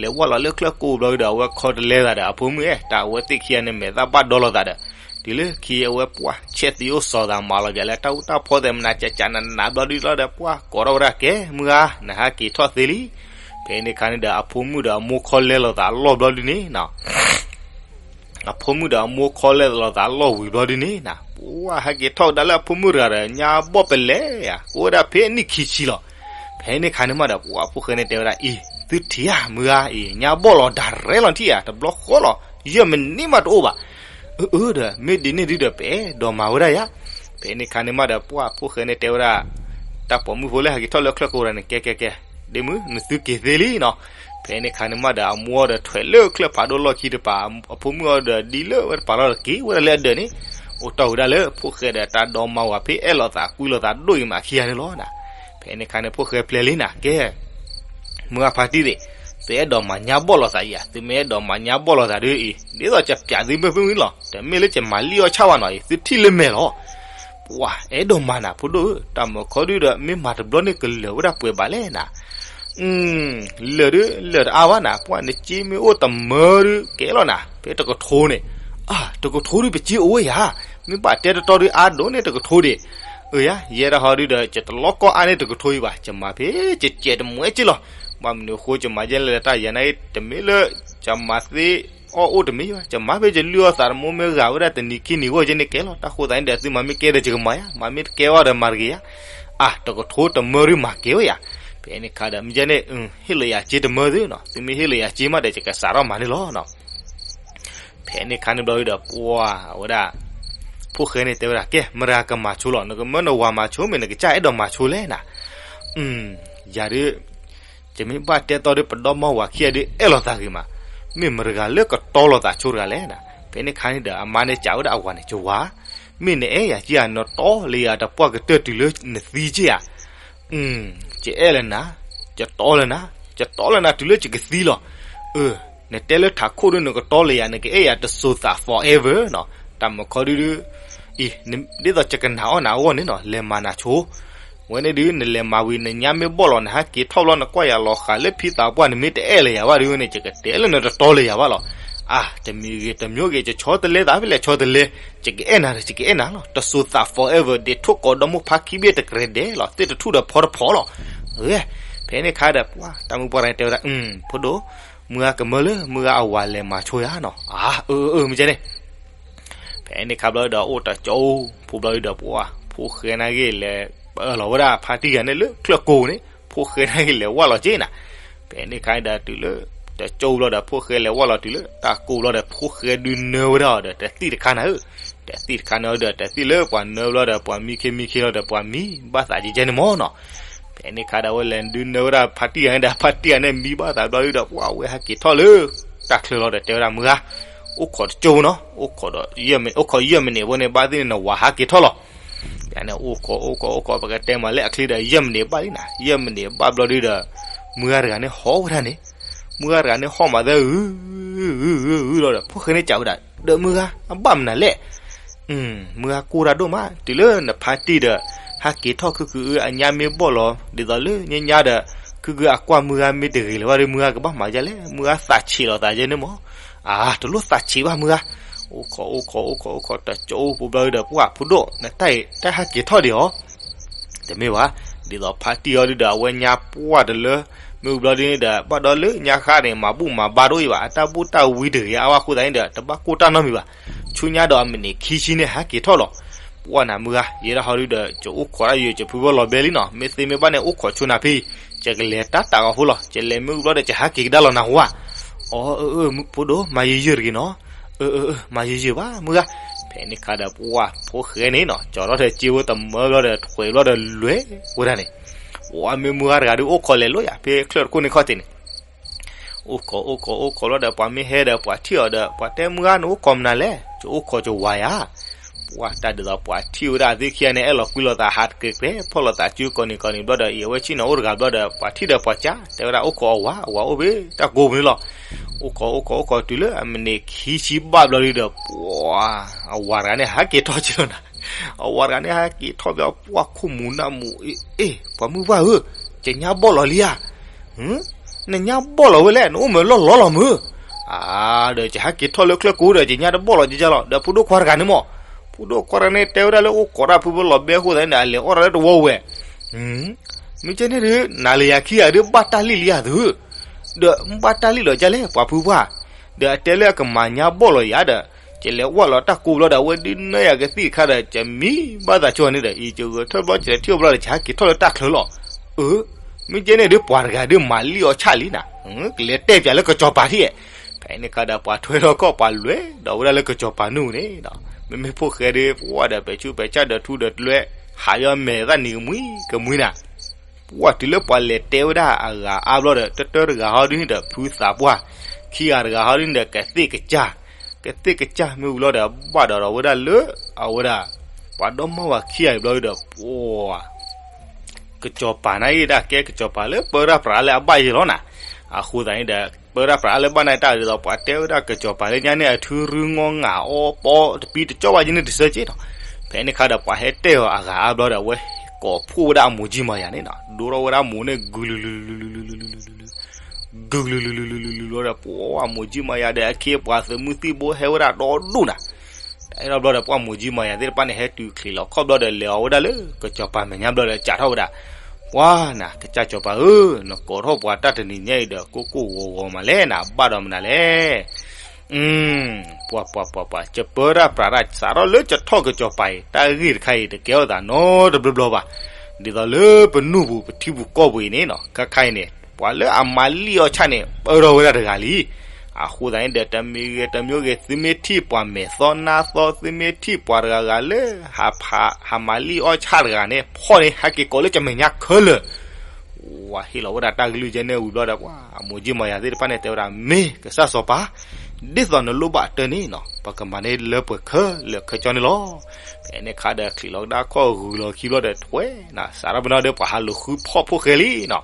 လဲၤဝၢ်လီၤလၢချၢၣ်ကိာ်ပူၤဘျီဒီး အဝဲခီတလဲသးဒီး အဖိမုၣ်အဲၣ် တၢ်အဝဲသ့ၣ်ခံဂၤန့ၣ် မဲာ်သၣ်ဘၣ်ဒီလီၤသးဒီး, တုၤလၢခံအဝဲပှၢ်ဆဲးသံအိၣ်စီၤသးမၤလီၤပျးလၢတၢ်အူတၢ်ဖီသဲးမနၤ ကကနနၤဘျီဒုးလီၤဒီး ပှၢ်ကိးထီၣ်ဝဲဒၣ် ကဲ မုၢ်ဂၤ နဟဲက့ၤထီၣ်သ့လံ. ဖဲန့ၣ်ခါန့ၣ်ဒီး အဖိမုၣ်ဒီးအမိၢ်ခီလဲလိာ်သးအလီၢ်ဘျီဒုးန့ၣ်နီၤ အဖိမုၣ်ဒီးအမိၢ်ခီလဲလိာ်သးအလီၢ်ဝံၤဘျီဒုးန့ၣ်နီၤ, ပှၤဟဲက့ၤထီၣ်ကဒါလၢအဖိမုၣ်တဂၤဒီး ညါဘီၣ်ပလဲၤဧါ, အိၣ်ဝဲဒၣ်ဖဲအနံၣ်ခံဆံလီၤ. ဖဲန့ၣ်ခါန့ၣ်မးဒီး ပှၤဖိၣ်ဃဲန့ၣ်တဲဝဲဒၣ်အံၤ, သုထံၣ်ဧါ မုၢ်ဂၤအံၤ ညါဘီၣ်လီၤဒၣ်ရဲလီၤထံၣ်ဧါ, တဘျီဃီလီၤ, ယဲၢ်မံးနံးမးတအိၣ်ဘၣ်. အၢ အၢ ဒီး မ့ၢ်ဒ်န့ၣ်ဒုဒီး ပအဲၣ်ဒိးမၤဝဲဒၣ်ယၤ. ဖဲန့ၣ်ခါန့ၣ်မးဒီး ပှၤဖိၣ်ဃဲန့ၣ်တဲဝဲဒၣ် တၢ်ပိာ်မုၣ်ဖိလၢဟဲက့ၤထီၣ်လၢချၢၣ်ကိာ်တဂၤန့ၣ် ကဲ ကဲ ကဲ, ဒ့မုၣ် နသုက့ၤသ့လံနီၤ. ဖဲန့ၣ်ခါန့ၣ်မးဒီး အမိၢ်ဒီးထွဲးလၢချၢၣ်ဖးဒိၣ်လီၢ်ခံတပၤ, အဖိမုၣ်အီၤဒီးဒ်လၢဝဲတပၤလီၤဒီး က့ၤဝဲဒၣ်လၢအဒၢးန့ၣ်, အိၣ်တီၢ်ဝဲဒၣ်လၢဖိၣ်ဃဲဒီးတၢ်ဒီမါဝၤဖဲအဲၣ်လိာ်သးကွံလိာ်သးဒိၣ်အံၤမးခံဂၤန့ၣ်လီၤ. ဖဲန့ၣ်ခါန့ၣ် ဖိၣ်ဃဲပျဲလံနီၤ, ကဲ မုၢ်ဂၤဖါတံၢ်သ့ၣ်, သုအဲၣ်ဒိးမၤညါဘီၣ်လိာ်သးယၤ, သုမ့ၢ်အဲၣ်ဒိးမၤညါဘီၣ်လိာ်သးဒ်အံၤ, ဒ်သိးယပျးသုမ့ၢ်ဖုၣ်မုၢ်လီၤ, တမ့ၢ်လၢယမၤလံၣ်အီၣ်ဆၣ်ဘၣ်နီၤအံၤ, သုထံၣ်လၢမဲာ်လီၤ. ပှၤအဲၣ်ဒိးမၤနၤ ဖိဒိၣ်ဧၢ, တၢ်မုၢ်ခီဒုဒီး မ့ၢ်မၤတဘျီန့ၣ်ကလၢာ်ဝဲဒၣ်ပှဲၤဘၣ်လဲၣ်နၤ. လၢာ်ဒု လၢာ်တအါဘၣ်နၤ, ပှၤနစ့မ့ၢ်အိၣ်တမၢဒုကဲလီၤနၤ, ဖဲတကထိန့ၣ်, အါ တကထိဒုပစ့အိၣ်ဝဲယၤ, မ့ၢ်ဘၣ်တဲတတီဒုအါဒိၣ်န့ၢ်တကထိဒံး. အၢယၤ ယဲဒၣ်ဟီဒုဒီး ယတလီၢ်ကီၢ်အါန့ၢ်တကထိအံၤဘၣ်, ယမၤဖဲယကဲးတမှဲက့လီၤ. ဘၣ်မနုၤအဃိယမၤယဲလဲၣ်တၢ်ယၤန့ၣ် တမ့ၢ်လၢ ယမၤသ့အီၣ်အိၣ်တမ့ၢ်ဘၣ်, ယမၤဖဲယလုၢ်အီၣ်သးတမိၢ်မ့ၢ်ဂၤဝဲဒၣ်တနံၤခံနံၤဂီၢ်ယဲန့ၣ်ကဲလီၤ. တၢ်ဃိသးန့ၣ်ဒီး သုမၤမ့ၢ်ကဲဒီးယကမၤယၤ, မၤမ့ၢ်တကဲဘၣ်ဒီးမၤတဂ့ၤယၤ. အါ တကထိတမၢဒုမၤကဲဝဲယၤ. ဖဲန့ၣ်ခါဒီး မ့ၢ်ယဲန့ၣ် ဟ့ၣ်လီၤယၤစ့တမၢသုနီၤ, သုမ့ၢ်ဟ့ၣ်လီၤယၤစ့မးဒီး ယကစးထီၣ်မၤန့ၣ်လီၤ. ဖဲန့ၣ်ခါန့ၣ်ဘျီဒုဒီး ပှၤအဝဲဒၣ် ဖိၣ်ဃဲန့ၣ်တဲဝဲဒၣ် ကဲ မတၤကမၤဆိလီၤ, နကမၢနဝၤမၤဆိမ့ၢ် နကစၢ်အဲၣ်ဒိးမၤဆိလဲၣ်နၤ. ယၤဒု ယမ့ၢ်ဘၣ်တဲတီဒု ပဒီမါဝၤခံဂၤဒု အဲၣ်လိာ်သးဂ့ၤမး, မ့ၢ်မတၤတဂၤလၢကတီလိာ်သးဆိတဂၤလဲၣ်နၤ. ဖဲန့ၣ်ခါန့ၣ်ဒီး အမါန့ၣ်စံးဝဲဒၣ်အဝၤန့ၣ် ယဝၤ, မ့ၢ်နအဲၣ်ယၤက့ဧါ, နတီလၢယၤတပှၢ်ကတၢၢ်တုၤလၢနသံက့ဧါ. ယအဲၣ်လၢနၤ, ယတီလၢနၤ, ယတီလၢနၤတုၤလၢယကသံလီၤ. အၢ, နတဲလၢထးခိၣ်ဒုး နကတီလၢယၤ နကအဲၣ်ယၤတစိၤသး forever နီၤ, တၢ်မုၢ်ခီဒုဒု, အံၤ, ဒ်သိးယကနာ်အီၣ်နၤအဂီၢ်န့ၣ်နီၤ လဲၤမၤနၤဆိ, ဝဲန့ၣ်ဒုး နလဲၤမၤဝံၤ နညါမ့ၢ်ဘီၣ်လီၤ နဟးက့ၤထီၣ်ဘျီ နကွၢ်ယၤလီၤဃာ်လၢဖံသးပှၢ် နမ့ၢ်တအဲၣ်လၢယၤဘၣ်ဒုးန့ၣ် ယကတဲလၢနတတီလၢယၤဘၣ်လီၤ. အါ, တမံၤဂ့ၤတမံၤဂ့ၤ ယဆီတလဲသးဖဲလဲၣ်ဆီတလဲ, ယကအဲၣ်နၤဒီး ယကအဲၣ်နၤလီၤ. တစိၤသး forever ဒ့းထိၣ်ကိးဒီမါဖါခံဘ့ၣ်တကရဲၤဒဲးလီၤ သ့ၣ်တထူၣ်ဒီးဖီတဖီလီၤ. အၢ, ဖဲန့ၣ်ခါဒီး ပှၤတၢ်မုၢ်ပှၢ်တဂၤန့ၣ်တဲဝဲဒၣ်, ဖိဒိၣ်, မုၢ်ဂၤကမၢလၢ မုၢ်ဂၤအဝၤလဲၤမၤဆိယၤနီၤ. အၢ, အၢ, အၢ, မ့ၢ်ကဲန့ၣ် ဖဲန့ၣ်ခါဘျီဒီး အိၣ်တကၠိဖိဘျီဒီး ပှၤဖိၣ်ဃဲနာ်က့လဲၤ ပၢလီၤဝဲဒၣ် ဖါတံၢ်ယၤန့ၣ် လၢချၢၣ်ကိၤန့ၣ် ဖိၣ်ဃဲနာ်က့လဲၤဝၢ်လီၤက့နၤ. ဖဲန့ၣ်ခါဒီးတုၤလၢ တကၠိဘျီဒီး ဖိၣ်ဃဲလဲၤဝၢ်လီၤတုၤလၢ တၢ်ကိၤဘျီဒီး ဖိၣ်ဃဲဒုးနၢဝဲဒၣ်အီၤဒီး တသံၣ်တခါနၤဧၢ, တသံၣ်တခါနၤဧၢဒီး တသံၣ်လၢပှၤနၢဘျီဒီး ပှၤမံခ့မံခ့လီၤဒီး ပှၤမံဘၣ်သးကဲကဲန့ၣ်မ့ၢ်နီၤ. ဖဲန့ၣ်ခါဒီး အဝဲလဲၤဒုးနၢဝဲဒၣ် ဖါတံၢ်ယၤန့ၣ်ဒီး ဖါတံၢ်ယၤန့ၣ် မံဘၣ်သးဘျီဒီး ပှၤဝဲဟဲက့ၤထီၣ်လၢ တၢ်ချၢလီၤဒီး တဲဝဲဒၣ် မုၢ်ဂၤ, အိၣ်ခိးတကၠိနီၤ, အိၣ်ခိးဒီး အိၣ်ခိးယဲၢ်မံးနံးဖိန့ၣ် ဘၣ်သ့ၣ်န့ၣ် နဝၤဟးက့ၤထီၣ်လီၤ. ယၤန့ၣ် အိၣ်ခိး အိၣ်ခိး အိၣ်ခိး ပကတဲမးလၢအချံဒီး ယဲၢ်မံးနံးဘၣ်လံနၤ, ယဲၢ်မံးနံးဘၣ်ဘျီဒုဒီး မုၢ်ဂၤတဂၤန့ၣ်ဟီၣ်ဝဲဒၣ်န့ၣ်, မုၢ်ဂၤတဂၤန့ၣ်ဟီၣ်မးသၢ ဂု ဂု ဂု ဂုလီၤဒီး ဖိၣ်ဃဲန့ၣ်စံးဝဲဒၣ်, ဒီးမုၢ်ဂၤ အဘၣ်မနုၤလဲၣ်. မုၢ်ဂၤကိၢ်တၢ်ဒိၣ်မး တုၤလၢနဖါတံၢ်ဒီး ဟးက့ၤထီၣ်ခုခုအၢ အညါမ့ၢ်ဘီၣ်လီၤ ဒ်သိးလၢညါညါဒီး ခုခုအကွၢ်မုၢ်ဂၤမ့ၢ်တဂ့ၤလၢၤဘၣ်ဒီး မုၢ်ဂၤကဘၣ်မၤဒ်လဲၣ်, မုၢ်ဂၤသးဆံးလီၤသးယဲန့ၣ်မး. အါ တလိၣ်သးဆံးဘၣ်မုၢ်ဂၤ. အိၣ်ခိး အိၣ်ခိး အိၣ်ခိး အိၣ်ခိး တကၠိဖိဘျီဒီး ပှၤဖိဒိၣ် နတၢ်အံၤ တၢ်ဟးက့ၤထီၣ်ဒံးဧါ. တမ့ၢ်ဘၣ်, ဒ်သိးဖါတံၢ်အီၤဒုဒီး အဝဲညါပှၢ်တလၢ မ့ၢ်ဘျီဒ်န့ၣ်ဒီး ဘၣ်ဒီးလၢညါဃါန့ၣ် မၤဘူၣ်မၤဘါတအိၣ်အံၤဘၣ်, အတၢ်ဘူၣ်တၢ်ဝံတဂ့ၤအါဘၣ်အဃိသတးန့ၣ်ဒီး တဘၣ်ကိၢ်တၢ်နီတမံၤဘၣ်. ဆူညါဒီးအမံးနံးခံဆံန့ၣ် ဟဲက့ၤထီၣ်လီၤ. ပှၤနၤမုၢ်ဂၤ ယဲဒၣ်ဟီဒုဒီး ယအိၣ်ခိးဒၣ်ယၤ ယဖုဘီလီၤဘဲလံနီၤ, မ့ၢ်သ့မ့ၢ်ဘၣ်န့ၣ် အိၣ်ခိးဆိနၤဖဲအံၤ, ယကလဲၤတၢ်တၢ်ဂီၤဖိလီၤ, ယလဲၤမ့ၢ်ဝံၤဘျီဒီး ယဟးက့ၤကဒါလီၤနၤဟူဧါ. အၢ အၢ အၢ ဖိဒိၣ် မၤယံာ်ယံာ်တဂ့ၤနီၤ. အၢ အၢ အၢ မၤယံာ်ယံာ်ဘၣ်မုၢ်ဂၤ. ဖဲန့ၣ်ခါဒီး ပှၤဖိၣ်ဃဲန့ၣ်နီၤ ကၠီထီၣ်ဒီးစ့ဖိတမၢဘျီဒီး ထွဲးဘျီဒီးလွဲဝဲဒၣ်န့ၣ်, ပှၤမ့ၢ်မုၢ်ဂၤတဂၤဒုး အိၣ်ခိးလဲၤလိာ်ယၤ ဖဲချၢၣ်တခိၣ်န့ၣ်ခီၣ်ထံးန့ၣ် အိၣ်ခိး အိၣ်ခိး အိၣ်ခိးလီၤဒီး ပှၤမ့ၢ်ဟဲဒီး ပှၤထံၣ်အီၤဒီး ပှၤတဲမုၢ်ဂၤ နအိၣ်ခိးမနုၤလဲၣ်, ယအိၣ်ခိးယဝၤယၤ. ပှၤတၢ်ဒ်သိး ပှၤထံၣ်ဝဲဒၣ်အသ့ၣ်ခံဂၤန့ၣ် အဲၣ်လီၤကွံလီၤသး ဟးတကြဲးကြဲး ဖီၣ်လိာ်သးစုကိးနံၤကိးနံၤဘျီဒီး အံၤအဝဲဆ့ၣ်နီၤအိၣ်တဂၤဘျီဒီး ပှၤထံၣ်ဒီးပှၤကၢ် တဲဝဲဒၣ်အိၣ်ခိးအဝၤ အဝၤအိၣ်ဖဲတၢ်ကိးပူၤန့ၣ်လီၤ. အိၣ်ခိး အိၣ်ခိး အိၣ်ခိးတုၤလၢအမံးနံးခံဆံဘၣ်ဘျီဒီး ပှၤ အဝၤတဂၤန့ၣ် ဟးက့ၤထီၣ်က့ၤလီၤနၤ. အဝၤတဂၤန့ၣ် ဟဲက့ၤထီၣ်ဘျီ ပှၤခိၣ်မူၤနၢ်မူၤ အ့ အ့ ပှၤမုၢ်ပှၢ်ဧၢ, ယညါဘီၣ်လီၤလံဧါ. နညါဘီၣ်လီၤဝဲလဲၣ်, နအိၣ်မ့ၢ်လီၢ်လီၤလီၤမုၢ်. အါ ဒီးယဟဲက့ၤထီၣ်လၢချၢၣ်ကိၤဒီး ယညါတဘီၣ်လီၤကကလီၤ. ဒီးဖိဒိၣ်ခွါတဂၤန့ၣ်မး, ဖိဒိၣ်ခွါတဂၤန့ၣ် တဲဝဲဒၣ်လၢအိၣ်ခိးတၢ်ဖုဖုလီၤဘဲအဃိသတးန့ၣ် အလဲၤအီၣ်တၢ်လၢတဝီဝဲ မ့ၢ်ကဲန့ၣ်ဒီး နၤလၢယၤခံဂၤဒုး ဘၣ်တၢ်လံၣ်လံဧါသု, ဒီးဘၣ်တၢ်လံၣ်လီၤကလဲၣ် ပှၤဖုပှၢ်, ဒီးအတဲလၢအကမၤညါဘီၣ်လီၤယၤဒီး ယလဲၤဝဲလီၤတၢ်ကိးဘျီဒီး အဝဲဒုးနၢယၤကသံၣ်တခါဒီး ယမံဘၣ်သးဆိန့ၣ်ဒီး အံၤယဂဲၤထၢၣ်ဘျီ ယလဲၤထံၣ်အီၤဘျီဒီး ယဟဲက့ၤထီၣ်လၢတၢ်ချၢလီၤ. အၢ မ့ၢ်ကဲန့ၣ်ဒီး ပှၤတဂၤဒုးမၤလံၣ်အီၣ်ဆၣ်လံနၤ, ကလဲၤတဲပၠးလၢကစီၤပၤထံၣ်, ဖဲန့ၣ်ခါဒီး ပှၤထွဲထီၣ်ကီၢ် ပှၤလွဲဒီးဝဲဒၣ်လၢကစီၤပၤနူၢ်န့ၣ်ဒီး မ့မ့ၢ်ဖိၣ်ဃဲဒီး ပှၤဒီးပဲာ်ဆူးပဲာ်ဆၣ်ဒီးထူဒီးတလွဲ ဟးယီမဲာ်သၣ်နံၤကမှံကမှံနၤ ပှၤတုၤလၢပှၤလဲၤတဲဝဲဒၣ်အဂၤအါဘျီဒီး တတၢတဂၤဟီဒုန့ၣ်ဒီး ဖုသးပှၢ်, ခံဂၤတဂၤဟီဒုန့ၣ်ဒီး ကသ့ၣ်ကစၢ်, ကသ့ၣ်ကစၢ်မ့ၢ်ဝံၤလီၤဒီး ဘၣ်ဒီးဒီးဝဲဒၣ်လၢ အဝဲဒၣ် ပှၤဒီမါဝၤခံဂၤအံၤဘျီဒီး ပှၤ ကစီၤပၤနာ်အံၤဒၣ်ကဲကစီၤပၤလၢပၢတၢ်ပြးလၢအဘၣ်ယဲလီၤနၤ, အဃိသတးန့ၣ်ဒီး ပၢတၢ်ပြးလၢဘၣ်နၤတၢ်ဒ်သိး ပှၤတဲဝဲဒၣ်ကစီၤပၤလၢညါန့ၣ် အထုရူငီငၤအီပီ တပံတကၠီဘၣ်ယဲန့ၣ်တစၢက့ဒီး, ဖဲန့ၣ်ခါဒီး ပှၤဟဲတဲအီၤအဂၤအါဘျီဒီး အဝဲကိးဖှိၣ်ဝဲဒၣ်အမိၢ်ကၠံမၤယၤန့ၣ်နီၤ ဒိထီၣ်ဝဲဒၣ်အမိၢ်န့ၣ် ဂုာ်လုာ်လုာ်လုာ်လုာ်လုာ်လုာ်လုာ်လုာ်လုာ် ဂုာ်လုာ်လုာ်လုာ်လုာ်လုာ်လုာ်လီၤဒီး ပှၤမိၢ်ကၠံမၤယၤဒီး အခ့အပှၤသုးမုၢ်သံၣ်ဘိဟဲဝဲဒၣ်ဒီဒူၣ်နၤ, တၢ်အဲၣ်ဒိးဘျီဒီး ပှၤမိၢ်ကၠံမၤယၤသ့ၣ်တဖၣ်န့ၣ် ဟဲတုၤချံးလီၤခီၣ်ဘျီဒီး လဲၤအီၤဝဲဒၣ်လၢကစီၤပၤမဲာ်ညါဘျီဒီး စးထီၣ်ဝဲဒၣ်, ပှၤနၤ ကစၢ်စီၤပၤဧၢ, နကိးထီၣ်ပှၤတၢ်တနံၤညါအံၤဒီး ကိၢ်ကိၢ်ဂီၤဂီၤမးလဲၣ်နၤ ဘၣ်ဒီးမနုၤလဲၣ် ပှၤပှၤပှၤပှၤ ယပၢတၢ်ပြးတၢ် စးထီၣ်လၢယထီၣ်ကစီၤပၤအံၤ တၢ်ဂ့ၢ်တခါအံၤ တကဲထီၣ်သးနီတဘျီဘျီဘၣ်. ဒ်သိးလၢပနူၢ်ပူၤ ပထံပူၤကီၢ်ပူၤအံၤန့ၣ်နီၤ ခါခါအံၤန့ၣ် ပှၤလၢအမၤလံၣ်အီၣ်ဆၣ်န့ၣ် ပၢထီၣ်ဝဲဒၣ်တဂၤလံ. အဃိသတးန့ၣ်ဒီး တမံၤဂ့ၤတမံၤဂ့ၤ သုမ့ၢ်ထံၣ်ပှၤမဲာ်သီနါသီ သုမ့ၢ်ထံၣ်ပှၤတဂၤဂၤလၢ ဟးမၤလံၣ်အီၣ်ဆၣ်တဂၤန့ၣ် ဖီၣ်န့ၣ် ဟဲက့ၤကိးလၢကမဲာ်ညါခဲလၢာ် ဝၤဟ့ၣ်လီၤဝဲဒၣ်တၢ်ကလုၢ်ကဲန့ၣ်ဝံၤဘျီဒီး ပှၤအမိၢ်ကၠံမၤယၤသ့ၣ်တဖၣ်န့ၣ် တဲဝဲဒၣ် မ့ၢ်ကစၢ်စီၤပၤ, ဒ်သိးနလိၣ်ဘၣ်အတၢ်န့ၣ်နီၤ ပကမၤန့ၢ်လၢပှဲၤခဲလၢာ်ခဲဆ့န့ၣ်လီၤ. ဖဲန့ၣ်အခါဒီး ချံးလီၤကဒါခီၣ် ဂုာ်လီၤခံဘျီဒီး ထွဲနၤ စးထီၣ်ပနီၣ်ဒီး ပှၤဟးလူၤဃုဖီၣ်ဖိၣ်ဃဲလံနီၤ.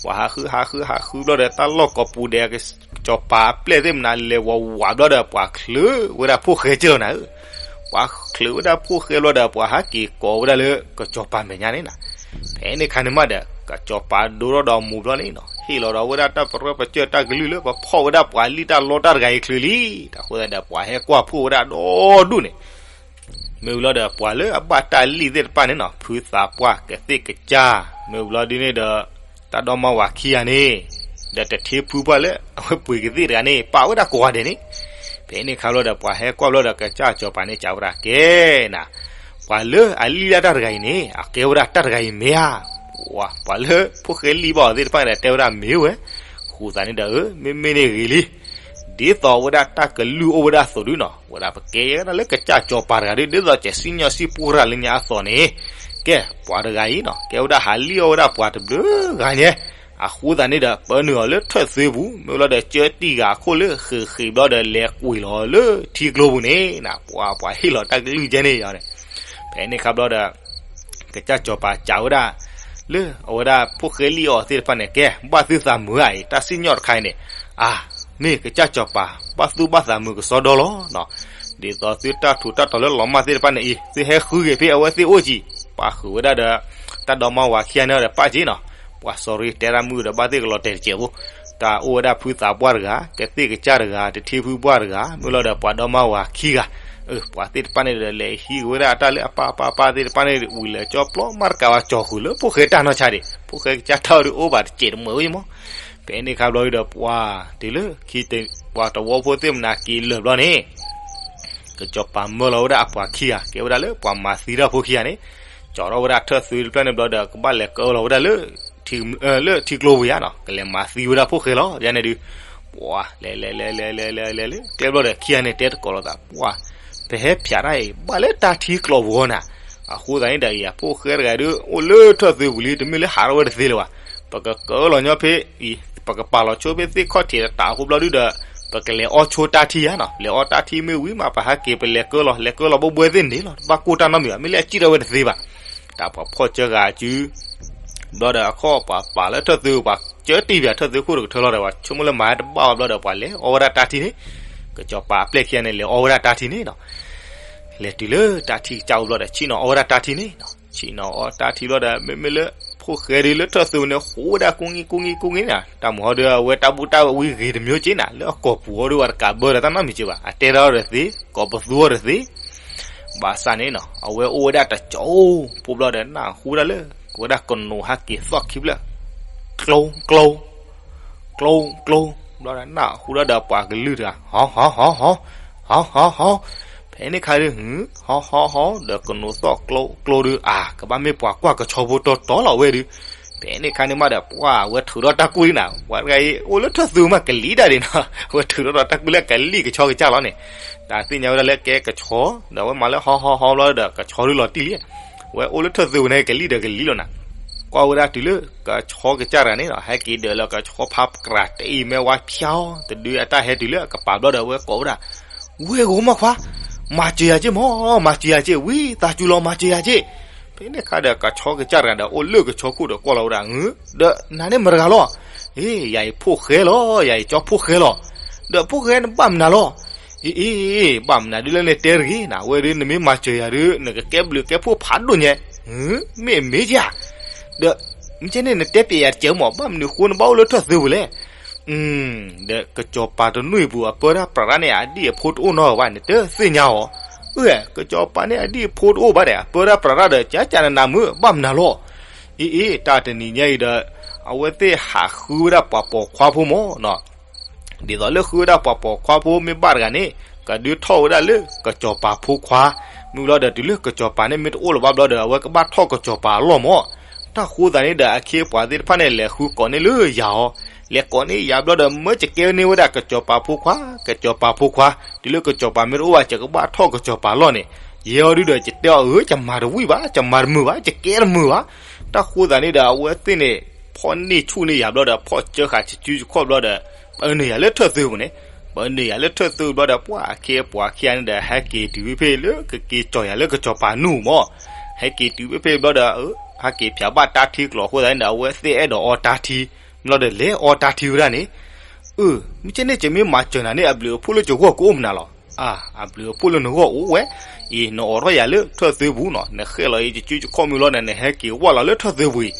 ပှၤဟးဃု ဟးဃု ဟးဃုဘျီဒီး တၢ်လီၢ်ကိးပူၤဒီး ကစီၤပၤအပျဲၢ်သ့ၣ်မနုၤလဲၤဝးဝးဘျီဒီး ပှၤချုးဝဲဒၣ်ဖိၣ်ဃဲက့ၢ်လီၤနၤဧၢ. ပှၤချုးဝဲဒၣ်ဖိၣ်ဃဲဘျီဒီး ပှၤဟးက့ၤကိးဝဲဒၣ်လၢ ကစီၤပၤမဲာ်ညါန့ၣ်နီၤ. ဖဲန့ၣ်အခါန့ၣ်မးဒီး ကစီၤပၤဒိထီၣ်ဒီးအမိၢ်ဘျီန့ၣ်နီၤ ဟ့ၣ်လီၤဒီးဝဲဒၣ်တၢ်ပရၢပစၢၢ်တၢ်ကလုၢ်လၢ ပဖီၣ်ဝဲဒၣ်ပှၤလံၣ်တၢ်လီတၢ်တဂၤအံၤချုးလံ. တၢ်ဃိသတးဒီး ပှၤဟဲကွၢ်ဖှိၣ်ဝဲဒၣ်ဒီဒူၣ်န့ၣ် မ့ၢ်ဝံၤလီၤဒီး ပှၤလၢအဘၣ်တၢ်လံၣ်သ့ၣ်တဖၣ်န့ၣ်နီၤ ဖုသးပှၢ်ကသ့ၣ်ကစၢ် မ့ၢ်ဝံၤလီၤဒ်န့ၣ်ဒီး တၢ်ဒီမါဝၤခံဂၤန့ၣ် ဒီးတထ့ဖုပှၢ်လၢအဝဲပှ့ၤကသ့ၣ်တဂၤန့ၣ် ပာ်ဝဲဒၣ်ကိးဂၤဒဲးန့ၣ်. ဖဲန့ၣ်အခါဘျီဒီး ပှၤဟဲကွၢ်ဘျီဒီး ကစၢ်စီၤပၤန့ၣ် စံးဝဲဒၣ်ကဲနၤ ပှၤလၢအလံၣ်ဒၣ်တၢ်တဂၤအံၤန့ၣ် အကဲဝဲဒၣ်တၢ်တဂၤအံၤမ့ၢ်ဧါ. ပှၤလၢဖိၣ်ဃဲလံၣ်ဘၣ်အီၤသ့ၣ်တဖၣ်န့ၣ်ဒီး တဲဝဲဒၣ်မ့ၢ်ဝဲ. ဃိသးန့ၣ်ဒီး အၢ မ့မ့ၢ်န့ၣ်ဂ့ၤလံ. ဒ်သိးဝဲဒၣ်တၢ်ကလုၢ်အိၣ်ဝဲဒၣ်အသိးဒုနီၤ ဝဲဒၣ်ပကဲယဲဒၣ်လၢကစၢ်စီၤပၤတဂၤဒု ဒ်သိးကစံၣ်ညီၣ်စံၣ်ပှၢ်ရၤလၢညါအသိးန့ၣ် ကဲ ပှၤတဂၤအံၤနီၤ ကဲဝဲဒၣ်ဟးလံၣ်အီၣ်ဝဲဒၣ်ပှၤတဘျုးဂၤညါ အဃိသတးန့ၣ်ဒီး ပၢနုာ်အီၤလၢထၢၣ်သွ့ပူၤ မ့ၢ်လီၤဒီး ကၢတံၢ်ဂၤအခိၣ်လၢဃ့ဃ့ဘျီဒီး လဲၤကွံာ်လီၤလၢထံကျိပူၤန့ၣ် ပှၤ ပှၤဟ့ၣ်လီၤတၢ်ကလုၢ်ကဲန့ၣ်ယၤန့ၣ်. ဖဲန့ၣ်အခါဘျီဒီး ကစၢ်စီၤပၤစံးဝဲဒၣ် လၢအဝဲဒၣ်ဖိၣ်ဃဲလံၣ်အီၤသ့ၣ်တဖၣ်န့ၣ် ကဲ ဘၣ်သုသးမုာ်ဧါအံၤ တၢ်စံၣ်ညီၣ်တခါအံၤန့ၣ် အါ မ့ၢ်ကစၢ်စီၤပၤ ဘၣ်သူၣ်ဘၣ်သးမုာ်ကစီဒီလီၤ. ဒ်သိးသုတၢ်ထူးတၢ်တီၤလၢလီၤမၢ်သ့ၣ်တဖၣ်န့ၣ်အံၤ သုဟဲဃုက့ၤဖဲအဝဲသ့ၣ်အိၣ်ကံၤ ပာ်ဃုာ်ဝဲဒၣ်ဒီး တၢ်ဒီမါဝၤခံဂၤန့ၣ်ဒီးပာ်က့ၤနီၤ. ပှၤစီၤရ့တဲတၢ်မုၣ်ဒီးဘၣ်သ့ၣ်ကလီၤတဲာ်တစဲးဖိ တၢ်အိၣ်ဝဲဒၣ်ဖုသးပှၢ်တဂၤ ကသ့ၣ်ကစၢ်တဂၤ တထ့ဖုပှၢ်တဂၤ မ့ၢ်လီၤဒီးပှၤဒီမါဝၤခံဂၤ အၢ ပှၤသ့ၣ်တဖၣ်န့ၣ်ဒီး လဲၤဟံးက့ၤဝဲဒၣ်တၢ်လၢအပၢ်ပၢ်ပၢ်သ့ၣ်တဖၣ်န့ၣ် ဝံၤလဲၤကၠီပျီမးတကးဘၣ် ကၠီဃုာ်လၢဖိၣ်ဃဲတၢ်နီၢ်ဆါဒံး ဖိၣ်ဃဲကစၢ်တၢ်အီၣ်ဒုအိၣ်ဘၣ်တစဲးတမှဲးဝဲမး. ဖဲန့ၣ်အခါဘျီဒီး ပှၤတုၤလၢ ပှၤတဝီဖိသ့ၣ်မနုၤက့ၤလၢာ်ဘျီန့ၣ် ကစီၤပၤမၢလီၤဝဲဒၣ်အပှၤခံဂၤ ကဲဝဲဒၣ်လၢပှၤမၤသံတၢ်ဖိခံဂၤန့ၣ် ကၠီထီၣ်ဝဲဒၣ်ထၢၣ်သွ့တဖျၢၣ်န့ၣ်ဘျီဒီး ကဘၣ်လဲၤကၢလီၤဝဲဒၣ်လၢ လၢထံကျိပူၤယါနီၤ ကလဲၤမၤသံဝဲဒၣ်ဖိၣ်ဃဲလီၤ ယါန့ၣ်ဒုး ပှၤ လဲၤလဲၤလဲၤလဲၤလဲၤလဲၤလဲၤလဲၤလဲၤ ကျဲဘျီဒီးခံဂၤန့ၣ် တဲတကိးလိာ်သး ပှၤ ပဟဲဖျးတၢ်အံၤ ဘၣ်လၢတၢ်ထံကျိပူၤအဂီၢ်နၤ. အဃိသတးန့ၣ်ဒီး အံၤဖိၣ်ဃဲတဂၤဒုး အိၣ်လၢထၢၣ်သွ့ပူၤလံ တမ့ၢ်လၢဟးထီၣ်ဝဲတသ့လၢၤဘၣ်. ပကကၢလီၤညီဖဲအံၤ ပကပာ်လီၤဆိဖဲသ့ၣ်ခီၣ်ထံးတတးအဃိဘျီဒုဒီး ပကလဲၤအီဆိတၢ်ထံယါနီၤ လဲၤအီတၢ်ထံမ့ၢ်ဝံၤမး ပဟဲက့ၤပလဲၤကၢလီၤ လဲၤကၢလီၤဘိဘိသ့ၣ်န့ၣ်လီၤ တဘၣ်ကိၢ်တၢ်နီတမံၤဘၣ် မ့ၢ်လၢအစံၣ်ထီၣ်ဝဲတသ့ဘၣ်. တၢ်ပှၤဖီၣ်စၢဃာ်အစု ဘျီဒီးအခီၣ်ပှၤပာ်လၢထၢၣ်သွ့ ပှၤကၢတံၢ်ပၠးထၢၣ်သွ့ခိၣ်တကထၢလီၤဒီး ပှၤဆိကမိၣ်လၢမၤတဘၣ်ဘၣ်ဘျီဒီး ပှၤလဲၤအီဝဲဒၣ်တၢ်ထံန့ၣ် ကစီၤပၤအပျဲၢ်ခံဂၤန့ၣ် လဲၤအီဝဲဒၣ်တၢ်ထံန့ၣ်နီၤ. လဲၤတုၤလၢတၢ်ထံကစၢ်အိၣ်ဘျီဒီး ဆ့ၣ်နီၤအီဝဲဒၣ်တၢ်ထံန့ၣ်နီၤ. ဆ့ၣ်နီၤအီတၢ်ထံဘျီဒီး မ့မ့ၢ်လၢ ဖိၣ်ဃဲဒုးလၢထၢၣ်သွ့န့ၣ် ဃိဝဲဒၣ်ကိၢ်ဂံၢ်ကိၢ်ဂံၢ်ကိၢ်ဂံၢ်န့ၣ် တၢ်မုၢ်ဟီဒုး အဝဲတၢ်ဘူၣ်တၢ်ဝံဂ့ၤတမံၤက့ၤနၤ လၢအကိာ်ပူၤအီၤဒုး ပှၤတကးဘၢဒီးတၢ်နီတမံၤက့ၤဘၣ် အတဲထီၣ်တသ့ ကိးပသူအီၤတသ့ ဘၣ်ဆၣ်န့ၣ်နီၤ အဝဲအိၣ်ဝဲဒၣ်တကၠိဖိဘျီဒီး နၢ်ဟူဒၣ်လၢ ကဝဲဒၣ်ကနိးဟဲက့ၤသီၣ်ခံဖျၢၣ် ကျိ ကျိ ကျိ ကျိ ဘျီဒီးနၢ်ဟူဒၣ်ဒီးပှၤကလုၢ်တဂၤ ဟီ ဟီ ဟီ ဟီ ဟီ ဟီ ဟီ ဟီ ဖဲန့ၣ်ခါဒုး ဟ ဟီ ဟီ ဒီးကနိးသီၣ်ကျိ ကျိဒုး အါ ကဘၣ်မ့ၢ်ပှၤကွၢ်ကဆီဖိတီတီလီၤဝဲဒုး ဖဲန့ၣ်ခါန့ၣ်မးဒီး ပှၤဝဲထုးထီၣ်တၢ်ကူၣ်ဒံးနၤ ပှၤတဂၤအံၤ အိၣ်လၢထၢၣ်သွ့မးကလံၤဒၣ်ဒံးနီၤ ဝဲထုးထီၣ်ဒီးတၢ်ကူၣ်လၢကလံၣ်ကဆီကစၢ်လီၤန့ၣ် တၢ်သ့ၣ်ညါဝဲဒၣ်လၢကဲကဆီ ဒီးဝဲမၤလၢဟီ ဟီ ဟီ ဘျီဒီး ကဆီဒုးလီၤတံၢ်လံ ဝဲအိၣ်လၢထၢၣ်သွ့ဝဲန့ၣ် ကလံၣ်ဒီးကလံၤလီၤနၤ ကွၢ်ဝဲဒၣ်တုၤလၢကဆီကစၢ်တဂၤန့ၣ်နီၤ ဟဲက့ၤဒၢးလၢကဆီဖးကြးတအံၤ မ့ၢ်ဝါဖၠီ တဒုအတၢ်ဟဲတုၤလၢအကပၤဘျီဒီး ဝဲကိးဝဲဒၣ် ဝဲၢ်ဂီၤမးခွါ မၤစၢၤယၤက့ၢ်မး မၤစၢၤယၤက့ၢ် ဝံသးစူၤလီၤ မၤစၢၤယၤက့ၢ်. ဖဲန့ၣ်အခါဒီး ကဆီကစၢ်တဂၤဒီး အိၣ်လၢကဆီခိၣ်ဒီးကွၢ်လီၤဝဲဒၣ် ဒီးနၤန့ၣ်မတၤတဂၤလီၤ. အ့ ယၤအံၤဖိၣ်ဃဲလီၤ ယၤအံၤကၠီဖိၣ်ဃဲလီၤ. ဒီးဖိၣ်ဃဲနဘၣ်မနုၤလီၤ. အ့ အ့ ဘၣ်မနုၤဒ်လၢနတဲတဂ့ၤ နဝဲဒုး နမ့ၢ်မၤစၢၤယၤဒုး နကကဲဘျုးကဲဖှိၣ်ဖးဒိၣ်ညါ မ့ၢ်အမ့ၢ်ဧါ. ဒီး မ့ၢ်ကဲန့ၣ် နတဲပျဲယၤတကဲးမး ဘၣ်မနုၤဃိနဘၣ်အိၣ်လၢထၢၣ်သွ့ပူၤလဲၣ်. ဒီးကစီၤပၤတနွံပူၤ အပၢတၢ်ပြးတၢ်န့ၣ် အဒံၣ်အဖိတအိၣ်နီတဂၤဘၣ်န့ၣ် တသ့ၣ်ညါအီၤ. အၢ ကစီၤပၤန့ၣ် အဒံၣ်အဖိတအိၣ်ဘၣ်ဒီး အပၢတၢ်ပြးတၢ်ဒီး ကကနနၤမုာ် ဘၣ်မနုၤလီၤ. အ့ အ့ တၢ်တနံၤညါအံၤဒီး အဝဲသ့ၣ်ဟးဃုဝဲဒၣ်ပှၤပိာ်ခွါဖိမးနီၤ ဒ်သိးလၢဃုဝဲဒၣ်ပှၤပိာ်ခွါဖိမ့ၢ်ဘၣ်တဂၤန့ၣ် ကဒုးထီၣ်ဝဲဒၣ်လၢကစီၤပၤဖိခွါ, မ့ၢ်လီၤဒီးတုၤလၢကစီၤပၤန့ၣ်မ့ၢ်တအိၣ်လၢၤဘၣ်ဘျီဒီး အဝဲကဘၣ်ထီၣ်ကစီၤပၤအလီၢ်မး. တၢ်ဃိသးန့ၣ်ဒီး အခ့အပှၤသ့ၣ်တဖၣ်န့ၣ် လဲၤဃုကိးန့ၢ်လၢယၤအီၤ, လဲၤကိးန့ၢ်ယၤဘျီဒီး မၢယကဲန့ၢ်ဝဲဒၣ်ကစီၤပၤဖိခွါ, ကစီၤပၤဖိခွါ, တုၤလၢကစီၤပၤမ့ၢ်တအိၣ်ဘၣ် ယကဘၣ်ထီၣ်ကစီၤပၤအလီၢ်န့ၣ်, ယဲအီၤဒုဒီး ယတဲအီၤ အၢ ယမၤတဝံၣ်ဘၣ်, ယမၤတမုာ်ဘၣ်, ယကဲတမုာ်ဘၣ်. တၢ်ဃိသးန့ၣ်ဒီး အဝဲသ့ၣ်န့ၣ် ဖီၣ်န့ၢ်ဆူၣ်န့ၢ်ယၤဘျီဒီး ဖီၣ်စၢဃာ်စုစုခီၣ်ဘျီဒီး ပၢနုာ်ယၤလၢထၢၣ်သွ့ပူၤန့ၣ်, ပန့ၢ်ယၤလၢထၢၣ်သွဲဘျီဒီး ပှၤအခ့အပှၤခံဂၤန့ၣ်ဒီး ဟဲက့ၤတုၤဖဲဖဲလၢကက့ၤကၠီၣ်ယၤလၢကစီၤပၤနူၢ်မး, ဟဲက့ၤတုၤဖဲဖဲဘျီဒီး ဟဲက့ၤဖၠးဘၣ်တၢ်ထံကျိာ်အဃိသတးန့ၣ်ဒီး အဝဲသ့ၣ်အဲၣ်ဒိးအီတၢ်ထံ ဘျီဒီးလဲၤအီတၢ်ထံဝဲဒၣ်န့ၣ်, အၢ မ့ၢ်ကဲန့ၣ် ယမ့ၢ်မၤစၢၤနၤန့ၣ် အဘျုးအဖှိၣ်လၢယဂီၢ်ကအိၣ်မနုၤလီၤ. အါ အဘျုးအဖှိၣ်လၢနဂီၢ်အိၣ်ဝဲ, အံၤ နအိးထီၣ်ယၤလၢထၢၣ်သွဲပူၤနီၤ, နဃဲၣ်လီၤအံၤယစုယခီၣ်မုၢ်လီၤန့ၣ် နဟဲက့ၤဝၢ်လီၤလၢထၢၣ်သွဲပူၤ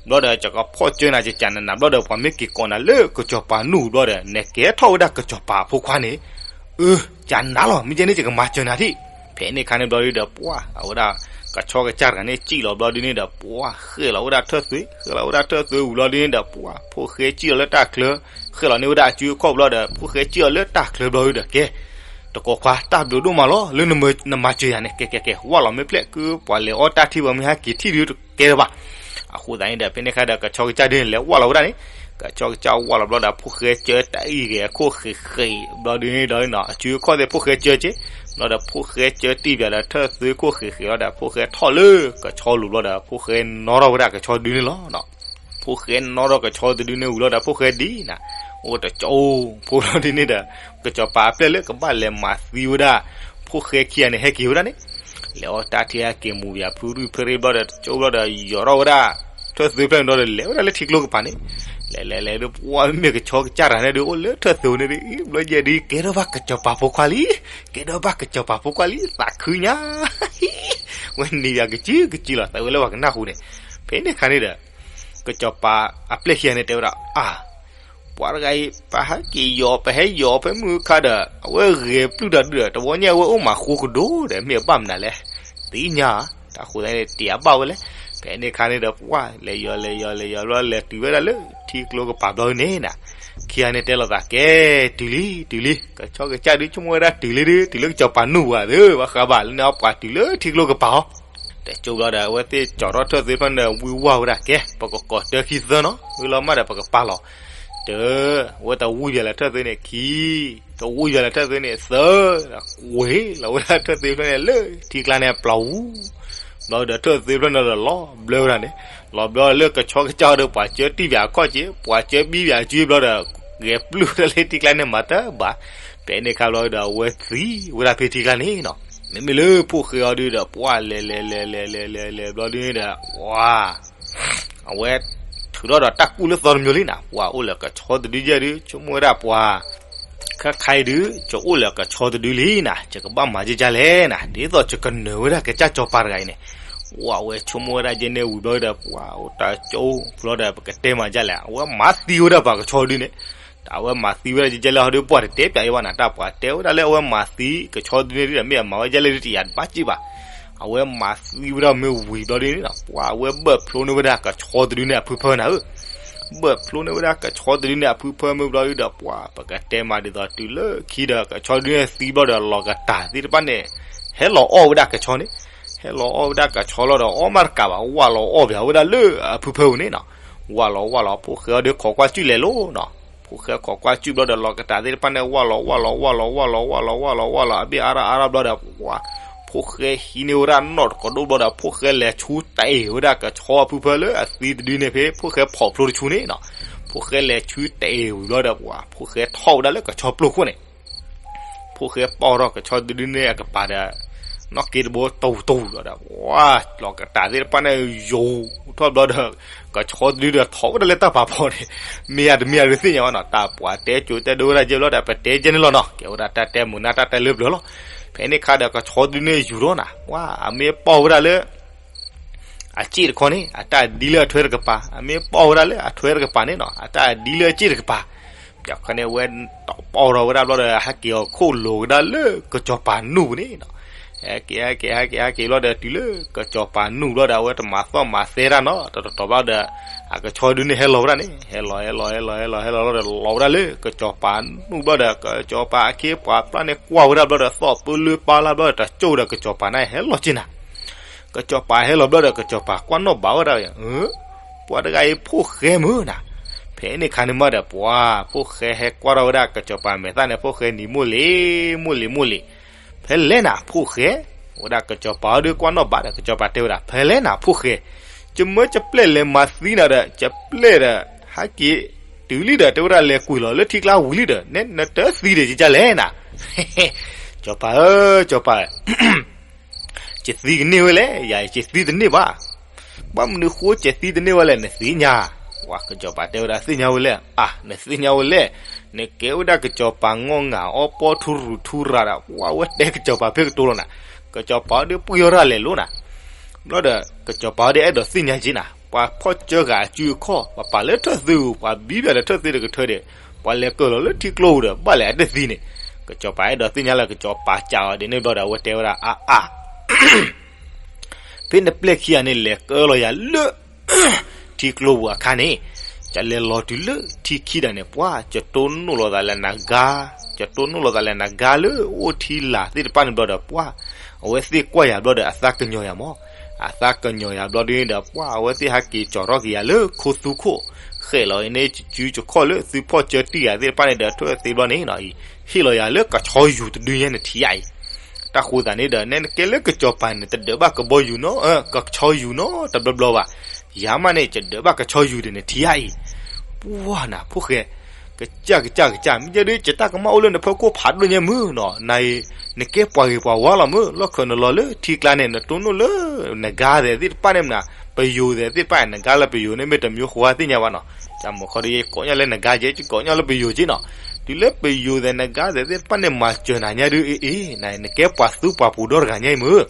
အံၤ, ဘျီဒီးယကဖီၣ်စၢနၤ ယကနးနၤ ဘျီဒီးပှၤမ့ၢ်က့ၤကိးနၤလၢကစီၤပၤနူၢ်ဘျီဒီး နကဲထီၣ်ဝဲဒၣ်ကစီၤပၤအဖိခွါန့ၣ်, အၢ ယနၤလီၤ မ့ၢ်ကဲန့ၣ် ယကမၤစၢၤနၤထံၣ်. ဖဲန့ၣ်ခါန့ၣ်ဘျီဒီး ပှၤအဝဲဒၣ် ကဆီကစၢ်တဂၤန့ၣ် စံၣ်လီၤဘျီဒုန့ၣ်ဒီး ပှၤဃဲၣ်လီၤဝဲဒၣ်ထၢၣ်သွဲ, ဃဲၣ်လီၤဝဲဒၣ်ထၢၣ်သွဲဝံၤဘျီဒုန့ၣ်ဒီး ပှၤဖိၣ်ဃဲစံၣ်လီၤလၢတၢ်ချၢ, ဃဲၣ်လီၤန့ၢ်ဝဲဒၣ်အစုအခီၣ်ဘျီဒီး ဖိၣ်ဃဲစံၣ်လီၤလၢတၢ်ချၢဘျီဒီး ကဲ တကိးခွါ တၢ်ဘျုးဒိၣ်မးလီၤ လၢနမၤစၢၤယၤန့ၣ် ကဲ ကဲ ကဲ ဝၢ်လီၤမ့ၢ်ဖျဲၣ် ကပှၤလဲၤအီတၢ်ထံ ပှၤမ့ၢ်ဟဲက့ၤထံၣ်ဒုတကဲလၢၤဘၣ်. အဃိသတးန့ၣ်ဒီး ဖဲန့ၣ်ခါဒီး ကဆီကစၢ်ဒုန့ၣ် လဲၤဝၢ်လီၤဝဲဒၣ်န့ၣ်, ကဆီကစၢ်ဝၢ်လီၤဘျီဒီး ဖိၣ်ဃဲစၢတၢ်အံၣ်ဂဲၤခိၣ်ဃ့ဃ့ဘျီဒုန့ၣ်ဒီး အစုအခီၣ်သ့ၣ် ဖိၣ်ဃဲစၢက့, ဘျီဒီး ဖိၣ်ဃဲစၢတံၢ်ပၠးဒီးထၢၣ်သွဲခိၣ်ဃ့ဃ့လီၤဒီး ဖိၣ်ဃဲထီၣ်လၢကဆီလိၤဘျီဒီး ဖိၣ်ဃဲနီၣ်ထီၣ်ဝဲဒၣ်ကဆီဒုန့ၣ်လီၤ. ဖိၣ်ဃဲနီၣ်ထီၣ်ကဆီတဒုန့ၣ်ဝံၤလီၤဒီး ဖိၣ်ဃဲဒ်နၤ, အိၣ်တကၠိဖိဘျီဒုန့ၣ်ဒီး ကစီၤပၤအပျဲၢ်လၢကဘၣ်လဲၤမၤသံဝဲဒၣ် ဖိၣ်ဃဲခံဂၤန့ၣ် ဟဲက့ၤဝဲဒၣ်န့ၣ်, လဲၤအီတၢ်ထံဟဲက့ၤမူၤယၤဖုရံၣ်ဖုရ့ၣ်ဘျီဒီး တကၠိဘျီဒီး ယီၤထီၣ်ဝဲဒၣ် ထၢၣ်သွဲဖျၢၣ်န့ၣ်ဒီး လဲၤဝဲဒၣ်လၢထံကျိကပၤန့ၣ်, လဲၤလဲၤလဲၤဒီး ပှၤမ့မ့ၢ်ကဆီကစၢ်တဂၤန့ၣ်ဒီး အိၣ်လၢထၢၣ်သွဲန့ၣ်ဒီး ဘျီယဲဒုး ကဲထီၣ်ဘၣ်ကစီၤပၤဖိခွါလံ, ကဲထီၣ်ဘၣ်ကစီၤပၤဖိခွါလံ သးခုညါ ဝဲန့ၣ်ယၤကစုကစုလီၤ သးဝဲလၢပှၤကနၢ်ဟူန့ၣ်, ဖဲန့ၣ်ခါန့ၣ်ဒီး ကစီၤပၤအပျဲၢ်ခံဂၤန့ၣ်တဲဝဲဒၣ် အါ, ပှၤတဂၤအံၤ ပဟဲက့ၤယီၤ ပဟဲယီၤဖဲမုၢ်ခါဒီး အဝဲဂဲၤပျုၢ်တၢ်ဒုဒီး တဝီညါအဝဲအိၣ်မးဃိကဒိၣ်ဒီး မ့ၢ်အဘၣ်မနုၤလဲၣ်, သ့ၣ်ညါ တၢ်ဃိသတးန့ၣ် တ့အဘၣ်ဝဲလဲၣ်, ဖဲန့ၣ်ခါန့ၣ်ဒီး ပှၤလဲၤယီၤလဲၤယီၤလဲၤယီၤဘျီ လဲၤတုၤဝဲဒၣ်လၢထံကျိကပၤဘျီန့ၣ်နၤ, ခံဂၤန့ၣ်တဲလိာ်သး ကဲ တုၤလံ တုၤလံ ကဆီကစၢ်ဒု ဆိကမိၣ်ဝဲဒၣ်တုၤလံဒု တုၤလၢကစီၤပၤနူၢ်ပှၤသ့ ဘၣ်ဃးဘၣ်လၢန့ၣ် ပှၤတုၤလၢထံကျိကပၤအီၤ တကၠိဘျီဒီး အဝဲသ့ၣ်ကၠီၤထီၣ်ထၢၣ်သွဲဖျၢၣ်န့ၣ် ဝံဝၢ်ဝဲဒၣ် ကဲ ပကကိးတၢခံသၢနီၤ ဝံၤလီၤမးဒီး ပကပာ်လီၤ, တၢ အဝဲတဝံယၤလၢထၢၣ်သွဲန့ၣ် ခံ, တဝံယၤလၢထၢၣ်သွဲန့ၣ် သၢ, ဒီးကွံာ်လီၤဝဲဒၣ်ထၢၣ်သွဲဖျၢၣ်န့ၣ် လၢထံကျါန့ၣ် ပျီဝူ ဘျီဒီး ထၢၣ်သွဲဖျၢၣ်န့ၣ်ဒီး လီၤဘျၢဝဲဒၣ်န့ၣ်, လီၤဘျၢလၢကဆီကစၢ်ဒီး ပှၤစၢတံၢ်ပၠးအခီၣ်က့ၤ ပှၤစၢဘံပၠးအစုဘျီဒီး ဂဲၤပျုၢ်ဝဲဒၣ်လၢထံကျါန့ၣ် မၤတဘၣ်, ဖဲန့ၣ်ခါဘျီဒီး အဝဲသံဝဲဒၣ်ဖဲထံကျါန့ၣ်နီၤ, မ့မ့ၢ်လၢဖိၣ်ဃဲအီၤဒုဒီး ပှၤလဲၤလဲၤလဲၤလဲၤလဲၤလဲၤလဲၤဘျီဒုန့ၣ်ဒီး ပှၤ အဝဲ ထုးထီၣ်ဒီးတၢ်ကူၣ်လၢသီတမျိၤလံနၤ, ပှၤအိၣ်လၢကဆီတဒုယဲၢ်ဒု ဆိကမိၣ်ဝဲဒၣ်ပှၤ ခဲခါအံၤဒု ယအိၣ်လၢကဆီတဒုလံနၤ, ယကဘၣ်မၤဒ်လဲၣ်နၤ, ဒ်သိးယကနၢၤဝဲဒၣ်ကစၢ်စီၤပၤတဂၤအံၤန့ၣ်, ပှၤအဝဲဆိကမိၣ်ဝဲဒၣ်ယဲၢ်န့ၣ်ဝံၤဘျီဒီး ပှၤအိၣ်တၢ်ကၠိဘျီဒီး ပကတဲမၤဒ်လဲၣ်, အဝဲမၤသံဝဲဒၣ်ပှၤကဆီဒုန့ၣ်, တၢ်အဝဲမၤသံဝဲဒၣ်ဒ်လဲၣ်ဟီဒု ပှၤတတဲပၠးယဘၣ်နၤ, တၢ်ပှၤတဲဝဲဒၣ်လၢအဝဲမၤသံကဆီတဒုန့ၣ်ဒုဒီး မ့ၢ်အမၤဝဲဒ်လဲၣ်ဒု တယၤတဘၣ်စံးဘၣ်, အဝဲမၤသံဝဲဒၣ်မ့ၢ်ဝံၤဘျီဒုန့ၣ်နီၤ, ပှၤအဝဲဘၢၣ်ဖျိန့ၢ်ဝဲဒၣ်ကဆီတဒုန့ၣ် အဖုဖၢနၤဧၢ ဘၢၣ်ဖျိန့ၢ်ဝဲဒၣ်ကဆီတဒုန့ၣ် အဖုဖၢမ့ၢ်ဘျီဒုဒီး ပှၤပကတဲမၤဒ်သိးတုၤလၢခံဒီး ကဆီတဒုန့ၣ်သံဘျီဒီး လီၤကတၢ်သ့ၣ်တဖၣ်န့ၣ် ဟဲလီၤအီၣ်ဝဲဒၣ်ကဆီန့ၣ်, ဟဲလီၤအီၣ်ဝဲဒၣ်ကဆီလီၤဒီး အီၣ်မးတကးဘၣ် ဝၢ်လီၤအီၣ်ပၠးဝဲဒၣ်လၢအဖုဖၢပူၤန့ၣ်နီၤ, ဝၢ်လီၤဝၢ်လီၤ ဖိၣ်ဃဲအီၤဒီး ခိးကွၢ်စုၣ်လဲၤလိၤနီၤ, ဖိၣ်ဃဲခိးကွၢ်စုၣ်ဘျီဒီး လီၤကတၢ်သ့ၣ်တဖၣ်န့ၣ် ဝၢ်လီၤဝၢ်လီၤဝၢ်လီၤဝၢ်လီၤဝၢ်လီၤဝၢ်လီၤဝၢ်လီၤ အဘ့ၣ်အါရၣ်အါရၣ်ဘျီဒီး ပှၤ ဖိၣ်ဃဲဟံးန့ၢ်ဝဲဒၣ်နီၣ်တကဒိၣ်ဘျီဒီး ဖိၣ်ဃဲလဲၤဆူတ့ၢ်ဝဲဒၣ်ကဆီအဖုဖၢလၢအသံတဒုန့ၣ် ဖဲဖိၣ်ဃဲဖီၣ်ဖျိတဆူန့ၣ်နီၤ, ဖိၣ်ဃဲလဲၤဆူတ့ၢ်ဝံၤဘျီဒီး ပှၤ ဖိၣ်ဃဲထီၣ်ဝဲဒၣ်လၢကဆီပျိၢ်ခိၣ်န့ၣ် ဖိၣ်ဃဲပီၢ်ထီၣ်ကဆီတဒုန့ၣ်အကပၤဒီး နီၣ်က့တဘိတူၢ်တူၢ်လီၤဒီး ပှၤ လီၤကတၢ်သ့ၣ်တဖၣ်န့ၣ် ယိာ်ထီၣ်ဘျီဒီး ကဆီတဒုဒီးထီၣ်ဝဲဒၣ်လၢတၢ်ပာ်ဖီန့ၣ်, မ့ၢ်ယၤတမ့ၢ်ယၤဒုးသ့ၣ်ညါဘၣ်နီၤ, တၢ်ပှၤတဲကိးတဲဒိဝဲဒၣ်ယဲၢ်ဘျီဒီး ပတဲယဲၢ်န့ၣ်လီၤနီၤ, ကဲဝဲဒၣ်တၢ်တဲမုာ်နၢ်တၢ်တဲလၢပျၢၤလီၤ, ဖဲန့ၣ်ခါဒီးကဆီတဒုန့ၣ်ယူၤထီၣ်နၤ, ပှၤ အမ့ၢ်ပီၢ်ဝဲဒၣ်လၢ အစ့ၣ်တခီန့ၣ် အတၢ်ဒ်လၢအထွဲတကပၤ, အမ့ၢ်ပီၢ်ဝဲဒၣ်လၢအထွဲတကပၤန့ၣ်နီၤ အတၢ်ဒ်လၢအစ့ၣ်တကပၤ, ပျီခီန့ၣ် အဝဲပီၢ်ထီၣ်ဝဲဒၣ်ဘျီဒီး ဟဲက့ၤအီၤခိၣ်လိာ်ကဒါလၢကစီၤပၤနူၢ်ပူၤန့ၣ်နီၤ, ဟဲက့ၤ ဟဲက့ၤ ဟဲက့ၤ ဟဲက့ၤဘျီဒီး တုၤလၢကစီၤပၤနူၢ်ဘျီဒီး အဝဲတမၤသီၣ်မၤသဲတၢ်နီၤ တတီၤဘၣ်ဒီး အကဆီဒုန့ၣ်ဟဲလီၤဝဲဒၣ်န့ၣ် ဟဲလီၤ ဟဲလီၤ ဟဲလီၤ ဟဲလီၤ ဟဲလီၤလီၤဒီး လီၤဝဲဒၣ်လၢကစီၤပၤနူၢ်ဘျီဒီး ကစီၤပၤအခ့အပှၤပျၢ်န့ၣ်ကွၢ်ဝဲဒၣ်ဘျီဒီး သီၣ်ပၢလၢပၢ်လၢဘျီဒီး တစိၢ်ဒီး ကစီၤပၤန့ၣ်ဟဲလီၤက့ၤနၤ ကစီၤပၤဟဲလီၤဘျီဒီး ကစီၤပၤကွၢ်နီၣ်ဘၣ်ဝဲဒၣ်, ပှၤတဂၤအံၤဖိၣ်ဃဲမုၢ်နၤ, ဖဲန့ၣ်ခါန့ၣ်မးဒီး ပှၤဖိၣ်ဃဲဟဲကွၢ်ထီၣ်ဝဲဒၣ် ကစီၤပၤမဲာ်သၣ်န့ၣ် ဖိၣ်ဃဲနံၤမိၢ်လံၤ မိၢ်လံၤ မိၢ်လံၤ, ဖဲလဲၣ်နၤဖိၣ်ဃဲ, ဝဲဒၣ်ကစီၤပၤအီၤဒီးကွၢ်နီၣ်ဘၣ်ဒီး ကစီၤပၤတဲဝဲဒၣ် ဖဲလဲၣ်နၤဖိၣ်ဃဲ, ယမၢယပျဲၢ်လဲၤမၤသံနၤဒီး ယပျဲၢ်ဒီး ဟဲက့ၤ တုၤလံဒီး တဲဝဲဒၣ်လဲၤကွံာ်လီၤလၢထံကျါဝံၤလံဒီး နဲနတသံဒီးယကလဲၣ်နၤ, စီၤပၤဧၢ, စီၤပၤဧၢ, ယသံကန့ၢ်ဝဲလဲၣ်, ယၤယသံတန့ၢ်ဘၣ်. ဘၣ်မနုၤဃိယသံတန့ၢ်ဝဲလဲၣ် နသ့ၣ်ညါဧါ. ကစီၤပၤတဲဝဲဒၣ်သ့ၣ်ညါဝဲလဲၣ်, အါ နသ့ၣ်ညါဝဲလဲၣ်, နကဲဝဲဒၣ်ကစီၤပၤငီၢ်ငၢ်အီပီထူရူၢ်ထူရၤဒီး ပှၤဝဲတဲကစီၤပၤဖဲကတိၤလီၤနၤ, ကစီၤပၤအီၤဒုးပှံၢ်အီၤတၢ်လဲၤလိၤနၤ ဘျီဒီး ကစီၤပၤအီၤဒုးအဲၣ်ဒိးသ့ၣ်ညါက့နၤ, ပှၤဖီၣ်စၢဃာ်အစုအခီၣ် ပှၤပာ်လၢထၢၣ်သ့ဧိၤ ပှၤဘံဘၣ်လၢထၢၣ်သ့တကထၢဒီး ပှၤလဲၤကၢၢ်လီၤလၢထံကျိပူၤဒီး ဘၣ်လဲၤအတသံန့ၣ်, ကစီၤပၤအဲၣ်ဒိးသ့ၣ်ညါလၢကစီၤပၤစံးအီၤဒ်န့ၣ်ဘျီဒီး အဝဲတဲဝဲဒၣ်အါအါ ဖဲနပျဲၢ်ခံဂၤန့ၣ် လဲၤကၢၢ်လီၤယၤလၢ ထံကျိပူၤအခါန့ၣ်, ယလဲၤလီၤတုၤလၢထံခံဒီးန့ၣ် ပှၤ ယတိၢ်နီၣ်လိာ်သးလၢနဂါ, ယတိၢ်နီၣ်လိာ်သးလၢနဂါလၢအိၣ်ထံလာ်သ့ၣ်တဖၣ်န့ၣ်ဘျီဒီး ပှၤ အဝဲသ့ၣ်ကွၢ်ယၤဘျီဒီး အသးကညီၤယၤမး, အသးကညီၤယၤဘျီဒ်န့ၣ်ဒီး ပှၤ အဝဲသ့ၣ်ဟးက့ၤကၠီၤထီၣ်က့ၤယၤလၢခိသူခိၣ်, ဃဲးလီၤအံၤန့ၣ် ယစုယခီၣ်လၢသုဖီၣ်စၢတံၢ်ယၤသ့ၣ်တဖၣ်န့ၣ်ဒီး ထွဲသ့ဘျီန့ၣ် ဟ့ၣ်လီၤယၤလၢကဆီယူၤတဒုညါနထံၣ်ယၤအံၤ, တၢ်ဃိသးန့ၣ်ဒီး နဲနကဲလၢကစီၤပၤန့ၣ် တဒၢးဘၣ်ကဘီယူၤနီၤ, ကဆီယူၤနီတဘျီဘျီဘၣ်, ယၤမးန့ၣ် ယဒၢးဘၣ်ကဆီယူၤဒီးနထံၣ်ယၤအံၤ, ပှၤနၤ ဖိၣ်ဃဲ, ကစၢ်ကစၢ်ကစၢ် မ့ၢ်ယဲဒုး ယတၢ်ကမၣ်အိၣ်လၢနဖီခိၣ်ဖးဒိၣ်ညါမုၢ်နီၤ, နၤအံၤ နကဲပှၤဂ့ၤပှၤဝါလီၤမုၢ်, လီၢ်ခၢးနလီၤလၢထံကျါန့ၣ် နတိၢ်နီၣ်လၢ နဂါသဲးသ့ၣ်တဖၣ်န့ၣ်မနၤ, ပယိၤသဲးသ့ၣ်တဖၣ် နဂါလၢပယိၤန့ၣ် မ့ၢ်တမံၤဃိသ့ၣ်ညါဘၣ်နီၤ, တၢ်မုာ်ခီဒီး ယကိးညီလၢနဂါက့ ယကိးညီလၢပယိၤက့နီၤ, တုၤလၢပယိၤသဲးနဂါသဲးသ့ၣ်တဖၣ်န့ၣ် မၤစၢၤနၤညါဒုး အ့အ့ နၤ နကဲပှၤသူပှၤပူၤဒီတဂၤညါအံၤမုၢ်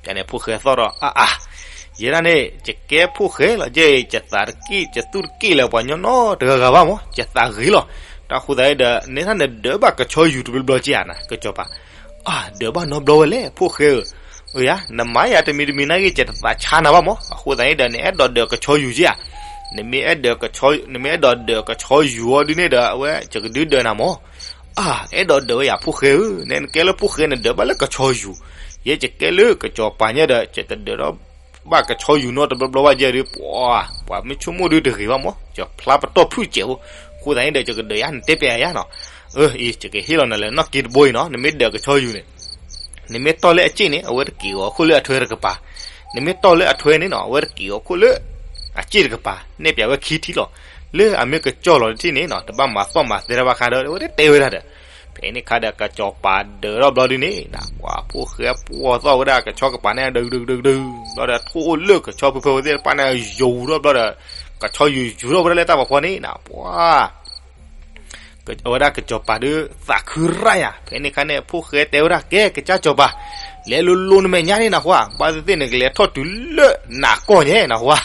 ပန့ၣ်ဖိၣ်ဃဲသီၣ်ဒီး အါအါ, ယဲဒၣ်န့ၣ် ယကဲဖိၣ်ဃဲလီၤ, ယဲ ယသးတက့ၢ် ယသူၣ်တက့ၢ်လၢပှၤညီနီတဂၤဂၤဘၣ်မး, ယသးဂ့ၤလီၤ, တၢ်ဃိသတးဒီး နဲဒၣ်နဒၢးဘၣ်ကဆီယူၤတဘျီဘျီက့ဧါနၤ ကစီၤပၤ, အါ ဒၢးဘၣ်နီတဘျီဝဲလဲၣ် ဖိၣ်ဃဲဧၢ, အၢယၤ နမၤယၤတမံၤတမံၤနာ်က့ ယတသးဆါနၤဘၣ်မး, အဃိသတးန့ၣ်ဒီး နအဲၣ်ဒိးဒၢးကဆီယူၤက့ဧါ, နမ့ၢ်အဲၣ်ဒိးကဆီ နမ့ၢ်အဲၣ်ဒိးဒၢးကဆီယူၤအီၤဒုးန့ၣ်ဒီး အဝဲ ယကဒုးဒၢးနၤမး အါ အဲၣ်ဒိးဒၢးဝဲယၤဖိၣ်ဃဲဧၢ, နဲနကဲလၢဖိၣ်ဃဲ နဒၢးဘၣ်လၢကဆီယူၤ, ယဲယကဲလၢကစီၤပၤညါဒီး ယတဒၢးဒီးဘၣ်ကဆီယူၤနီတဘျီဘျီဘၣ်ယဲဒုး ပှၤ ပှၤမ့ၢ်ဆိကမိၣ်ဒုးတဂ့ၤဘၣ်မး, ယဖျါပတီၢ်ဖုၣ်စဲးဖိ, အဃိသတးန့ၣ်ဒီး ယကဒၢးယၤ နတဲပျဲယၤနီၤ, အၢ အံၤ ယကဟ့ၣ်လီၤနၤလၢနီၢ်က့တဘိအံၤနီၤ, နမ့ၢ်ဒၢးကဆီယူၤန့ၣ် နမ့ၢ်တီၢ်လၢအစ့ၣ်န့ၣ် အဝဲတက့ၤအီၤခိၣ်လၢအထွဲတကပၤ, နမ့ၢ်တီၢ်လၢအထွဲန့ၣ်နီၤ အဝဲတက့ၤအီၤခိၣ်လၢ အစ့ၣ်တကပၤ, နဲၣ်ပျဲဝဲခံထံၣ်လီၤ, လၢအမ့ၢ်ကစီၢ်လီၤတထံၣ်န့ၣ်နီၤ တဘၣ်မၤသီၣ်မၤသဲတၢ်ဘၣ်ဃးဒီး အဝဲတတဲဝဲဒၣ်ဒီး, ဖဲန့ၣ်ခါဒီး ကစီၤပၤဒၢးထီၣ်ဘျီဒုးန့ၣ် ပှၤဖိၣ်ဃဲပှီၢ်သီၣ်ဝဲဒၣ်ကဆီကပၤန့ၣ် ဒုးဒုးဒုးဒုး, ဘျီဒီးထိၣ်အိၣ်လၢကဆီဖုဖၢဝဲသ့ၣ်တဖၣ်န့ၣ် ယူၤထီၣ်ဘျီဒီး ကဆီယူၤယူၤထီၣ်ဝဲဒၣ်လၢတၢ်ဖးဖီန့ၣ်နီၤ ပှၤ အဝဲဒၣ်ကစီၤပၤဒုးသးခုရၣ်ယၤ, ဖဲန့ၣ်ခါန့ၣ် ဖိၣ်ဃဲတဲဝဲဒၣ် ကဲ ကစၢ်စီၤပၤ, လဲၤလိၤလိၤနမဲာ်ညါန့ၣ်နၢ်ဟူဧါ, ဘၣ်သ့ၣ်သ့ၣ်နကလဲၤထီၣ်တုၤလၢနးကီၢ်ညါနၢ်ဟူဧါ,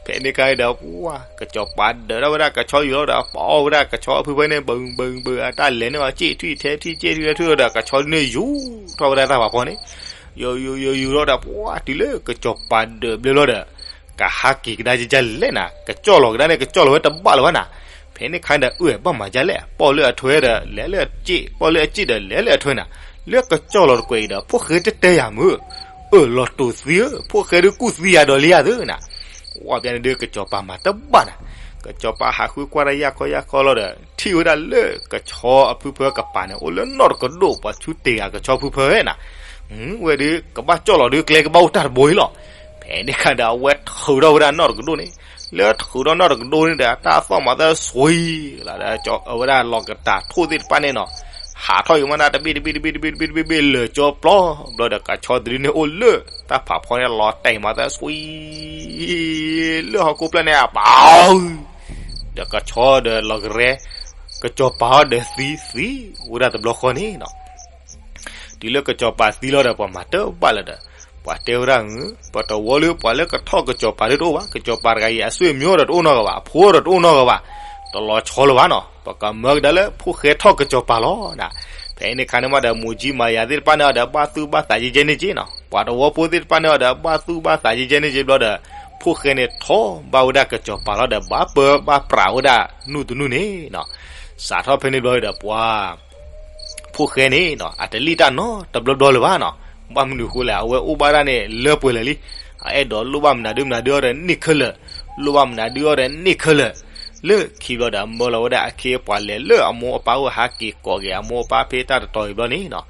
ဖဲန့ၣ်ခါဒီး ပှၤ ကစီၤပၤဒၢးထီၣ်ဝဲဒၣ်ကဆီယူၤလီၤဒီး ပအီၣ်ဝဲဒၣ်ကဆီအဖုဖၢန့ၣ် ဘုးဘုးဘုး အတၢ်လဲၤန့ၣ်အီၤ စ့ၣ်ထွံၣ်ထဲထံၣ်စ့ၣ်ထွံၣ်ထဲထံၣ်လီၤဒီး ကဆီဒုးန့ၣ်ယူၤထီၣ်ဝဲဒၣ်တၢ်ဖးဖီန့ၣ် ယူၤယူၤယူၤယူၤထီၣ်ဒီး ပှၤ တုၤလၢကစီၤပၤဒၢးဘျဲၣ်လီၤဒီး ကဟးက့ၤကဒါကလဲၣ်နၤ, ကစီၣ်လီၤကဒါန့ၣ် ကစီၣ်လီၤဝဲတဘၣ်လၢၤဘၣ်နၤ, ဖဲန့ၣ်ခါဒီး အၢ ဘၣ်မၤဒ်လဲၣ်, ပီၣ်လၢအထွဲဒီး လဲၤလၢအစ့ၣ်, ပီၣ်လၢအစ့ၣ်ဒီး လဲၤလၢအထွဲနၤ, လၢကစီၣ်လီၤတကွဲးအံၤဒီး ဖိၣ်ဃဲတတဲယၤမုၢ်, အၢ လီၤတိာ်သံဧၢ, ဖိၣ်ဃဲဒုးကူၣ်သံယၤဒီးလံယၤသၢနၤ, ဝဲပျဲန့ၣ်ဒုး ကစီၤပၤမၤတဘၣ်နၤ, ကစီၤပၤဟးဃုကွၢ်တၢ်ယၢ်ခီယၢ်ခီလီၤဒီး ထံၣ်ဝဲဒၣ်လၢကဆီအဖုဖၢကပၤန့ၣ် အိၣ်လၢနီၣ်တကဒိၣ် ပှၤဆူတ့ၢ်ဂၤကဆီဖုဖၢဝဲနၤ ဝဲဒုး ကဘၣ်ကၠီၣ်လီၤဒုး ကျဲကဘၣ်အိၣ်တၢ်တဘိအံၤလီၤ. ဖဲန့ၣ်ခါဒီး အဝဲထုးထီၣ်ဝဲဒၣ်နီၣ်တကဒိၣ်န့ၣ်, လၢထုးထီၣ်နီၣ်တကဒိၣ်န့ၣ်ဒီး တၢ်သီၣ်မၤသၢဆွံလီၤဒီး အဝဲဒၣ်လီၤကတၢ်ထိၣ်သ့ၣ်တဖၣ်န့ၣ်နီၤ, ဟးထီၣ်ယံၤမးနၤ တဘ့ၣ်တဘ့ၣ်တဘ့ၣ်တဘ့ၣ်တဘ့ၣ်တဘ့ၣ်လၢာ်ကၠီပျီ, ဘျီဒီး ကဆီတဒုန့ၣ်အိၣ်လၢတၢ်ဖးဖီန့ၣ် လီၤတဲာ်မၤသၢဆွံ လၢဟီၣ်ခိၣ်ဖျၢၣ်န့ၣ် အပၢ် ဒီးကဆီဒီးလီၤကရဲ, ကစီၤပၤအီၤဒီးသံသံဝဲဒၣ်တဘျီဃီန့ၣ်နီၤ. တုၤလၢကစီၤပၤသံလီၤဒီး ပှၤမၤတဘၣ်လၢၤဒီး ပှၤတဲဝဲဒၣ်, ပတဝီလၢပှၤလၢကထီၣ်ကစီၤပၤဒုးတအိၣ်ဘၣ်, ကစီၤပၤတဂၤအံၤ အဆွေမျိုးဒီးတအိၣ်နီတဂၤဘၣ်, အဖိဒီးတအိၣ်နီတဂၤဘၣ်, တလီၤဆီလၢၤဘၣ်နီၤ, ပကမၢကဒါလၢဖိၣ်ဃဲထီၣ်ကစီၤပၤလီၤနၤ. ဖဲန့ၣ်ခါန့ၣ်မးဒီး မိၢ်ကၠံမၤယၤသ့ၣ်တဖၣ်န့ၣ်အီၤဒီး ဘၣ်သူၣ်ဘၣ်သးယဲၢ်ယဲၢ်န့ၣ်က့နီၤ, ပှၤတဝီဖိသ့ၣ်တဖၣ်န့ၣ်အီၤဒီး ဘၣ်သူၣ်ဘၣ်သးယဲၢ်ယဲၢ်န့ၣ်က့ဘျီဒီး ဖိၣ်ဃဲန့ၣ်ထီၣ်ဘၣ်ဝဲဒၣ်ကစီၤပၤလီၤဒီး ဘၣ်ပၢဘၣ်ပြးဝဲဒၣ်နူၢ်တနူၢ်န့ၣ်နီၤ. စးထီၣ်ဖဲန့ၣ်ဘျီဒီး ပှၤ ဖိၣ်ဃဲန့ၣ်နီၤ အတလံၣ်တၢ်နီတဘျီဘျီလၢၤဘၣ်နီၤ. ဘၣ်မနုၤဃိလဲၣ်, အဝဲအိၣ်ဘၣ်ဒၣ်န့ၣ်လၢပှဲၤလၢာ်လံ. အအဲၣ်ဒိးလိၣ်ဘၣ်မနုၤဒုမနုၤဒုအီၤဒီးန့ၢ်ခဲလၢာ်, လိၣ်ဘၣ်မနုၤဒုအီၤဒီးန့ၢ်ခဲလၢာ်. လၢခံဘျီဒီး မၢလီၤဝဲဒၣ်အခ့အပှၤလဲၤလၢအမိၢ်အပၢ်အိၣ် ဟးက့ၤကိးက့ၤအမိၢ်အပၢ်ဖဲတၢ်တတီၤအံၤဘျီန့ၣ်နီၤ.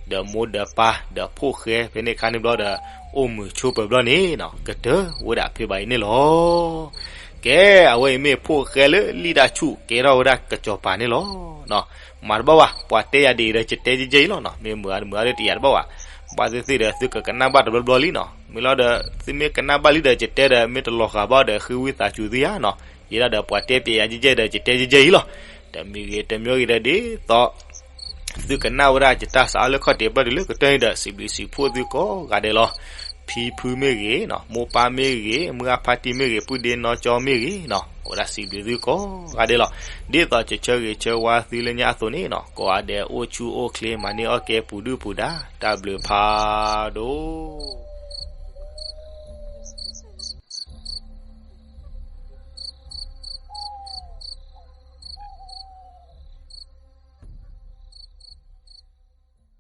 ဒီးမိၢ်ဒီးပၢ်ဒီးဖိၣ်ဃဲဖဲန့ၣ်ခါန့ၣ်ဘျီဒီး အိၣ်မုာ်ဆိးပၢၤဘျီန့ၣ်နီၤ ကတၢၢ်ဝဲဒၣ်ဖဲဘၣ်အံၤန့ၣ်လီၤ. ကဲ, အဝဲအံၤမ့ၢ်ဖိၣ်ဃဲလၢလံာ်တၢ်ဆူၣ်ကဲထီၣ်ဝဲဒၣ်ကစီၤပၤန့ၣ်လီၤ. မၤတဘၣ်ဘၣ်, ပှၤတဲယၤဒ်အံၤဒီး ယတဲယဲၢ်ယဲၢ်အံၤလီၤနီၤ. မ့ၢ်မုာ်အါတမုာ်အါဒီးတယာ်တဘၣ်ဘၣ်. ဘၣ်သ့ၣ်သ့ၣ်ဒီး သုကကနၣ်ဘၣ်တဘျီဘျီလံနီၤ. မ့ၢ်လီၤဒီး သုမ့ၢ်ကနၣ်ဘၣ်လံဒီး ယတဲဒီး မ့ၢ်တလီၤဂာ်ဘၣ်ဒီး ဃ့ဝံသးစူၤသုဧါနီၤ. ယဲဒၣ်ဒီးပှၤတဲပျဲယၤယဲၢ်ယဲၢ်ဒီး ယတဲယဲၢ်ယဲၢ်အံၤလီၤ. တမံၤဂ့ၤတမံၤဂ့ၤဒီး ဒ်သိး သုကနၣ်ဝဲဒၣ်ယတၢ်စးထီၣ်လၢခီၣ်ထံးဘၢၣ်တုၤလၢကတၢၢ်န့ၣ်ဒီး စံးဘျုးစံးဖှိၣ်သုကိးဂၤဒဲးလီၤ. ဖံဖုမ့ၢ်ဂ့ၤနီၤ, မိၢ်ပၢ်မ့ၢ်ဂ့ၤ, မုၢ်အါဖါတံၢ်မ့ၢ်ဂ့ၤ, ပုၢ်ဒ့နီၢ်ကၠီမ့ၢ်ဂ့ၤနီၤ, အဝဲဒၣ်စံးဘျုးသုကိးဂၤဒဲးလီၤ. ဒ်သိးယဆၢဂ့ၤဆၢဝါသုလၢညါအသိးန့ၣ်နီၤ, ကိးဂၤဒဲးအိၣ်ဆူၣ်အိၣ်ချ့ မၤန့ၢ်အီၣ်ကဲပူၤဒုၣ်ပူၤဒါ, တၢ်ဘျုးဖးဒိၣ်.